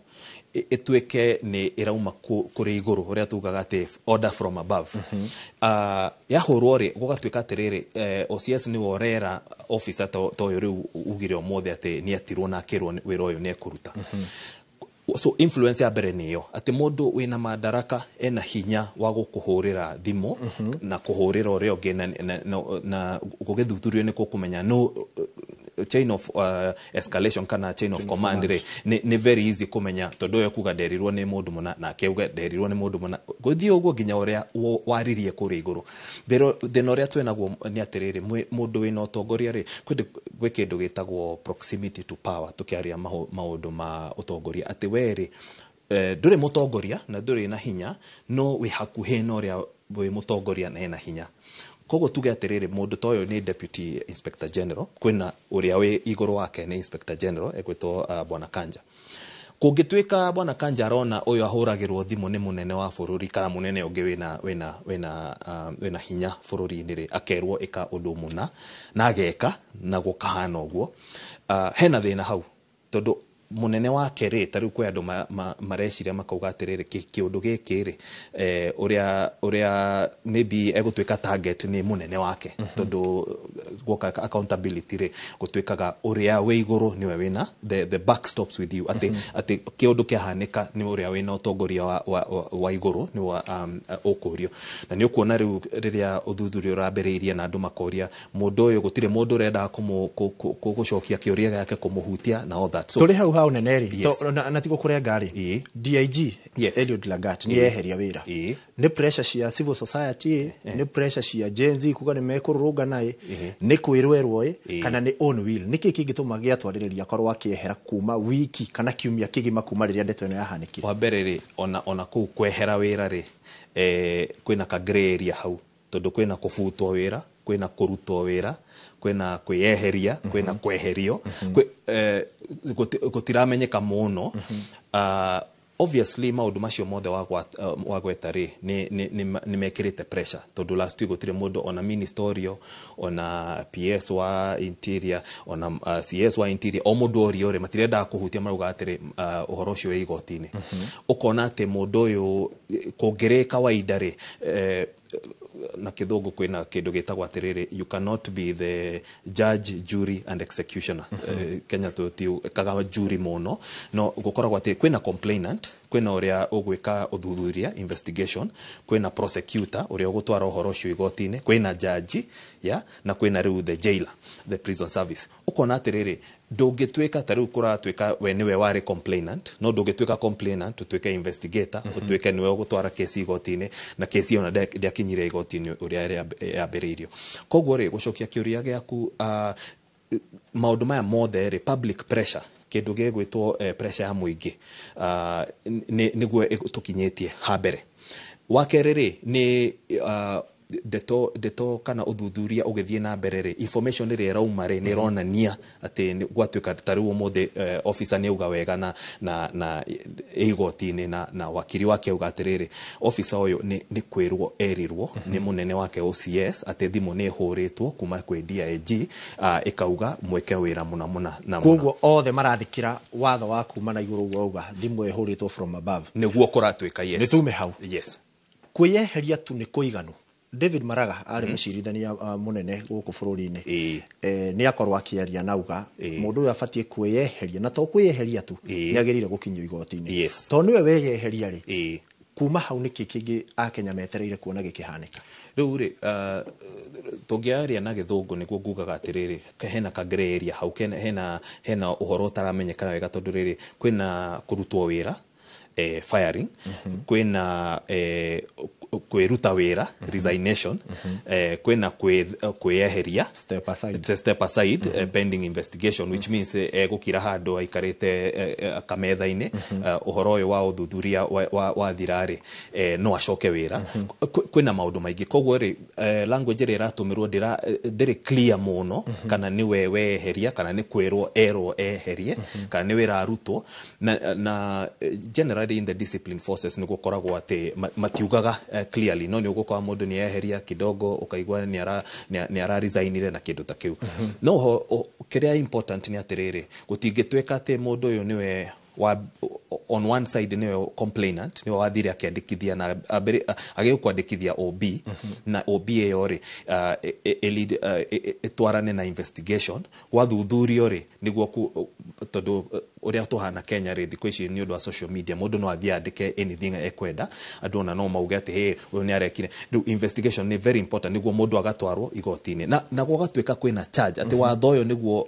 ĩtuĩke nĩ ĩrauma kũrĩ igũrũ, ũrĩa tugaga atĩ order from above. Yahũrwo rĩ, gũgatuĩka atĩrĩrĩ, OCS nĩwe ũrera officer ta ũyũ rĩu ugire ũmũthĩ atĩ nĩ etirwo na akĩrwo wĩra ũyũ nĩ ekũruta. So influence ya mbere nĩyo atĩ mũndũ wĩna madaraka ena hinya wa gũkũhũrĩra thimũ na kũhũrĩra ũrĩa ũngĩ, na gũgĩthuthurio nĩ kũkũmenya no chain of escalation kana chain of command rĩ, nĩ very easy kũmenya, tondũ ũyũ kuga nderirwo nĩ mũndũ mũna, nake uga nderirwo nĩ mũndũ mũna, gũthiĩ ũguo nginya ũrĩa waririe kũrĩa igũrũ. Thĩna ũrĩa twĩnaguo nĩ atĩrĩrĩ, mũndũ wĩna ũtongoria rĩ, gwĩ kĩndũ gĩtagwo proximity to power. Tũkĩaria maũndũ ma ũtongoria, atĩ we rĩ, ndũrĩ mũtongoria na ndũrĩ na hinya, no wĩ hakuhĩ na ũrĩa wĩ mũtongoria na ena hinya. Koguo tuge atĩrĩrĩ, mũndũ ta ũyũ nĩ deputy inspector general, kwĩna ũrĩa wĩ igũrũ wake nĩ inspector general egwĩtwo bwana Kanja. Kũngĩtuĩka bwana Kanja arona ũyũ ahũragĩrwo thimũ nĩ mũnene wa bũrũri kana mũnene ũngĩ wĩna hinya bũrũri-inĩ rĩ, akerwo ĩka ũndũ mũna na ageka na gũkahana ũguo, hena thĩna hau, tondũ mũnene wake rĩ, ta rĩu kwĩ andũ mareciria makauga atĩrĩrĩ, kĩũndũ gĩkĩ rĩ, ũrĩa maybe egũtuĩka target nĩ mũnene wake, tondũ guoka accountability rĩ, gũtuĩkaga ũrĩa wĩ igũrũ nĩwe wĩna the buck stops with you, atĩ kĩũndũ kĩahanĩka nĩ ũrĩa wĩna ũtongoria wa igũrũ nĩwe ũkũrio. Na nĩ ũkuona rĩu rĩrĩa ũthuthuria ũrambĩrĩirie na andũ makoria mũndũ ũyũ, gũtirĩ mũndũ ũrendaga gũcokia kĩũria gĩake, kũmũhutia na all that. So tũrĩ hau hau nene rĩ, na tigo kũrenga rĩ, DIG Eliud Lagat nĩ eheria wĩra. Nĩ pressure cia civil society, nĩ pressure cia Gen Z kuga nĩ mekũrũrũngana ĩ, nĩ kwĩrwerwo ĩ, kana nĩ own will? Nĩkĩ kĩngĩtũma gĩatwarĩrĩria akorwo akĩehera kuma wiki kana kiumia kĩgima kuma rĩrĩa ndeto ĩno yahanĩkire? Wa mbere rĩ, ona kũu kwehera wĩra rĩ, kwĩna ka grey area hau, tondũ kwĩna kũbutwo wĩra, kwĩna kũrutwo wĩra, kwĩna kwĩyeheria, kwĩna kweherio, gũtiramenyeka mũno. Obviously maũndũ macio mothe wagweta rĩ, nĩ mekĩrĩte pressure, tondũ last week gũtirĩ mũndũ, ona minister orio, ona PS wa interior, ona CS wa interior, o mũndũ orio rĩ, matirendaga kũhutia, marauga atĩrĩ ũhoro ũcio wĩ igoti-inĩ. Ũkona atĩ mũndũ ũyũ kũngĩrĩ kawaida rĩ, na kĩthũngũ kwĩna kĩndũ gĩtagwo atĩrĩrĩ, you cannot be the judge, jury and executioner. Kenya tũtiĩkaga jury mũno, no gũkoragwo atĩ kwĩna complainant, kwĩna ũrĩa ũgwĩka ũthuthuria, investigation, kwĩna prosecutor ũrĩa ũgũtwara ũhoro ũcio igoti-inĩ, kwĩna judge ya, na kwĩna rĩu the jailer, the prison service. Ũkona atĩrĩrĩ, ndũngĩtuĩka ta rĩu kũratuĩka we nĩwe warĩ complainant, no ndũngĩtuĩka complainant ũtuĩke investigator, ũtuĩke nĩwe ũgũtwara kesi igoti-inĩ, na kesi ona ndĩakinyire igoti-inĩ ũrĩa yambĩrĩirio. Koguo rĩ, gũcokia kĩũria gĩaku, maũndũ maya mothe rĩ, public pressure, kĩndũ gĩgwĩtwo pressure ya mũingĩ, nĩguo tũkinyĩtie ha mbere. Wa kerĩ rĩ, nĩ Ndeto kana ũthuthuria ũgĩthiĩ na mbere rĩ, information ĩrĩa ĩrauma rĩ, nĩ ĩronania atĩ gwatuĩka ta rĩu ũmũthĩ, officer nĩ auga wega na igoti-inĩ na wakiri wake auga atĩrĩrĩ, officer ũyũ nĩ kwĩrwo erirwo nĩ mũnene wake OCS atĩ thimũ nĩ ĩhũrĩtwo kuma kwĩ DIG, ĩkauga mwĩke wĩra mũna mũna na mũna. Koguo othe marathikĩra watho wa kuma na igũrũ, ũguo auga thimũ ĩhũrĩtwo from above. Nĩguo kũratuĩka, yes. Nĩ tume hau. Yes. Kwĩyeheria tu nĩ kũiganu? David Maraga arĩ mũcirithania mũnene gũkũ bũrũri-inĩ, nĩ akorwo akĩaria nauga mũndũ ũyũ abatiĩ kwĩyeheria, na to kwĩyeheria tu, nĩ agĩrĩire gũkinyio igoti-inĩ. Tondũ nĩwe weyeheria rĩ, kuma hau nĩkĩ kĩngĩ akenya metereire kuona gĩkĩhanĩka? Rĩu rĩ, tũngĩaria na gĩthũngũ nĩguo ngugaga atĩrĩrĩ, hena ka grey area hau, hena ũhoro ũtaramenyekana wega, tondũ rĩrĩ, kwĩna kũrutwo wĩra, firing, kwĩna kwĩruta wĩra, resignation, kwĩna kwĩyeheria, step aside, step aside, pending investigation, which means egũkira handũ aikarĩte kametha-inĩ, ũhoro ũyũ wa ũthuthuria wathira rĩ, no acoke wĩra. Kwĩna maũndũ maingĩ, koguo rĩ, language ĩrĩa ĩratũmĩrwo ndĩrĩ clear mũno, kana nĩwe weheria, kana nĩ kwĩrwo erwo eherie, kana nĩ wĩra arutwo. Na generally in the discipline forces nĩ gũkoragwo atĩ matiugaga clearly, no nĩ ũgũkora mũndũ nĩ eheria kidogo, ũkaigua nĩ ara resignire na kĩndũ ta kĩu. No kĩrĩa important nĩ atĩrĩrĩ, gũtingĩtuĩka atĩ mũndũ ũyũ nĩwe wa, on one side nĩwe complainant, nĩwe wathire akĩandĩkithia na agĩkwandĩkithia OB, na OB ĩyo rĩ, ĩtwarane na investigation, gwathuthurio rĩ, nĩguo tondũ ũrĩa tũhana Kenya rĩ, thikũ ici nĩ ũndũ wa social media, mũndũ no athiĩ andĩke anything ekwenda, andũ ona no mauge atĩ hey, ũyũ nĩ arekire. Rĩu investigation nĩ very important nĩguo mũndũ agatwarwo igoti-inĩ na gũgatuĩka kwĩna charge atĩ watho ũyũ nĩguo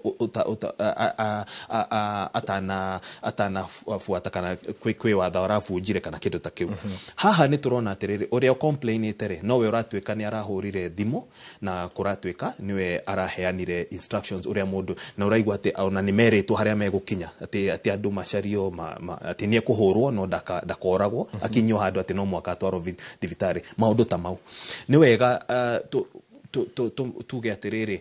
atanabuata kana kwĩ watho arabunjire kana kĩndũ ta kĩu. Haha nĩ tũrona atĩrĩrĩ, ũrĩa complainĩte rĩ, nowe ũratuĩka nĩ arahũrire thimũ na kũratuĩka nĩwe araheanire instructions ũrĩa mũndũ, na ũraigua atĩ ona nĩ merĩtwo harĩa megũkinya, atĩ andũ macario atĩ nĩ ekũhũrwo no ndakoragwo, akinyio handũ atĩ no mũhaka atwarwo thibitarĩ, maũndũ ta mau. Nĩ wega tuge atĩrĩrĩ,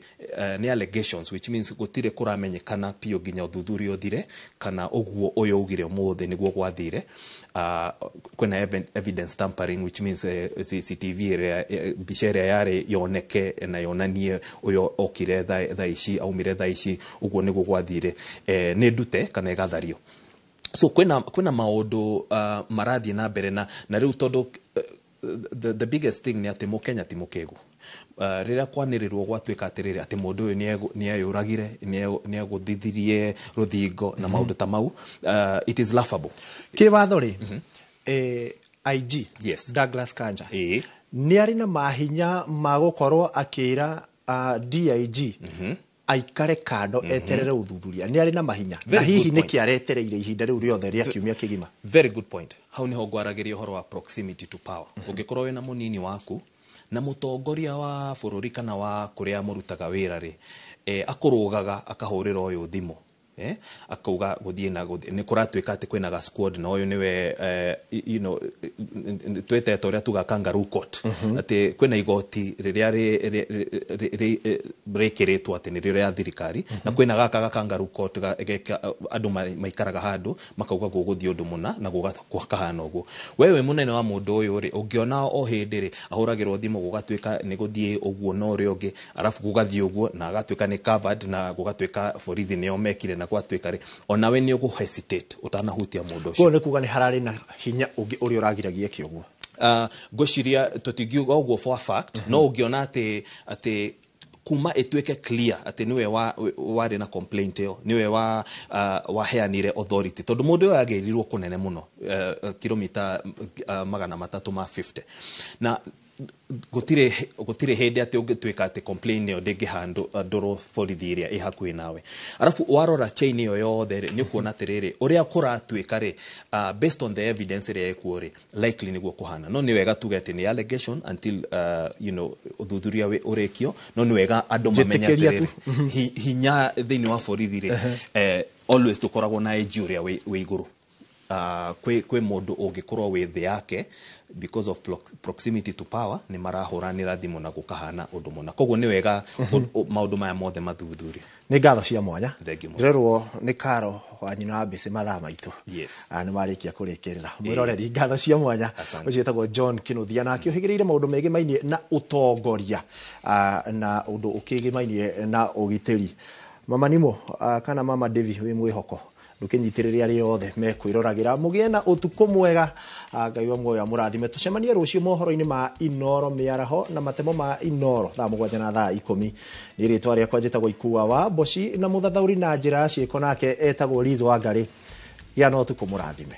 nĩ allegations, which means gũtirĩ kũramenyekana biũ nginya ũthuthuria ũthire kana ũguo ũyũ augire ũmũthĩ nĩguo gwathire. Kwĩna evidence tampering, which means CCTV ĩrĩa, mbica ĩrĩa yarĩ yoneke na yonanie ũyũ okire thaa ici, aumire thaa ici, ũguo nĩguo gwathire, nĩ ndute kana ĩgathario. So kwĩna maũndũ marathiĩ na mbere na rĩu tondũ the biggest thing nĩ atĩ mũkenya ti mũkĩgu. Rĩrĩa kwanĩrĩrwo gwatuĩka atĩrĩrĩ, atĩ mũndũ ũyũ nĩeyũragire, nĩegũthithirie rũthingo na maũndũ ta mau, it is laughable. Kĩwatho rĩ, IG Douglas Kanja nĩ arĩ na mahinya ma gũkorwo akĩra DIG aikare kando eterere ũthuthuria? Nĩ arĩ na mahinya? Na hihi nĩkĩ aretereire ihinda rĩu rĩothe rĩa kiumia kĩgima? Very good point. Hau niho ngwaragĩria ũhoro wa proximity to power. Ũngĩkorwo wĩna mũnini waku na mũtongoria wa bũrũri kana wa kũrĩa mũrutaga wĩra rĩ, akũrũgaga akahũrĩra ũyũ thimũ, akauga gũthiĩ na nĩ kũratuĩka atĩ kwĩna ga squad na ũyũ nĩwe, twĩtete ũrĩa tuga kangaroo court, atĩ kwĩna igoti rĩrĩa rĩkĩrĩtwo atĩ nĩrĩo rĩa thirikari, na kwĩna gaka ga kangaroo court andũ maikaraga handũ makauga gũgũthiĩ ũndũ mũna na gũkahana ũguo. Wewe mũnene wa mũndũ ũyũ rĩ, ũngĩona o hĩndĩ rĩ ahũragĩrwo thimũ gũgatuĩka nĩ gũthiĩ ũguo na ũrĩa ũngĩ, arabu gũgathiĩ ũguo na agatuĩka nĩ covered, na gũgatuĩka borithi nĩo mekire na gwatuĩka rĩ, onawe nĩ ũgũ hesitate ũtanahutia mũndũ ũcio. Koguo nĩ kuga nĩ hararĩ na hinya ũngĩ ũrĩa ũragiragia eke ũguo? Ngwĩciria tũtingiuga ũguo for a fact, no ũngĩona atĩ kuma ĩtuĩke clear atĩ nĩwe warĩ na complaint ĩyo, nĩwe wa waheanire authority, tondũ mũndũ ũyũ agĩrirwo kũnene mũno, kilomita 350, na gũtirĩ hĩndĩ atĩ ũngĩtuĩka atĩ complaint ĩyo ndĩngĩhandũrwo borithi ĩrĩa ĩ hakuhĩ nawe. Arabu warora chain ĩyo yothe rĩ, nĩ ũkuona atĩrĩrĩ, ũrĩa kũratuĩka rĩ, based on the evidence ĩrĩa ĩkuo rĩ, likely nĩguo kũhana. No nĩ wega tuge atĩ nĩ allegation until ũthuthuria ũrĩkio. No nĩ wega andũ mamenye Njĩtĩkĩria atĩrĩrĩ, tu. Hinya thĩinĩ wa borithi rĩ, always tũkoragwo na AG ũrĩa wĩ igũrũ. Kwĩ mũndũ ũngĩkorwo wĩ thĩ yake, because of proximity to power, nĩ marahũranĩra thimũ na gũkahana ũndũ mũna. Koguo nĩ wega maũndũ maya mothe mathuthurio. Nĩ ngatho cia mwanya. Thank you mũno. Ndĩrerwo nĩ Karo wa nyina wa Mbĩcĩ mathaa maitũ. Yes. Nĩ marĩkia kũrĩkĩrĩra. Mwĩroreri, ngatho cia mwanya. Asante. Ũcio wĩtagwo John Kinuthia na akĩũhĩgĩrĩire maũndũ megĩmainie na ũtongoria na ũndũ ũkĩgĩmainie na ũgitĩri. Mama Nimo, kana Mama Devi, wĩ mwĩhoko ndũkĩnyitĩrĩre arĩa othe mekwĩroragĩra. Mũgĩe na ũtukũ mwega. Ngai wa muoyo amũrathime. Tũcemanie rũciũ mohoro-inĩ ma Inoro mĩaraho na matemo ma Inoro thaa 7 na thaa 10. Nĩ rĩtwa rĩakwa njĩtagwo Ikua wa Mboci, na mũthathaũri na njĩra ya ciĩko nake etagwo Liz Wangari. Gĩa na ũtukũ mũrathime.